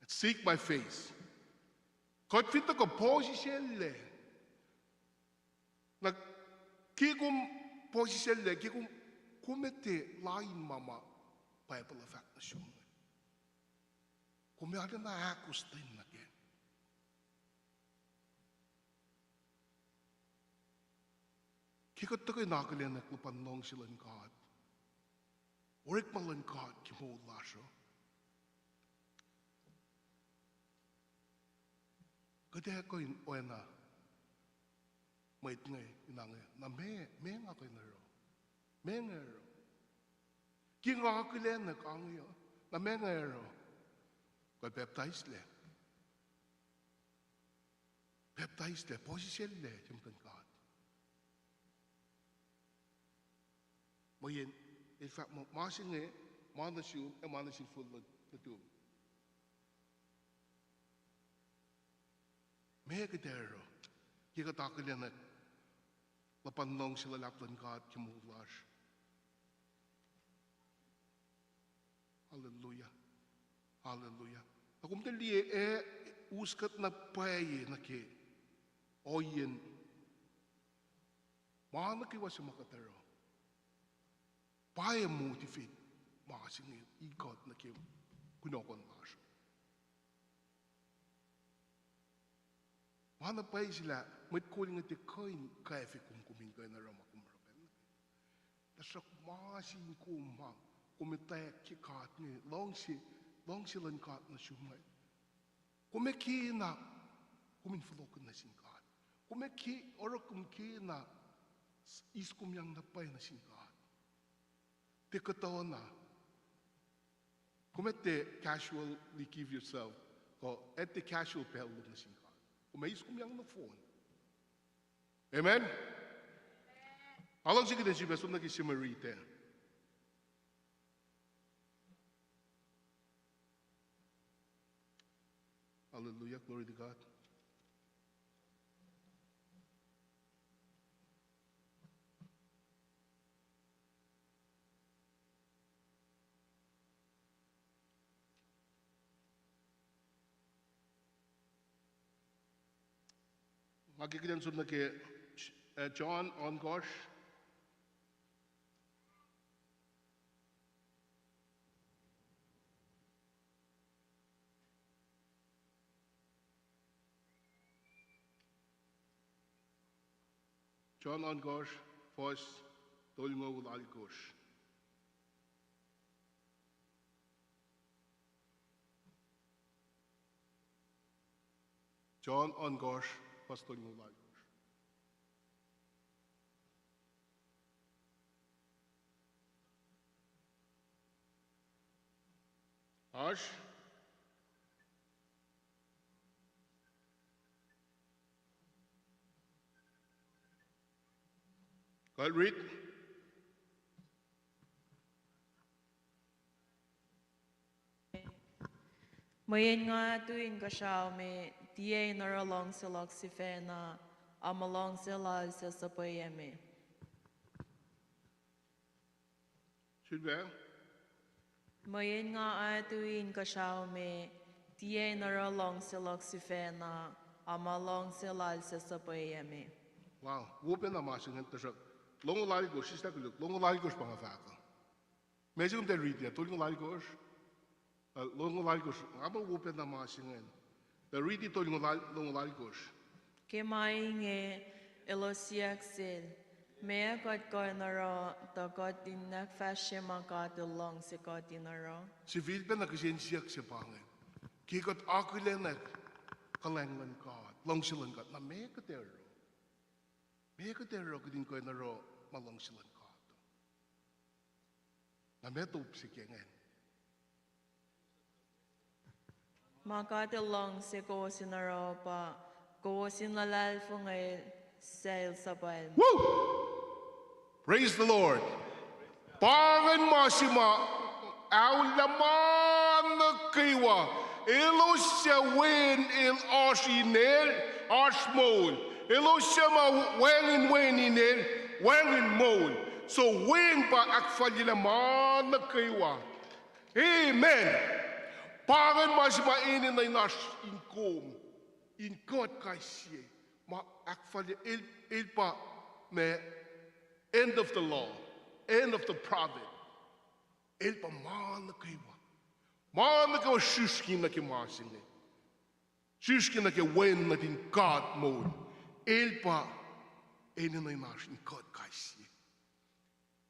and seek my face. Kuht fin tuhkuh puhsisacllac, na ke kom puhsisacllac, ke kom, kom etuh lain ma ma Bible uh fahk nuh sum. Kom arulacna ahkostwen nuh kac. Ke kuht tuhkuh in akihlenak luhpan luhngse luhn God, orekma luhn God ke moul lasr uh, kuht ac kuh in oacna mwet inge in ange, na meac, meac nga kuh in oruh? Meac nga oruh? Ke nga akihlenak ange uh, na meac nga oruh? Kuh pacptaislac. Pacptaislac, puhsisacllac ke muhtuhn God. Mweyen el fahk muh ma se inge, ma nuh sum ac ma nuh sin fihl nuhtum. Meac kuht ac oruh ke kuht akihlenak luhpan luhngse luhlahp luhn God ke moul lasr? Hallelujah. Hallelujah. Na kom tuh liye, ac us kuht na pwacye nuh ke ohiyacn ma nuh kwewa se ma kuht oruh, pa ac motivate ma se inge in kuht nuh ke kunohkohn lasr. Ma na pwacye se lah mwet kol inge tiac kuh in kwacfe kom, kom in kuh in oruh ma kom oruh pacl nuh ke. Tuhsruhk ma se in kom ma, kom etwacack ke God inge, luhngse, luhngse luhn God nuh sum inge, kom ac kena, kom in fohlohkihn nuh sin God. Kom ac ke, oruh kom kena, s-, eis kom yang na pwacye nuh sin God. Tiac kuhtuh na. Kom ac tiac casually give yourself, kuh ac tiac casual pacl lom nuh sin God. Kom ac eis kom yang nohfohn. Amen? Nga luhngse kuht in sifilpac som nuh ke summary ah. Hallelujah, glory to God. Ac ke kuht in som nuh ke, eh, John ohnkohsr. John ohnkohsr, fuhs tolngoul alkosr. John ohnkohsr, fuhs tolngoul alkosr. Oasr? Kuht rit. Mweyen nga tui inkuhsrao me, tiac in oruh luhngse luhk sifacna, a ma luhngse lal suc suhpweyucme. Sifilpac. Mweyen nga tui inkuhsrao me, tiac in oruh luhngse luhk sifacna, a ma luhngse lal suc suhpweyucme. Wow, wo pacna ma se ingacn, tuhsruhk longoul alkosr, sislah koluk, longoul alkosr pa nga fahk uh. Meac se kom tuh riti ah, tolngoul alkosr? Uh, longoul alkosr, nga muh wo pacna ma se ingacn. Tuh riti tolngoul al-, longoul alkosr. Ke ma inge elos siyuck sel, Meac kuht kuh in oruh tuh kuht in ahkfahsrye ma God El luhngse kuht in oruh? Sifilpac na kihsen siyuck se pa inge. Ke kuht akihlen kuhlwacng luhn God, luhngse luhn God, na meac kuht ac oruh? Meac kuht ac oruh kuht in kuh in oruh ma luhngse luhn God? Na meac top se ke ingacn? Ma God El luhngse kowos in oruh pa, kowos in luhlahlfongi El suc El suhpwacl. Woo! Praise the Lord. Pa ingacn ma se ma aullah ma nuh kwewa. Elos suc wen el oasr inel, oasr moul. Elos suc ma wacngihn wen inel, wacngihn moul. So wen pa ahkfalyelah ma nuh kwewa. Amen. Pa ingacn ma se ma enenuh in oasr in kom, in kuht kais sie, ma ahkfalye, el, el pa ma end of the law, end of the prophet. El pa ma nuh kwewa. Ma nuh kwewa srihsrngi nuh ke ma se inge. Srihsrngi nuh ke wen nuhtin God moul. El pa enenuh in oasr in kuht kais sie.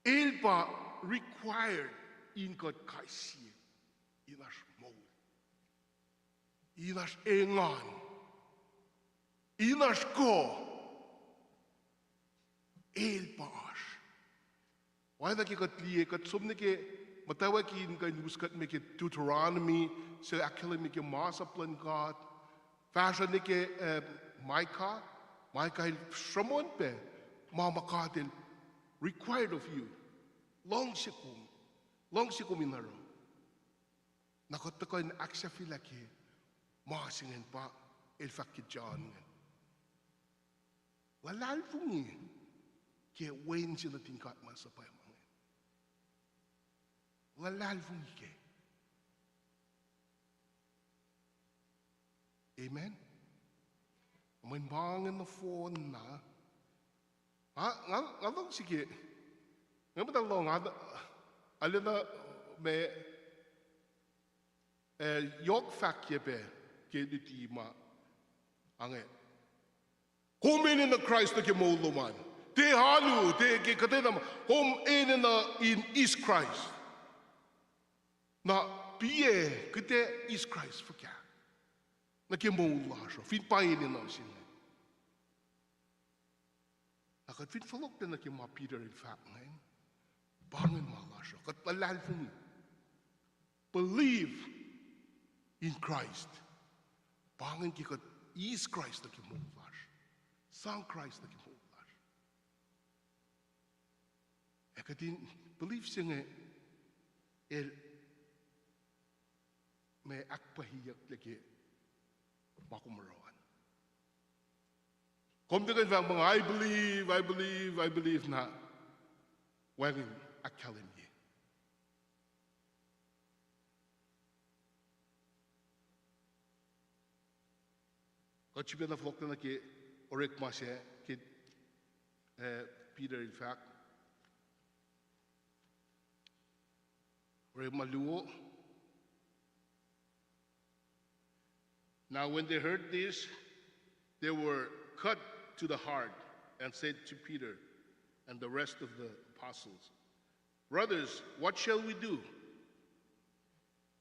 El pa required in kuht kais sie. In oasr moul, in oasr engan, in oasr kuh. El pa oasr. Oacna ke kuht liye, kuht som nuh ke muhtwacwacack in kuh in us kuht me ke Deuteronomy, suc ahkkahlwemye ke masap luhn God. Fahsruh nuh ke, eh, Micah, Micah el sruhmuhn pac ma ma God El required of you. Luhngse kom, luhngse kom in oruh. Na kuht tuhkuh in ahksahfyelah ke ma se ingacn pa el fahk ke John ingacn. Luhlahlfongi ke wen se nuhtin God ma suhpwacma inge. Luhlahlfongi kac. Amen. Mweyen pa inge nohfohn na. Nga, nga, nga lohng srihke. Nga muhta lohng, nga, arulacna ma, eh, yohk fahkyac pac ke luti ma inge. Kom enenuh Kraist nuh ke moul lom an. Tiac alu, tiac ke kuhtwena ma, kom enenuh in eis Kraist. Na piac kuht ac eis Kraist fuhkah nuh ke moul lasr uh, fin pa enenuh se inge. Na kuht fin fohlohklac nuh ke ma Peter el fahk ingacn, pa ingacn ma lasr uh, kuht luhlahlfongi. Believe in Christ. Pa ingacn ke kuht eis Kraist nuh ke moul lasr. Sang Kraist nuh ke moul lasr. Ac kuht in believe se inge el ma ahkpwacyeyucklac ke ma kom oruh an. Kom tiac kuh in fahk muh, I believe, I believe, I believe, na wacngihn ahkkahlwemye. Kuht sifacna fohlohklac nuh ke orekma se ke, eh, Peter el fahk. Orekma luo. Now, when they heard this, they were cut to the heart and said to Peter and the rest of the apostles, "Brothers, what shall we do?"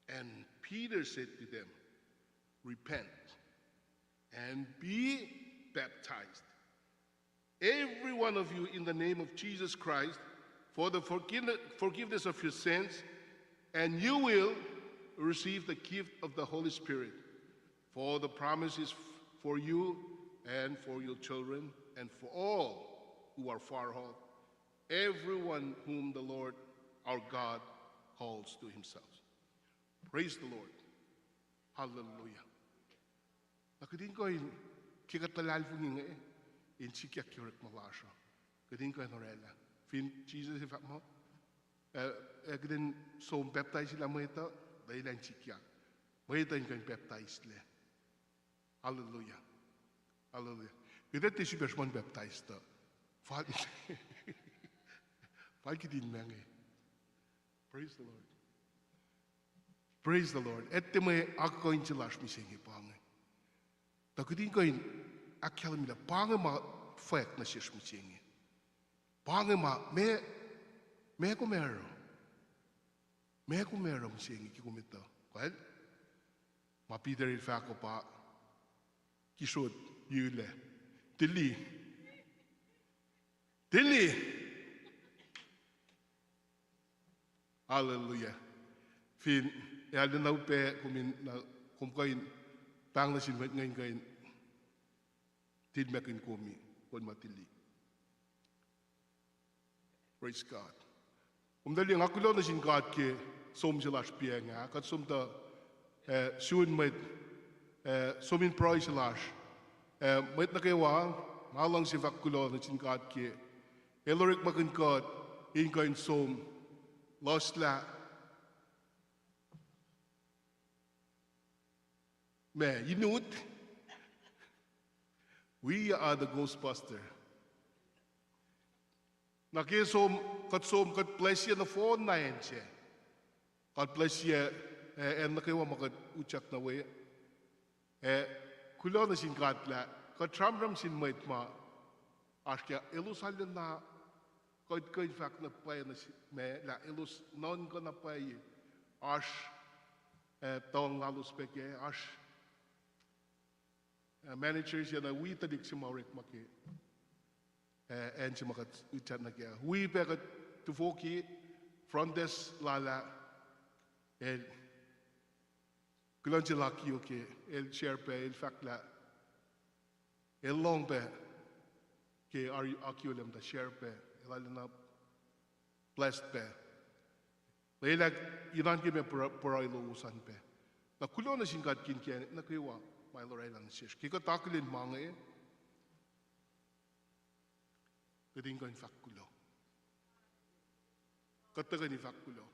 And Peter said to them, "Repent and be baptized, every one of you, in the name of Jesus Christ, for the forgive-, forgiveness of your sins, and you will receive the gift of the Holy Spirit. For the promise is f-, for you and for your children and for all who are far off, everyone whom the Lord our God calls to himself." Praise the Lord. Hallelujah. Na kuht in kuh in, ke kuht luhlahlfongi inge, in sikyak ke orekma lasr uh, kuht in kuh in orwaclah. Fin Jisus El fahk muh, eh, eh, kuht in som pacptaiselah mwet uh, lwelah in sikyak. Mwet uh in kuh in pacptaislac. Hallelujah. Hallelujah. Kuht ac tiac sifilpac sruhmuhn pacptais tuh fal, fal kuht in ma inge. Praise the Lord. Praise the Lord. Etuh mwe akuhkuhin se lasr mihsenge pa inge. Tuh kuht in kuh in ahkkahlwemyelah pa inge ma fwack nuh sesr mihsenge. Pa inge ma, ma, ma kom oruh. Ma kom oruh mihsenge ke kom etuh. Kal, ma Peter el fahk uh pa, kisot, yulac, tili. Tili. Hallelujah. Fin, ac arulacna upac kom in, na, kom kuh in, pahng nuh sin mwet inge in kuh in tilmackihn kom, kom ma tili. Praise God. Kom tuh liye, nga kuloh nuh sin God ke som se lasr piacng ah, kuht som tuh, eh, sun mwet, eh, som in pruhe se lasr. Eh, mwet nuh kwewa, nga luhngse fahk kuloh nuh sin God ke el orekmakihn kuht in kuh in som lasr lah ma, inut, we are the Ghostbuster. Na ke som, kuht som, kuht bless-ye nohfohn na acn se. Kuht bless-ye, eh, acn nuh kwewa ma kuht utyak nuh we. Eh, kuloh nuh sin God lah kuht sramsram sin mwet ma oasr ke elos arulacna, kuht kuh in fahk na pwacye nuh sin ma lah elos nuhnkuh na pwacye, oasr, eh, tuhng lalos pac kac, oasr, eh, manager se na wi tuhlihk se ma orekma ke, eh, acn se ma kuht utyak nuh kac. Wi pac kuht tufoki front desk lal ah, el kuloh nuh sel akio ke el share pac, el fahk lah el lohng pac ke akio lal muhta share pac, el arulacna blessed pac. Lwelah inan ke ma pruhe lowos an pac. Na kuloh nuh sin God ke inkacnek nuh kwewa ma el orwaclah nuh sesr. Ke kuht akihlen ma inge, kuht in kuh in fahk kuloh. Kuht tuhkuh in fahk kuloh.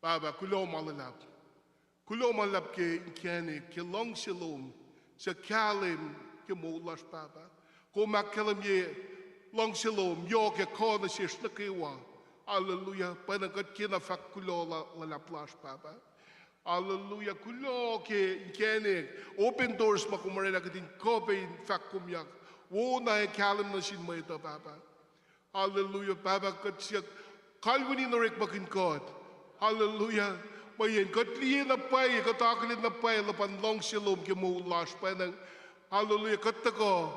Pahpah, kuloh ma luhlahp. Kuloh ma luhlahp ke inkacnek, ke luhngse lom suc kahlwem ke moul lasr, Pahpah. Kom ahkkahlwemye luhngse lom yohk ac kuh nuh sesr nuh kwewa. Hallelujah. Pwacnwacng kuht kena fahk kuloh luhlahp lasr, Pahpah. Hallelujah. Kuloh ke inkacnek, open doors ma kom orwaclah kuht in kuh pac in fahkkomyak. Wona ac kahlwem nuh sin mwet uh, Pahpah. Hallelujah. Pahpah, kuht siyuck kalweni in orekmakihn kuht. Hallelujah. Mweyen kuht liye na pwacye, kuht akihlen na pwacye luhpan luhngse lom ke moul lasr, pwacnwacng, hallelujah, kuht tuhkuh,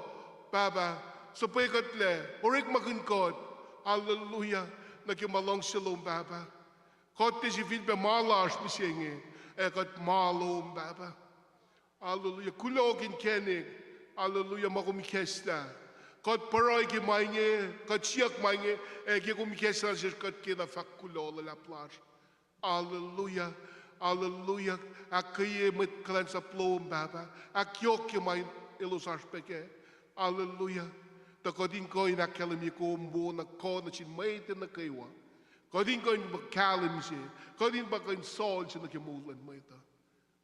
Pahpah, suhpwekuhtlac orekmakihn kuht. Hallelujah. Nuh ke ma luhngse lom, Pahpah. Kuht tiac sifilpac ma lasr mihsenge, ac kuht ma lom, Pahpah. Hallelujah. Kuloh ke inkacnek. Hallelujah. Ma kom ikacslah. Kuht pruhe ke ma inge, kuht siyuck ma inge, ac ke kom ikacslah nuh sesr kuht kena fahk kuloh luhlahp lasr. Hallelujah. Hallelujah. Ahkkweye mwet kuhlwacnsap lom, Pahpah. Ahkyohkye ma elos oasr pac kac. Hallelujah. Tuh kuht in kuh in ahkkahlwemye kom wona kuh nuh sin mwet nuh kwewa. Kuht in kuh in pa kahlwem se. Kuht in pa kuh in sol se nuh ke moul luhn mwet uh.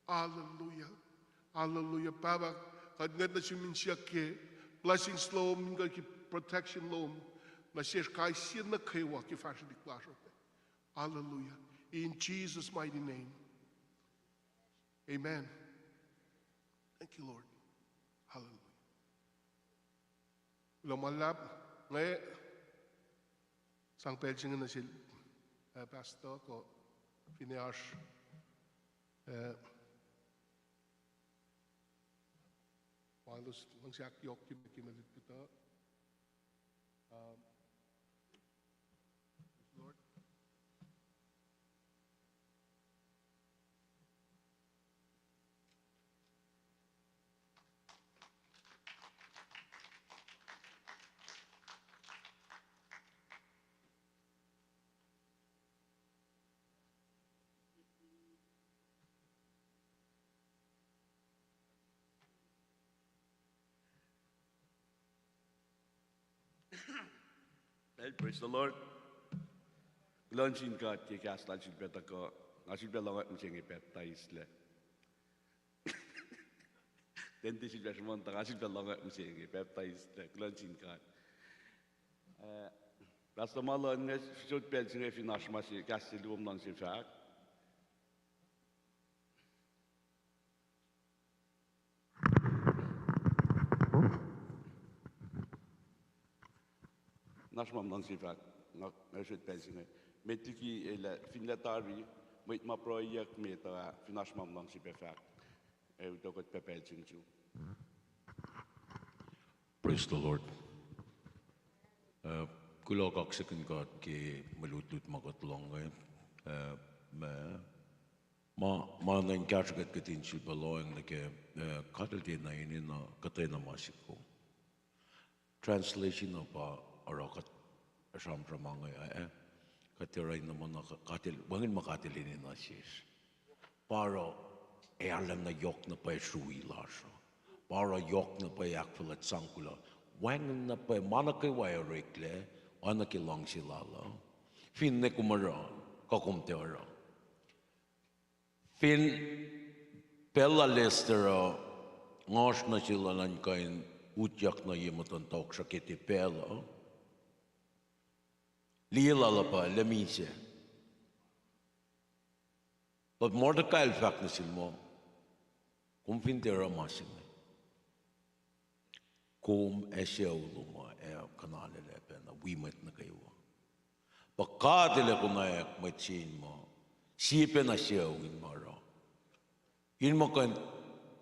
Hallelujah. Hallelujah. Pahpah, kuht ngwet nuh sum in siyuck ke blessings lom, in kuh ke protection lom nuh sesr kais sie nuh kwewa ke fahsrwelihk lasr uh. Hallelujah. In Jesus' mighty name. Amen. Thank you, Lord. Hallelujah. Kuloh ma luhlahp, inge sang pacl se inge nuh sel, uh, Pastor kuh finne oasr, uh, ma elos luhngse ahkyohkye me ke mwe lutlut uh. Um, Lord. Well, praise the Lord. Kuloh nuh sin God ke kahs lal sifilpac tuhkuh, nga sifilpac lohngak mihsenge pacptaislac. Ten te sifilpac sruhmuhn tuh nga sifilpac lohngak mihsenge pacptaislac. Kuloh nuh sin God. Eh, Pastor Malon, nga sot pacl se inge fin oasr ma se kahs se luo ma luhngse fahk. Fin oasr ma luhngse fahk, nga, nga sot pacl se inge. Met liki elah, finlah tari, mwet ma pruheyuck met uh, fin oasr ma luhngse pac fahk. Eh, utuckuh pac pacl se inge. Praise the Lord. Uh, kuloh kaksakihn God ke mwe lutlut ma kuht lohng inge. Uh, ma, ma, ma na in kahsruh kuht kihtin sifilpac lohacng nuh ke, uh, God El tiacna enenuh kuhtwena ma se kom. Translation uh pa oruh kuht sramsram inge, eh, kuht tiac oruh in muh na God El, wacngihn ma God El enenuh sesr. Pa oruh ac arulacna yohk na pwacye srui lasr uh. Pa oruh yohk na pwacye ahkfuhlwact sang kuloh. Wacngihn na pwacye ma nuh kwewa oreklac, oacna ke luhngse Lal uh. Finne kom oruh, kuh kom tiac oruh. Fin pacl lal Esther uh, ngohsr nuh sel elan kuh in utyak nuh ye muhtuhn tohkohsrah ke pacl uh, liye lal uh pa lah misac. But Mordecai el fahk nuh sel muh, kom fin tiac oruh ma se inge, kom ac sucu lom uh ac kuhnalaclac pacna wi mwet nuh kwewa. Pa God El ac konwacack mwet se in muh, sie pacna sucu in ma oruh. In muh kuh in,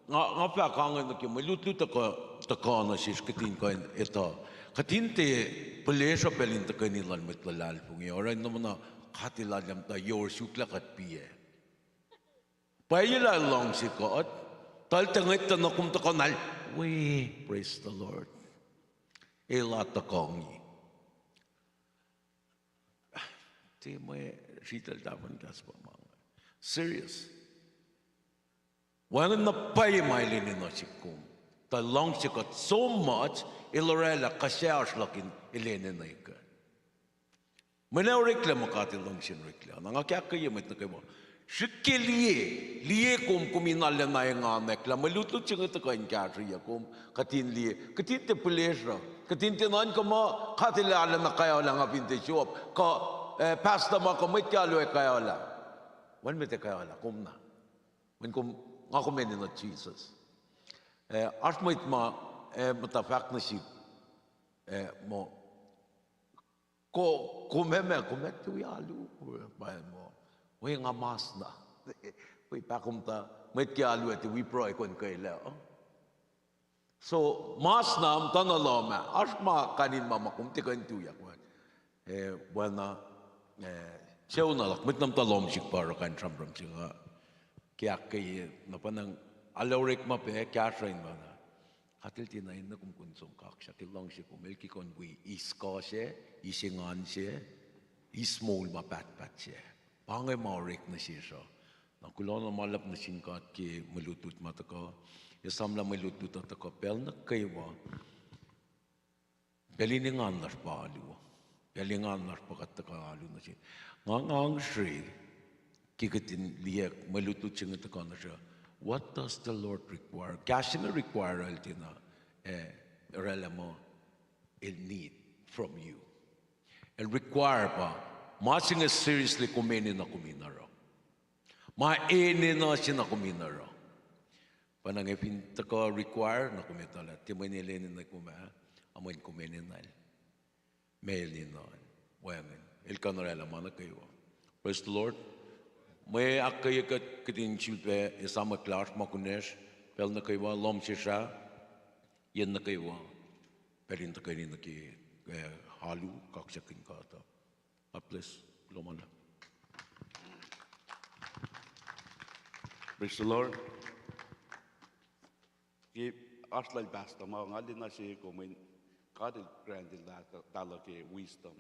nga, nga fahk ange nuh ke mwe lutlut tuhkuh, tuhkuh nuh sesr kihtin kuh in etuh. Kihtin tiac pihlesruh pacl in tuhkweni lal mwet luhlahlfongi. Oruh in muh na God El arulacna muhta yohrohl suk lah kuht piac. Pwacye lah El luhngse kuht, tuh El tuh ngwet tuh na kom tuhkuh nal we, praise the Lord. El ac tuhkuh ngi. Tiac mwe sritacl tahfuhn kahs pa ma inge. Serious. Wacngihn na pwacye ma El enenuh sihk kom. Tuh El luhngse kuht so much, El orwaclah kuh se oasr luhk in El enenuh kuht. Mwe na oreklac ma God El luhngse in oreklac. Na nga ke ahkkweye mwet nuh kwewa, srihke liye, liye kom, kom in arulacna enganwack lah mwe lutlut se inge tuhkuh in kahsrweyuc kom, kihtin liye, kihtin tiac pihlesruh, kihtin tiac nuhnkuh muh God El arulacna kaolah nga fin tiac show up, kuh, eh, pastor ma kuh mwet ke alu ac kaolah. Wacngihn mwet ac kaolah, kom na. Mweyen kom, nga kom enenuh Jisus. Eh, oasr mwet ma, eh, muhta fahk nuh sihk, eh, muh, ko, kom ac ma, kom ac tui alu, pa muh, we nga mas na. Wi pa kom tuh, mwet ke alu ac tuh wi pruhe kuh in kwelah. So, mas na, muhta na lohm ah, oasr ma kain in ma ma kom tiac kuh in tuyak, eh, wacna, eh, sucu na luhk, mwet na muhta lohm sihk pa oruh kain sramsram se inge. Ke ahkkweye, na pa na, arlac orekma pac, kahsruh in ma na. God El tiacna enenuh kom kuh in som kaksak, El luhngse kom, El ke kuh in wi eis kuh se, eis engan se, eis moul ma pahtpaht se. Pa inge ma orek nuh sesr uh. Na kuloh na ma luhlahp nuh sin God ke mwe lutlut ma tuhkuh. Esam lah mwe lutlut uh tuhkuh pacl nuh kwewa. Pacl in engan lasr pa alu. Pacl in engan lasr pa kuht tuhkuh alu nuh sin. Nga ngang sre, ke kuht in liye mwe lutlut se inge tuhkuh nuh sesr. What does the Lord require? Kahs se inge require el tiacna, eh, oraclah muh el need from you. El require pa ma se inge seriously kom enenuh kom in oruh. Ma enenuh se na kom in oruh. Pa na nge fin tuhkuh require na kom etuh lah tiac mweyen el enenuh kom ah, a mweyen kom enenuh el. Ma el enenuh, wacngihn el kuh in oraclah ma nuh kwewa. Praise the Lord. Mwe ahkkweye kuht kihtin sulpac esamwack lah oasr ma kunacsr pacl nuh kwewa, lohm sesr ah, yen nuh kwewa, pacl in tuhkweni nuh ke, eh, alu, kaksakihn God uh. God bless. Kuloh ma luhlahp. Praise the Lord. Ke oasr lal pastor ma nga lwen na se kom in, God el grant el lah, lah ke wisdom.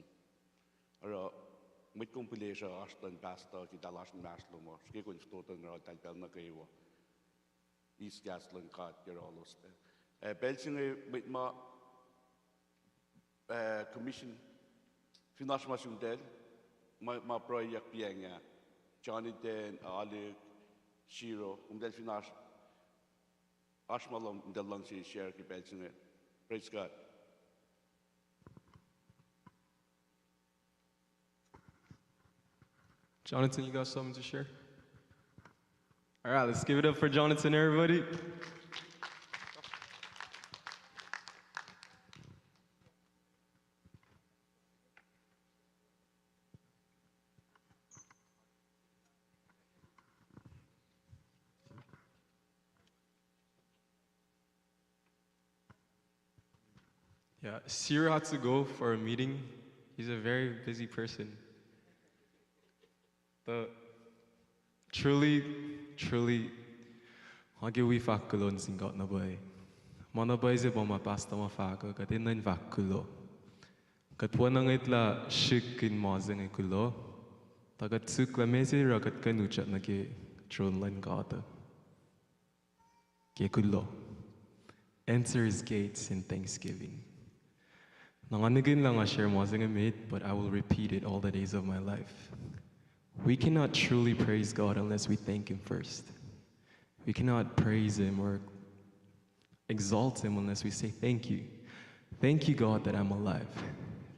Oruh mwet kom pihlesruh oasr luhn pastor ke tal oasr inmahsrlom uh, srihke kom in fototo in oruh eltahl pacl nuh kwewa. Eis kahs luhn God ke oruh elos pac. Eh, pacl se inge mwet ma, eh, commission, fin oasr ma sumtahl, ma, ma pruheyuck piacng ah, Jonathan, Alec, Shiro, umtahl fin oasr, oasr ma lom, umtahl luhngse share ke pacl se inge. Praise God. Jonathan, you got something to share? All right, let's give it up for Jonathan, everybody. Yeah, Sir had to go for a meeting. He's a very busy person. But truly, truly, nga ke wi fahk kuloh nuh sin God na pwacye. Ma na pwacye se pa ma pastor ma fahk uh, kuht enenuh in fahk kuloh. Kuht wacngihn ngwetlah srihk in ma se inge kuloh. Tuh kuht suk lah meac se oruh kuht kuh in utyak nuh ke tron luhn God uh. Ke kuloh. Enter his gates in thanksgiving. Na nga nihkihn lah nga share ma se inge met, but I will repeat it all the days of my life. We cannot truly praise God unless we thank him first. We cannot praise him or exalt him unless we say, "Thank you. Thank you, God, that I'm alive.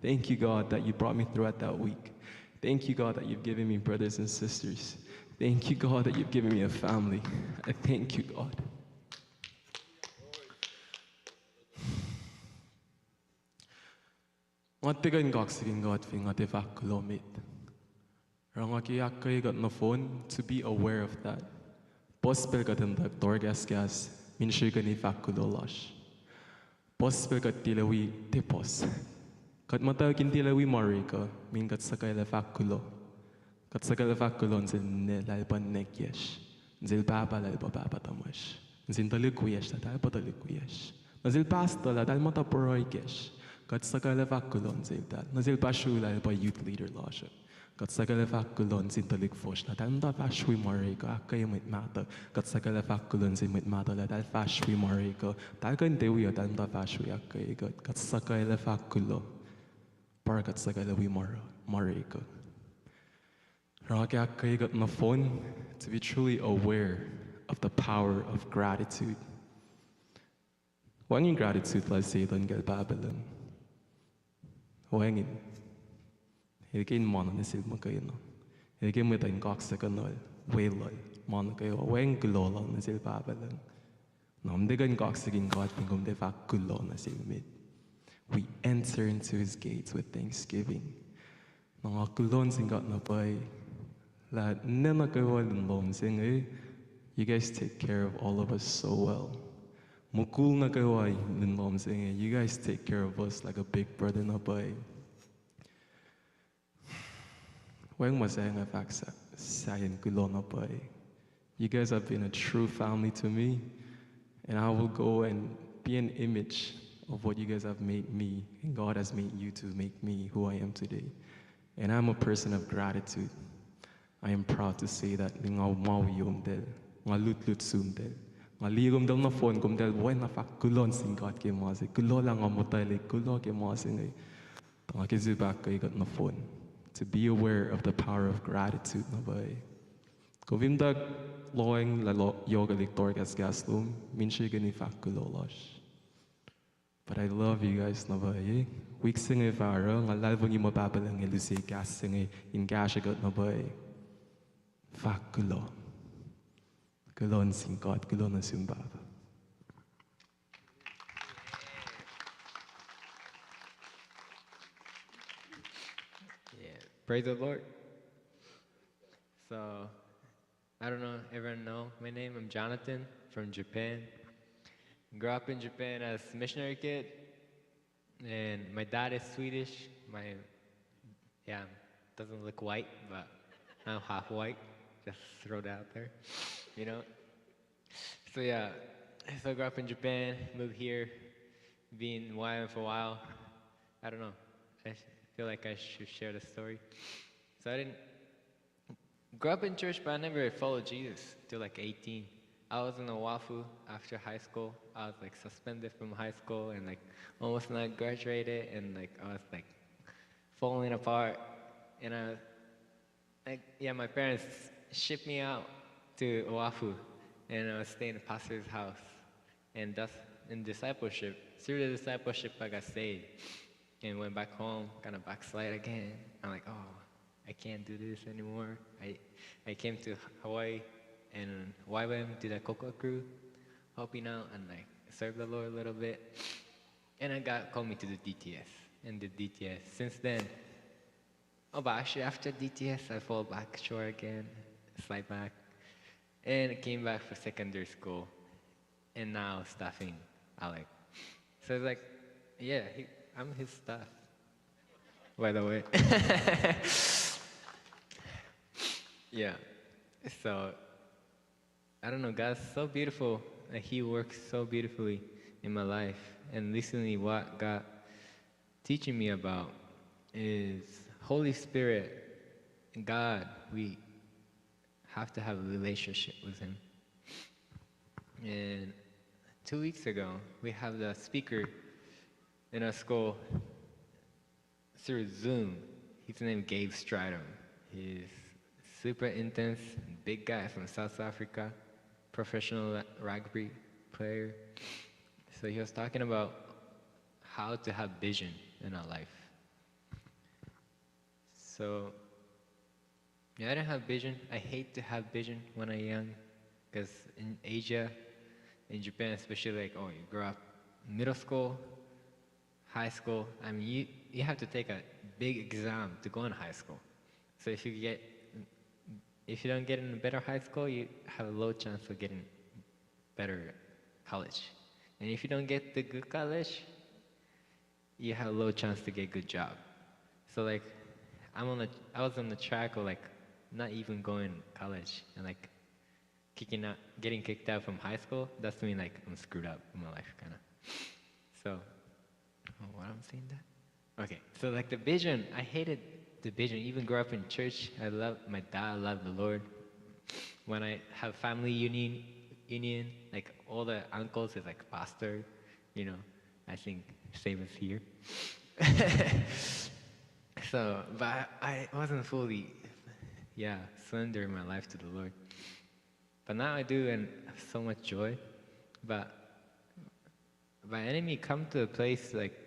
Thank you, God, that you brought me throughout that week. Thank you, God, that you've given me brothers and sisters. Thank you, God, that you've given me a family. I thank you, God." Nga tiac kuh in kaksakihn God fin nga tiac fahk kuloh met. Oruh nga ke ahkkweye kuht nohfohn to be aware of that. Puhs pacl kuht in tuh tohrkahskahs, min srihkeni fahk kuloh lasr. Puhs pacl kuht tilac wi, tiac puhs. Kuht muhtwacwacack in tilac wi ma orek uh, min kuht suhkawihlac fahk kuloh. Kuht suhkawihlac fahk kuloh nuh sel ninac lah el pa ninac kiyacsr, nuh sel pahpah lah el pa pahpah tuhmwacsr, nuh sin tuhlihk wiyacsr lah eltahl pa tuhlihk wiyacsr, nuh sel pastor lah eltahl muhta pruhe kacsr. Kuht suhkawihlac fahk kuloh nuh seltahl. Nuh sel pasru lah el pa youth leader lasr uh. Kuht suhkawihlac fahk kuloh nuh sin tuhlihk fuhsr lah eltahl muhta fahsr wi ma orek uh, ahkkweye mwet mahtuh. Kuht suhkawihlac fahk kuloh nuh sin mwet mahtuh lah eltahl fahsr wi ma orek uh, eltahl kuh in tiac wi uh, eltahl muhta fahsr wi ahkkweye kuht. Kuht suhkawihlac fahk kuloh. Pa oruh kuht suhkawihlac wi ma, ma orek uh. Oruh nga ke ahkkweye kuht nohfohn to be truly aware of the power of gratitude. Wacngihn gratitude lal Setuhn kacl Pahpah Lucng. Wacngihn. El ke in ma na nuh sel muhkwena. El ke muhta in kaksakihnuhl, weluhl, ma nuh kwewa. Wacngihn kuloh lal nuh sel Pahpah Lucng. Na kom tiac kuh in kaksakihn God fin kom tiac fahk kuloh nuh sel met. We enter into his gates with thanksgiving. Na nga kuloh nuh sin God na pwacye lah ninac nuh kwewa lun lohm se inge, you guys take care of all of us so well. Mukul nuh kwewa lun lohm se inge, you guys take care of us like a big brother na pwacye. Wacngihn ma sahyac nga fahk sa-, sahyacn kuloh na pwacye. You guys have been a true family to me, and I will go and be an image of what you guys have made me, and God has made you to make me who I am today. And I'm a person of gratitude. I am proud to say that nga ma wi yomtahl, nga lutlut sumtahl, nga liye komtahl nohfohn, komtahl oacna fahk kuloh nuh sin God ke ma se, kuloh lah nga muhtwaclihk, kuloh ke ma se inge. Tuh nga ke sifilpac ahkkweye kuht nohfohn to be aware of the power of gratitude na pwacye. Kom fin tuh lohacng lah yohkwelihk tohrkahskahs lom, min srihkeni fahk kuloh lasr. But I love you guys na pwacye. Wik se inge fah oruh, nga luhlahlfongi muh Pahpah Lucng El use kahs se inge in kahsrwe kuht na pwacye. Fahk kuloh. Kuloh nuh sin God, kuloh nuh sum Pahpah. Yeah, praise the Lord. So, I don't know if everyone know my name. I'm Jonathan from Japan. Grew up in Japan as a missionary kid, and my dad is Swedish. My, yeah, doesn't look white, but I'm half white. Just throw that out there, you know. So yeah, so I grew up in Japan, moved here, been in Y W A M for a while. I don't know. I feel like I should share the story. So I didn't grew up in church, but I never followed Jesus till like eighteen. I was in Oahu after high school. I was like suspended from high school and like almost not graduated, and like I was like falling apart. And I, like, yeah, my parents shipped me out to Oahu, and I was staying in the pastor's house. And thus, in discipleship, through the discipleship, I got saved and went back home, kind of backslide again. I'm like, oh, I can't do this anymore. I, I came to Hawaii and Y W A M, did a cocoa crew, helping out and like serve the Lord a little bit. And then God called me to the D T S and did D T S. Since then, oh, but actually after D T S, I fall back shore again, slide back, and came back for secondary school, and now staffing, Alec. So it's like, yeah, he, I'm his staff, by the way. Yeah. So I don't know, God's so beautiful, and He works so beautifully in my life. And recently, what God teaching me about is Holy Spirit, God, we have to have a relationship with Him. And two weeks ago, we have the speaker in our school through Zoom. His name Gabe Stridham. He's super intense, big guy from South Africa, professional rugby player. So he was talking about how to have vision in our life. So yeah, I didn't have vision. I hate to have vision when I'm young, because in Asia, in Japan especially, like, oh, you grow up middle school, high school. I mean, you, you have to take a big exam to go in high school. So if you get, if you don't get in a better high school, you have a low chance of getting better college. And if you don't get the good college, you have a low chance to get a good job. So like, I'm on the, I was on the track of like not even going college and like kicking out, getting kicked out from high school. That's mean like I'm screwed up in my life, kind of. So, oh, what I'm saying that? Okay, so like the vision, I hated the vision. Even grew up in church, I love my dad, I love the Lord. When I have family union, union, like all the uncles is like pastor, you know. I think same as here. So, but I wasn't fully, yeah, surrendering my life to the Lord. But now I do, and have so much joy. But my enemy come to a place like,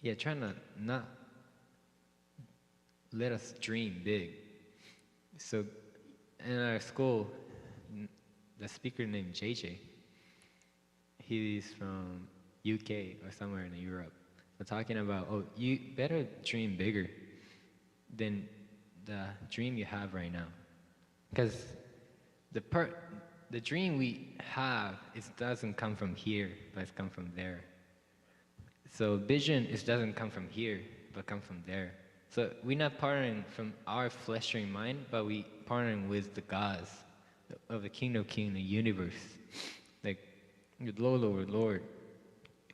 yeah, trying to not let us dream big. So in our school, the speaker named J J, he's from U K or somewhere in Europe. We're talking about, oh, you better dream bigger than the dream you have right now. Because the per- the dream we have, it doesn't come from here, but it's come from there. So vision, it doesn't come from here, but come from there. So we're not partnering from our fleshly mind, but we partnering with the gods of the King of Kings, the universe, like the Lord, Lord, Lord,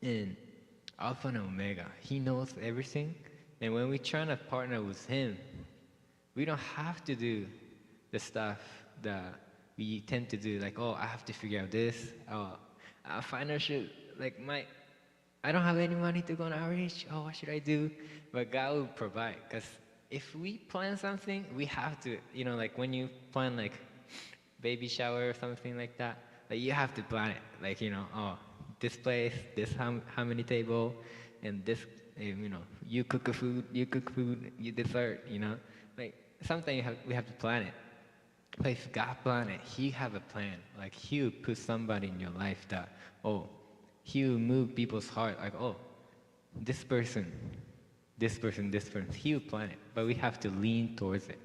and Alpha and Omega. He knows everything. And when we trying to partner with Him, we don't have to do the stuff that we tend to do, like, oh, I have to figure out this. Oh, I financial, like, my, I don't have any money to go on outreach. Oh, what should I do? But God will provide, because if we plan something, we have to, you know, like when you plan like baby shower or something like that, Like, you have to plan it. Like, you know, oh, this place, this how, how many table, and this, um, you know, you cook a food, you cook food, you dessert, you know. Like, sometimes you have, we have to plan it. But if God plan it, He have a plan. Like, He will put somebody in your life that, oh, He will move people's heart. Like, oh, this person, this person, this person, He will plan it. But we have to lean towards it.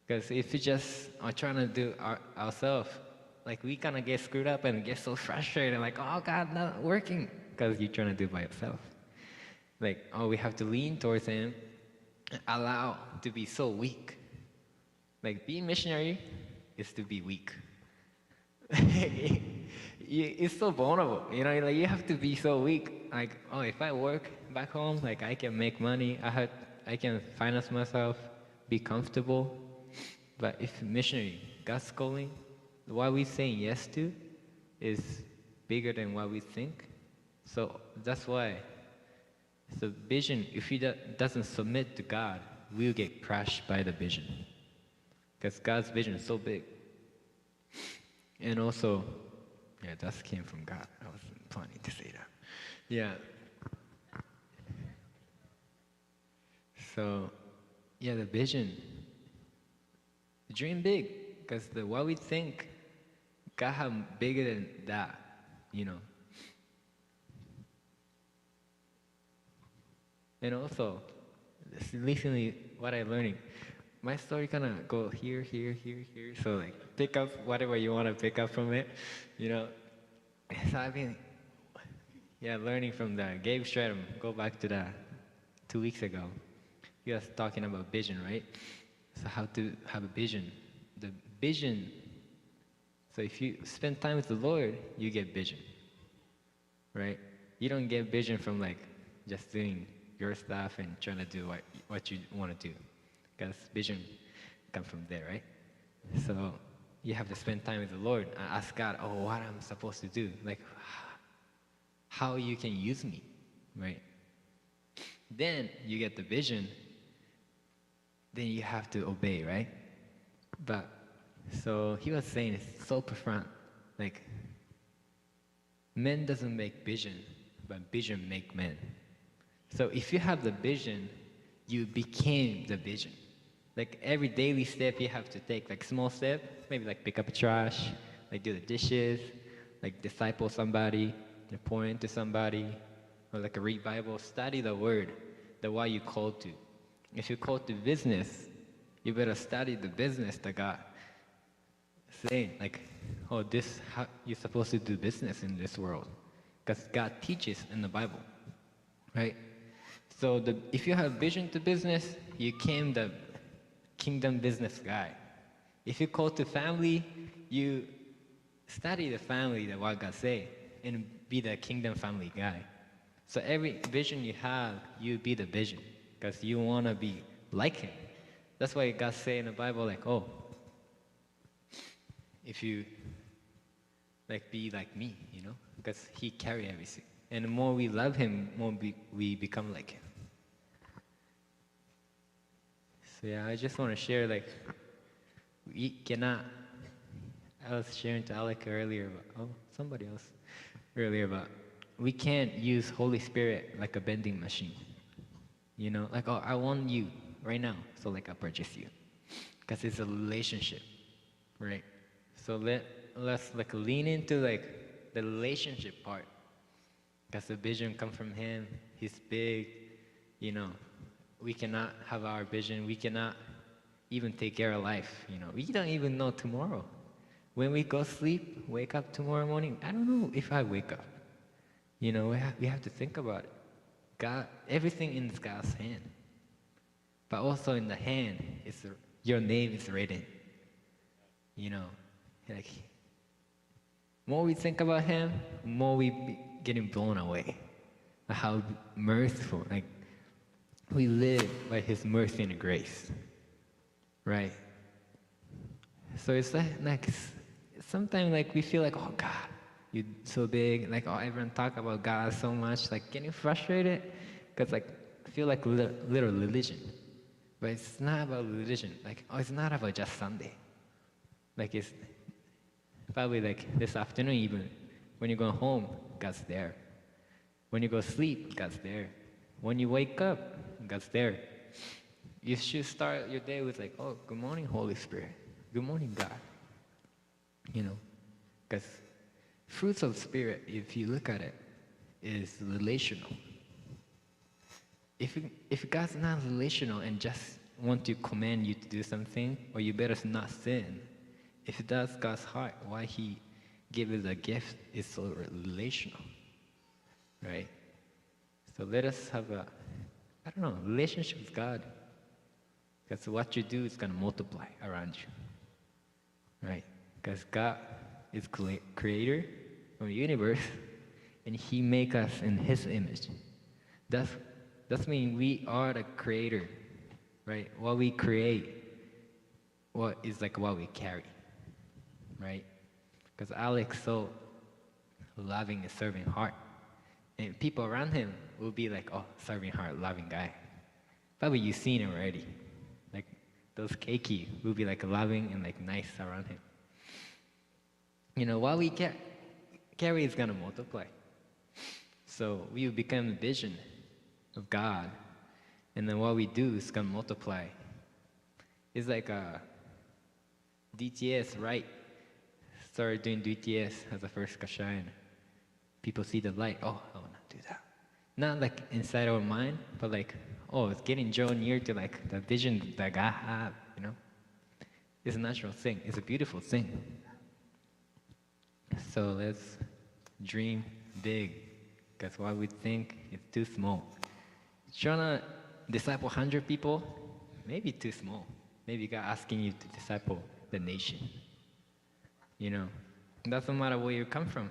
Because if we just are trying to do our, ourselves, like, we kind of get screwed up and get so frustrated, like, oh, God, not working, because you're trying to do it by yourself. Like, oh, we have to lean towards Him, allow to be so weak. Like, being missionary is to be weak. You- it's so vulnerable, you know, like, you have to be so weak. Like, oh, if I work back home, like, I can make money, I have, I can finance myself, be comfortable. But if missionary, God's calling, what we saying yes to is bigger than what we think. So that's why the vision, if it do- doesn't submit to God, we'll get crushed by the vision. Because God's vision is so big. And also, yeah, that came from God. I wasn't planning to say that. Yeah. So, yeah, the vision. Dream big, because the what we think, God have bigger than that, you know. And also, this- recently, what I learning, my story kind of go here, here, here, here. So, like, pick up whatever you want to pick up from it, you know. So I've been, yeah, learning from the Gabe Stratton. Go back to the two weeks ago. He was talking about vision, right? So how to have a vision. The vision. So if you spend time with the Lord, you get vision, right? You don't get vision from, like, just doing your stuff and trying to do what, what you want to do. Because vision come from there, right? So you have to spend time with the Lord and ask God, oh, what I'm supposed to do, like, how you can use me, right? Then you get the vision, then you have to obey, right? But so he was saying it's so profound. Like, men doesn't make vision, but vision make men. So if you have the vision, you became the vision. Like, every daily step you have to take, like, small step, maybe, like, pick up a trash, like, do the dishes, like, disciple somebody, like, pour into somebody, or, like, a read Bible, study the word, the why you called to. If you called to business, you better study the business that God saying, like, oh, this how you're supposed to do business in this world, because God teaches in the Bible, right? So the if you have vision to business, you came the kingdom business guy. If you call to family, you study the family that what God say and be the kingdom family guy. So every vision you have, you be the vision because you want to be like Him. That's why God say in the Bible, like, oh, if you like be like me, you know, because He carry everything. And the more we love Him, more we, we become like Him. So yeah, I just want to share, like, we cannot. I was sharing to Alec earlier, but oh, somebody else earlier, but we can't use Holy Spirit like a vending machine. You know, like, oh, I want you right now, so, like, I purchase you, because it's a relationship, right? So let let's, like, lean into, like, the relationship part. Because the vision come from Him. He's big. You know, we cannot have our vision. We cannot even take care of life. You know, we don't even know tomorrow. When we go sleep, wake up tomorrow morning, I don't know if I wake up. You know, we, ha- we have to think about it. God, everything in God's hand. But also in the hand, is your name is written. You know, like, more we think about Him, more we be- getting blown away. How merciful, like, we live by His mercy and grace, right? So it's like, like s- sometimes, like, we feel like, oh God, you're so big. Like, oh, everyone talk about God so much. Like, getting frustrated because, like, I feel like little, little religion, but it's not about religion. Like, oh, it's not about just Sunday. Like, it's Probably like this afternoon, even when you go home, God's there. When you go sleep, God's there. When you wake up, God's there. You should start your day with like, "Oh, good morning, Holy Spirit. Good morning, God." You know, because fruits of Spirit, if you look at it, is relational. If, if God's not relational and just want to command you to do something, or you better not sin, if that's God's heart, why he gave us a gift is so relational, right? So let us have a, I don't know, relationship with God. Because what you do is going to multiply around you, right? Because God is cre- creator of the universe, and he make us in his image. That's, that's mean we are the creator, right? What we create, what is like what we carry, right? Because Alex so loving and serving heart, and people around him will be like, "Oh, serving heart, loving guy." Probably you've seen him already. Like those keiki will be like loving and like nice around him. You know, what we ca- carry is gonna multiply. So we will become a vision of God, and then what we do is gonna multiply. It's like a D T S, right? Started doing D T S as a first Kashayan. People see the light. "Oh, I wanna do that." Not like inside our mind, but like, "Oh, it's getting drawn near to like the vision that God have," you know? It's a natural thing. It's a beautiful thing. So let's dream big, because what we think is too small. Trying to disciple hundred people, maybe too small. Maybe God asking you to disciple the nation. You know, doesn't matter where you come from,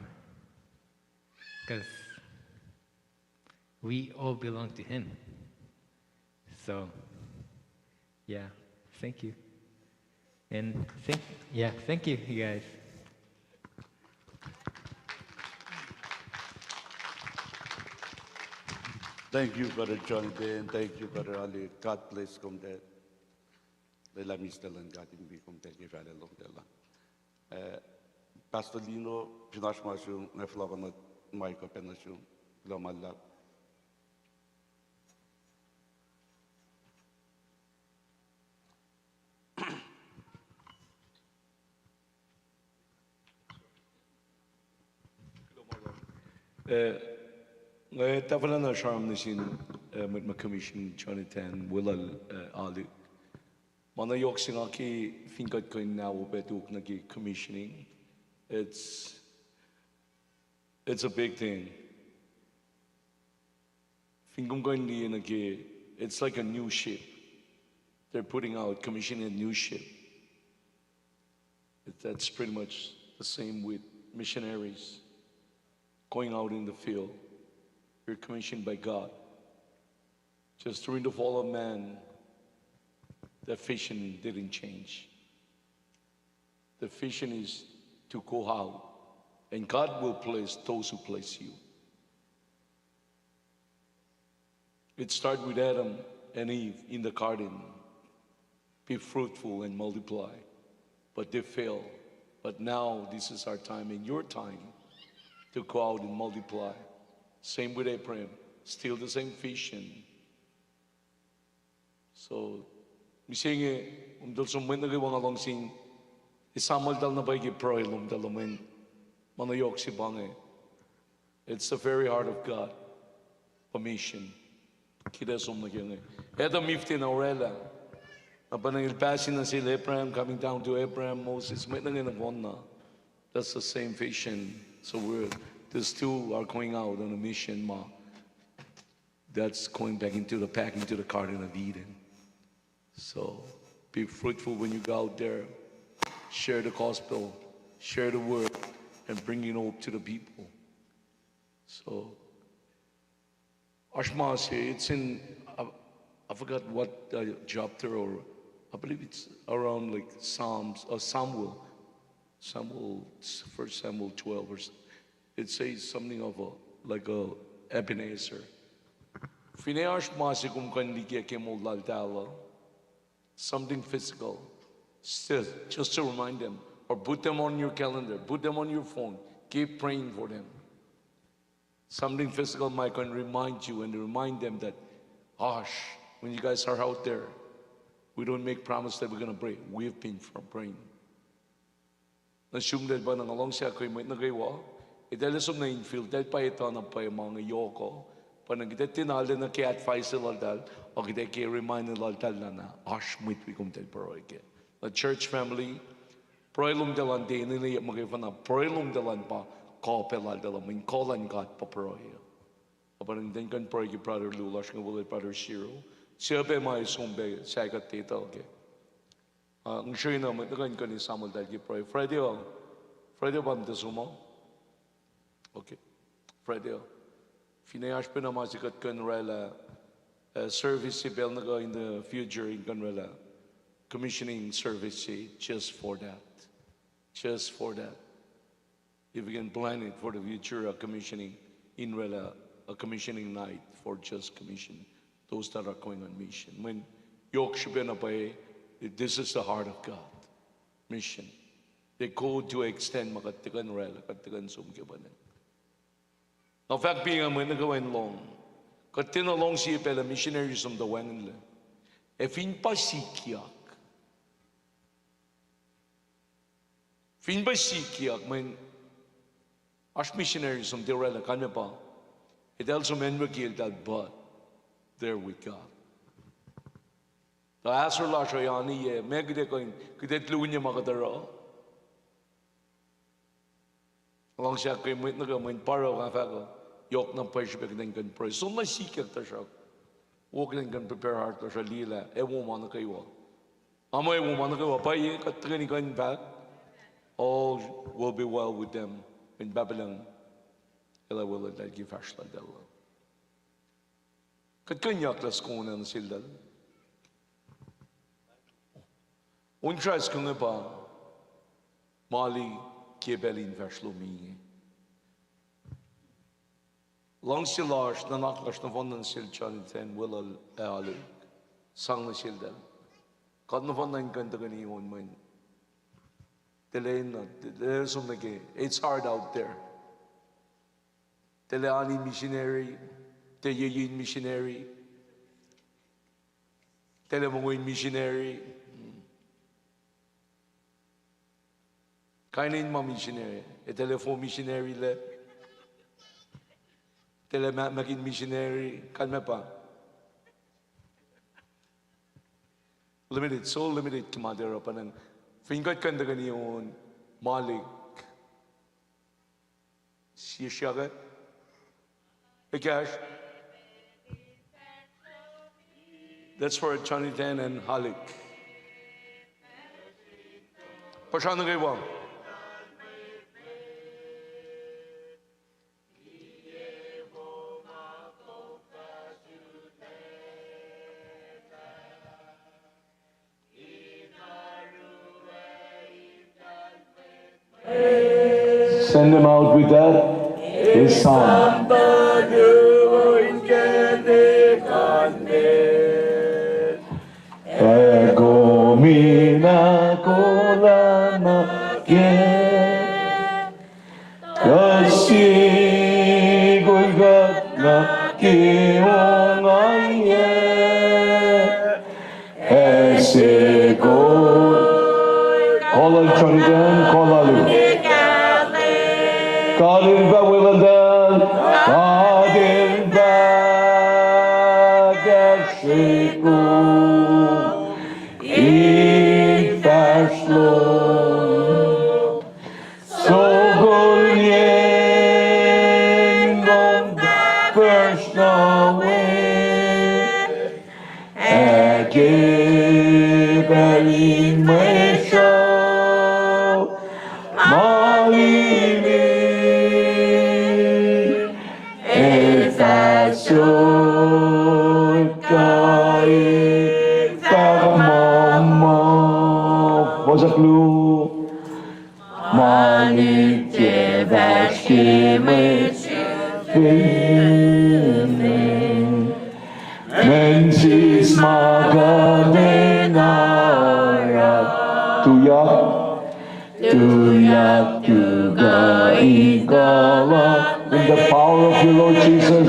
because we all belong to Him. So, yeah, thank you. And thank, yeah, thank you, you guys. Thank you, Brother Johnny Day, and thank you, Brother Ali. God bless kom, Dad. Lwelah Mister Lun God in wi kom, Dad, ke fahla lom, Dad. Uh, Pastor Lino, fin oasr ma sum, nga fahla pa na mic up na sum, kuloh ma luhlahp. Eh, nga tahfwelah na sramsram nuh sin, eh, mwet ma commission Jonathan, Willal, eh, Alu. Ma na yohk se nga ke fin kuht kuh in na upac tok nuh ke commissioning. It's, it's a big thing. Fin kom kuh in liye nuh ke, it's like a new ship. They're putting out, commissioning a new ship. It, that's pretty much the same with missionaries going out in the field. You're commissioned by God. Just during the fall of man, the vision didn't change. The vision is to go out, and God will place those who place you. It started with Adam and Eve in the garden. Be fruitful and multiply. But they failed. But now this is our time and your time to go out and multiply. Same with Abraham. Still the same vision. So, mihsenge, um, eltahl som mwet nuh kwewa nga luhngse in esamuhl eltahl na pwacye ke pruhe lom, eltahl luhman, ma na yohk se pa inge. It's the very heart of God. Commission. Kiht ac som nuh ke inge. Adam Eve tiacna orwaclah. Na pa inge el pahsina sel Abraham, coming down to Abraham, Moses, mwet nuh kwewa nohfohn na. That's the same vision. So we're, these two are going out on a mission, ma. That's going back into the, back into the Garden of Eden. So be fruitful when you go out there, share the gospel, share the word, and bringing hope to the people. So, oasr ma se, it's in, I, I forgot what uh, chapter, or I believe it's around like Psalms or Samuel, Samuel, First Samuel twelve or so. It says something of a, like a Ebenezer. Finne oasr ma se kom kuh in liye ke moul lal Dala, something physical. Still, just to remind them, Or put them on your calendar, put them on your phone. Keep praying for them. Something physical might can remind you and remind them that, gosh, when you guys are out there, we don't make promise that we're going to pray. We've been pr- praying. Na sum del pa na nga luhngse ahkkweye mwet nuh kwewa. Eltahl som nuh infield, eltahl pa etuh na pwacye ma inge yohk uh. Pa na kuht tiac na lwelah ke advice laltahl, ac kuht ke remind laltahl na, oasr mwet wi komtahl pruhe kac. Na church family, pruhe lom talan teni ne muhkwena, pruhe lom talan pa kuh pac laltahl uh, mweyen kuh luhn God pa pruhe uh. Ac pa na kuht in kuh in pruhe ke brother luo lasr inge, Willard, brother Shiro. Suc pac ma som pac sahyac kuht etuh kac. Ah, nga srihke na mwet nuh kwewa in kuh in esamweltahl ke pruhe. Friday uh, Friday uh pa muhta som uh? Okay. Friday uh. Finne oasr pacna ma se kuht kuh in oraclah, uh, service se pacl nuh kwewa in the future in kuh in oraclah commissioning service se just for that. Just for that. If we can plan it for the future, a commissioning, in oraclah, a commissioning night for just commission, those that are going on mission. Mweyen yohk srihpac na pwacye, this is the heart of God. Mission. They go to extend ma kuht tiac kuh in oraclah, kuht tiac kuh in som kac pa inge. Nga fahk pa inge mwet nuh kwewa in lohng. Kuht tiacna lohng sie pacl missionary som tuh wacngihnlac. Ac fin pa sikyak. Fin pa sikyak, mweyen oasr missionary som tiac oraclah, kalmac pa eltahl som acnwucki eltahl, but they're with God. Tuh ahsor lasr uh oan yac, meac kuht ac kuh in, kuht ac luhn yac ma kuht oruh. Luhngse ahkkweye mwet nuh kwewa, mweyen pa oruh nga fahk uh, yohk na pwacye srihpac kuht in kuh in pruhe. Som na sikyak tuhsruhk, wo kuht in kuh in prepare heart lasr uh, liyelah ac wo ma nuh kwewa. Ama ac wo ma nuh kwewa, pwacye kuht tuhkweni kuh in fahk, all will be well with them in Babylon. Elah weluhltahl ke fahsr laltahl uh. Kuht kuh in yaklah soko na nuh seltahl. On Kraist kuh inge pa mali ke pacl in fahsr lom inge. Luhngse lasr, nuhnak lasr nohfohn nuh sel Jonathan, Wilal, ac Alec. Sang nuh seltahl. Kuht nohfohn na in kuh in tuhkweni on mweyen tiac lwelah, tiac lwelah som nuh ke, it's hard out there. Tiac lwelah an in missionary, tiac ye in missionary, tiac lwelah mongo in missionary. Kain in ma missionary, ac tiac lwelah fo missionary lac, tiac lwelah ma-, makin missionary, kalmac pa limited, so limited ke ma tiac oruh pa inge. Fin kuht kuh in tuhkweni on malik, sie srihke, ekahsr. That's for Jonathan and Alec. Puhsra nuh kwewa. Send them out with that. His song. Ekuh mena kolana ke. Kuh sikul kuht nuh ke ongaiyac. Ase kol. Kolal Jonathan, kolal. Kalil pa weluhltahl. Kalil pa kahsrwekul. In fahsr lom. Sokol yen kom fahsr nuh we. Ac ke pacl in mwe sruh ma lili. Ac fahsr kuh in fahk ma ma. Fohsack luo. Ma nit ke fahsr ke mwe srihpen. Mensis ma kuht in oruh. Tuyak. Tuyak tuka in kala. In the power of your Lord Jesus.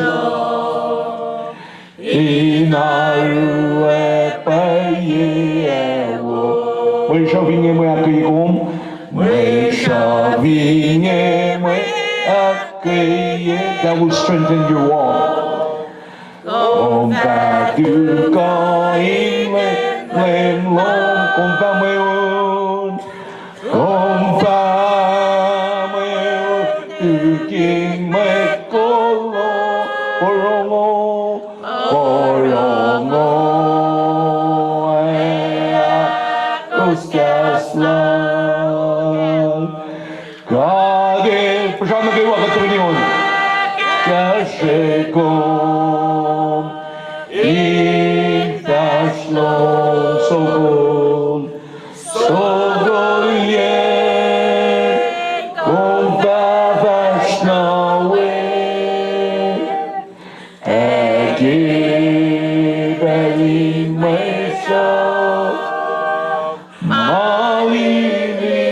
In aru ac pwacye ac wo. Mwe sruhf inge mwe ahkkweye kom. Mwe sruhf inge mwe ahkkweye. That will strengthen your walk. Kom fah tuka in Leum, Leum lom, kom fah mweun. Kom fah mweun, tukin mwet kolo, porongo, porongo, ac ahkos kahs lal. God el, puhsra nuh kwewa kuht tuhkweni on. Kahsre kom in fahsr lom sokol, sokol ye kom fah fahsr na we. Ac ke pacl in mwe sruhf ma lili,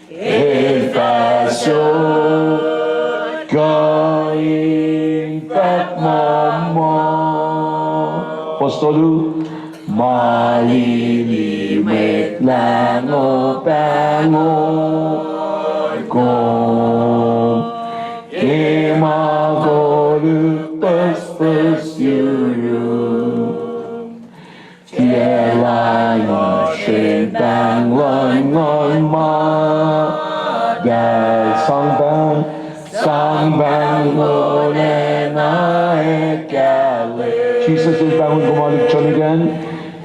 el fah sot kuh in fahk ma ma. Apostolu, ma lili Mwet Lahngo pahngon kom, ke ma koluk pucspucs yuruk. Tiac lain srihpen pahng luhn Nguhn ma, tiac sang pahng, sang pahng wolacna ac kahlwem. Jisus el pahngon kom alu John again.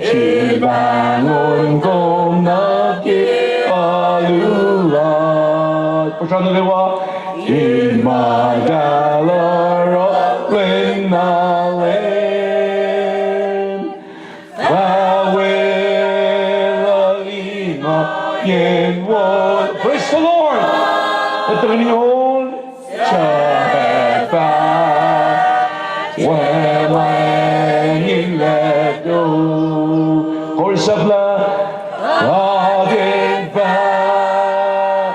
El pahngon kom nuh ke alu lal. Puhsra nuh kwewa. In ma kahlwem oruh lwen na lwen. Fah weluhl in ohiyacn won. Praise the Lord. Kuht tuhkweni on. Suc fah wacngihn lacto. Chorus up lah. God el fah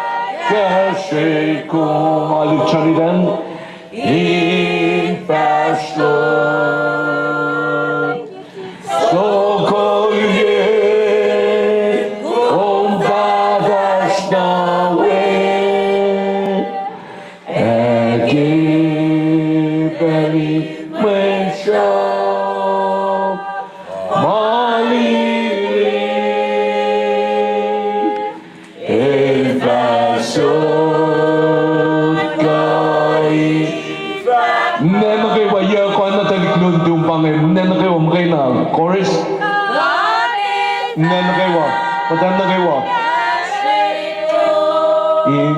kahsre kom. Alu John again. In fahsr lom sokol ye kom fah fahsr na we. Ac ke pacl in mwe sruhf ma lili, el fah sot kuh in. Ninac nuh kwewa, yac kuh na tuhlihk lun tum pa inge, ninac nuh kwewa, muhkwena, chorus. Ninac nuh kwewa, muhtwacn nuh kwewa. In.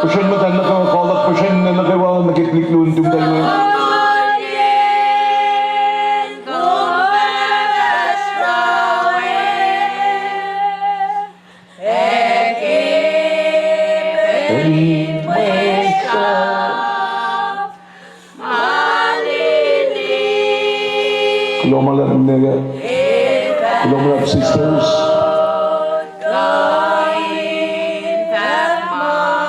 Puhsren muhtwacn nuh kwewa, koluk puhsren ninac nuh kwewa, nuh ke tuhlihk lun tum pa inge. Kuloh ma luhlahp ninac. Kuloh ma luhlahp sisters.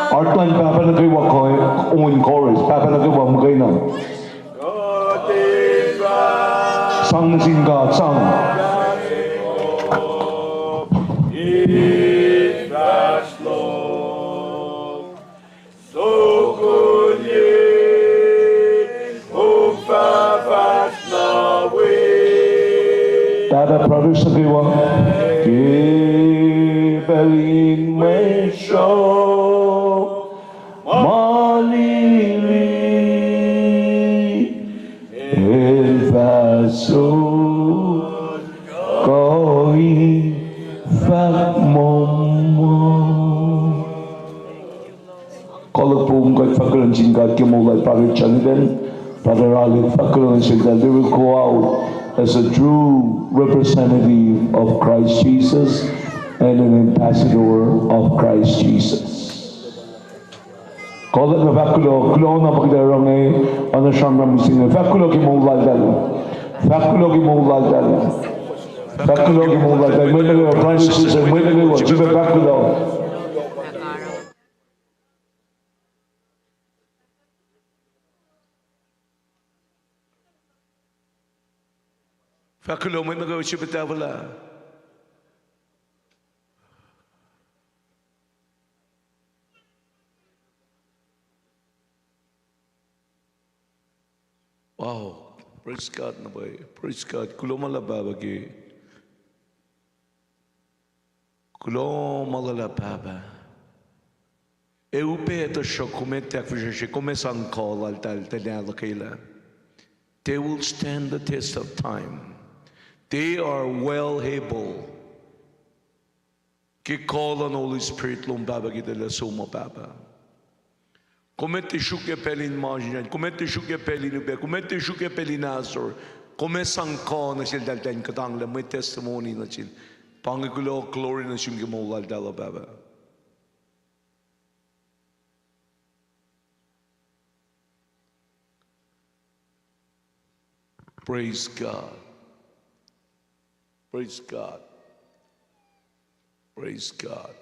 Heartland, pahpah nuh kwewa kuh, on chorus, pahpah nuh kwewa muhkwena. Sang nuh sin God, sang. Sokol ye kom fah fahsr na we. Pahpah, brothers nuh kwewa. Ke pacl in mwe sruhf ma lili, el fah sot kuh in fahk momo. Koluk pum kuht fahk kuloh nuh sin God ke moul lal Brother Jonathan, Brother Alec, fahk kuloh nuh sel, that they will go out as a true representative of Christ Jesus and an ambassador of Christ Jesus. Koluk na fahk kuloh, kuloh na pa kuht oruh inge, oacna sramsram se inge. Fahk kuloh ke moul laltahl. Fahk kuloh ke moul laltahl. Fahk kuloh ke moul laltahl, mwet nuh kwewa, brothers and sisters, mwet nuh kwewa, sifilpac fahk kuloh. Fahk kuloh mwet nuh kwewa, sifilpac tahfwelah. Wow. Praise God, na pwacye. Praise God. Kuloh ma luhlahp Pahpah ke. Kuloh ma luhlahp Pahpah. Ac upac tuhsruhk kom ac tiac fihsracsr, kom ac sang kuh laltahl, tiacna luhkwelah. They will stand the test of time. They are well able. Ke kuh luhn Holy Spirit lom Pahpah ke tuhlac som uh Pahpah. Kom ac tiac sruokyac pacl in masrinsracn, kom ac tiac sruokyac pacl in upac, kom ac tiac sruokyac pacl in ahsor, kom ac sang kuh nuh seltahl in kuhtanglah mwe testimony nuh sel. Pa inge kuloh, glory nuh sum ke moul laltahl uh Pahpah. Praise God. Praise God. Praise God.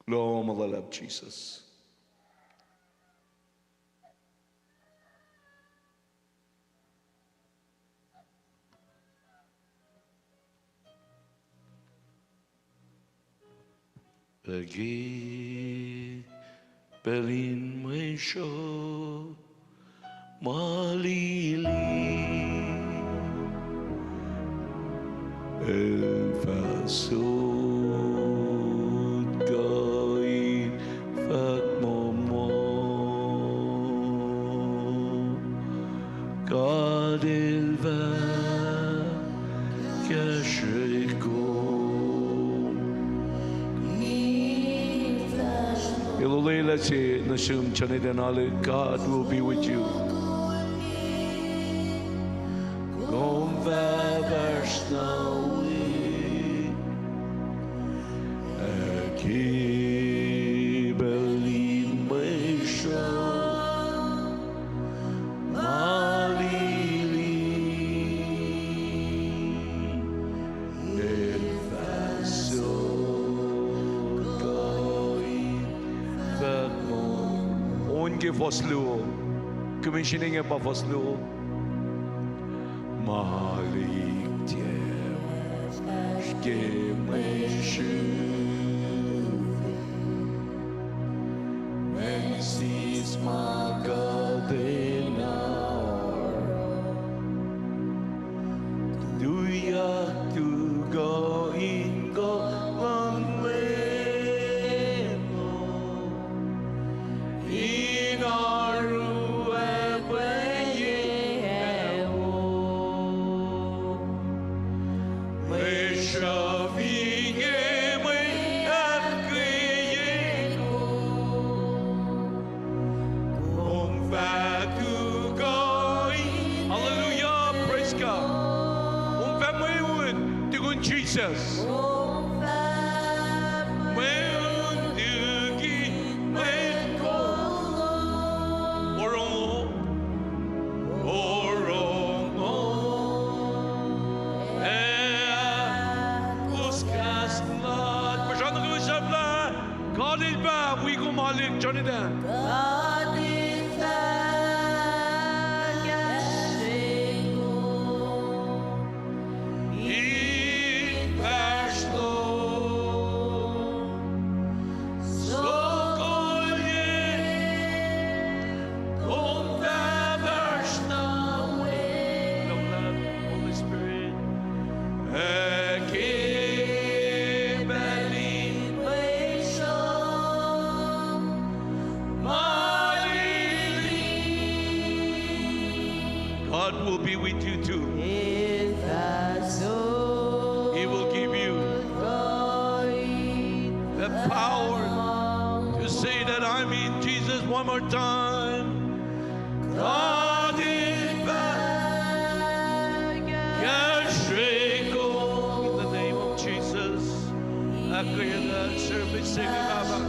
Kuloh ma luhlahp, Jesus. Ac ke pacl in mwe sruoh ma lili, el fah sot kuh in fahk momo. God el fah kahsrwe kom. El olwelah se nuh sum, Jonathan, hallelujah, God will be with you. Kom fah fahsr na we. Ac ke pacl in mwe sruoh ma lili, el fah sot kuh in fahk momo. On ke fuhs luo. Commission inge pa fuhs luo. Malik tiac ke mwe srihfe, mwesis ma kuht enenuh oruh, tuyak tuh kuh in kuh luhn Leum in oaru ac pwacye ac wo. Mwe sruhf inge mwe ahkkweye kom. Kom fah tuhkuh in. Hallelujah, praise God. Kom fah mweun tukun Jisus. Mweun tukun mwet kol. Orongo. Orongo. Ac ahkos kahs luhn God. Puhsra nuh kwewa sahflah. God el fah wi kom, Malik, Jonathan. God el fah kahsrwe kom in fahsr lom. Sokol ye kom fah fahsr na we. Holy Spirit. Ac ke pacl in mwe sruoh ma lili, God will be with you too. He will give you the power to say that, "I'm in Jesus," one more time. God in back. In the name of Jesus. Ahkkweye lah service se ke Pahpah.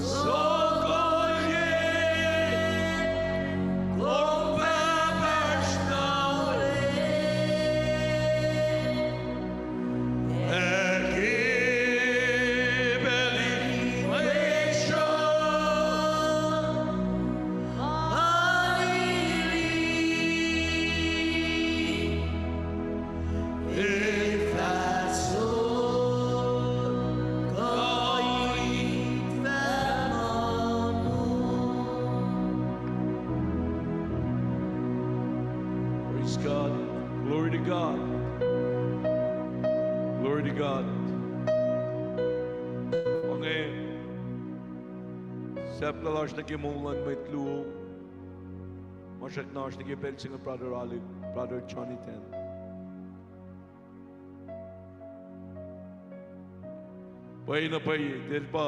Sokol ye God. Glory to God. Onge, sahflah lasr nuh ke moul luhn mwet luo. Ma srackna oasr nuh ke pacl se inge, brother Alec, brother Jonathan. Pwacye na pwacye, eltahl pa,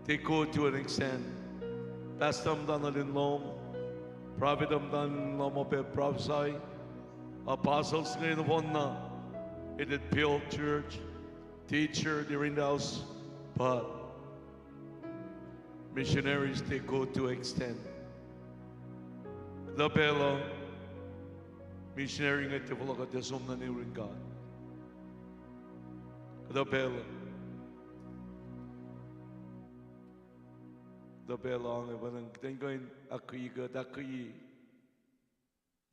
they go to an extent. Pastor muhta na lin lohm, prophet muhta na lin lohm uh pa prophecy, apostles inge nohfohnna, eltahl build church, teacher, they're in the house, but missionaries, they go to extent. Kuhtuh pacl uh, missionary inge tiac fohlohk kuht ac som nuh yurin God. Kuhtuh pacl uh, kuhtuh pacl uh inge pa kuht in kuh in ahkkweye kuht, ahkkweye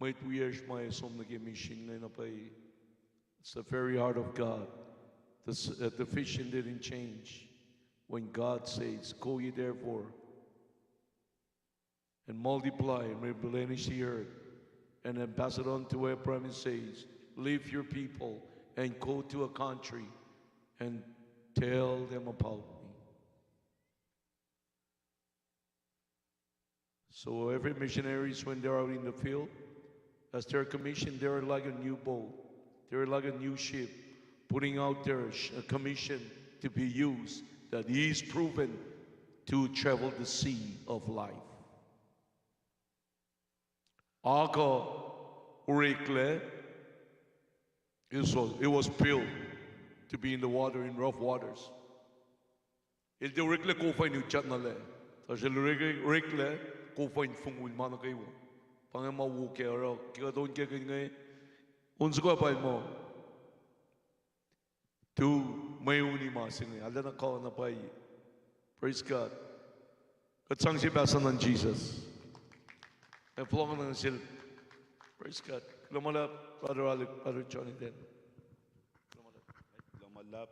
mwet wiyacsr ma ac som nuh ke mission inge na pwacye. It's the very heart of God. The, s- uh, the vision didn't change. When God says, "Go ye therefore and multiply and replenish the earth," and Ambassador unto Abraham says, "Leave your people and go to a country and tell them about me." So every missionaries, when they're out in the field, as they're commissioned, they're like a new boat. They're like a new ship, putting out their sh- a commission to be used that is proven to travel the sea of life. Ark uh oreklac, it was, it was built to be in the water, in rough waters. El tiac oreklac kof uh in utyak nuh lac. Tuhsruhk el orek- oreklac kof uh in fongul ma nuh kwewa. Pa inge ma wo kac oruh ke kuht on ke kihn inge, on soko pacl muh tu mweuni ma se inge, arulacna kuh na pwacye. Praise God. Kuht sang sie pahs nuh Jesus. Ac fohlohk nuh sel. Praise God. Kuloh ma luhlahp, brother Alec, brother Jonathan. Kuloh ma luhlahp.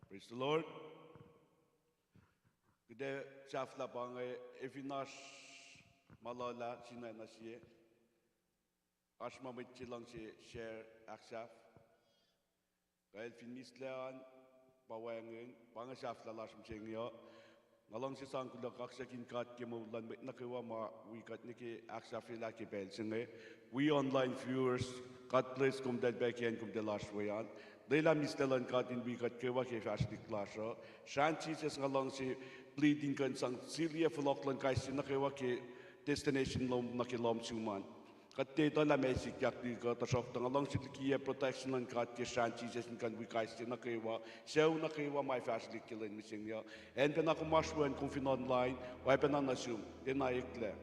Praise the Lord. Kuht ac sahflah pa inge, ac fin oasr ma luhlah, sina na sie. Oasr ma mwet se luhngse share ahksahf. Kuh el fin mislac an, pa wacngihn, pa inge sahflah lasr mihsenge uh. Nga luhngse sang kuloh kaksakihn God ke moul luhn mwet nuh kwewa ma wi kuht nuh ke ahksahfyelah ke pacl se inge. Wi online viewers, God bless komtal pac ke acn komtal oasr we an. Lwelah mislac luhn God in wi kuht kwewa ke fahsrwelihk lasr uh. Srahn Jisus, nga luhngse plead in kuh in sang siliyac fohlohk luhn kais sie nuh kwewa ke destination lom nuh ke lohm sum an. Kuht tiac etuh lah meac sikyak liki kuh, tuhsruhktuh nga luhngse likiyac protection luhn God ke srahn Jisus in kuh in wi kais sie nuh kwewa, sucu nuh kwewa ma ac fahsrwelihk ke lwen mihsenge uh. Acn pacna kom oasr we an, kom fin online, oacpacna nuh sum, tiacna eklac.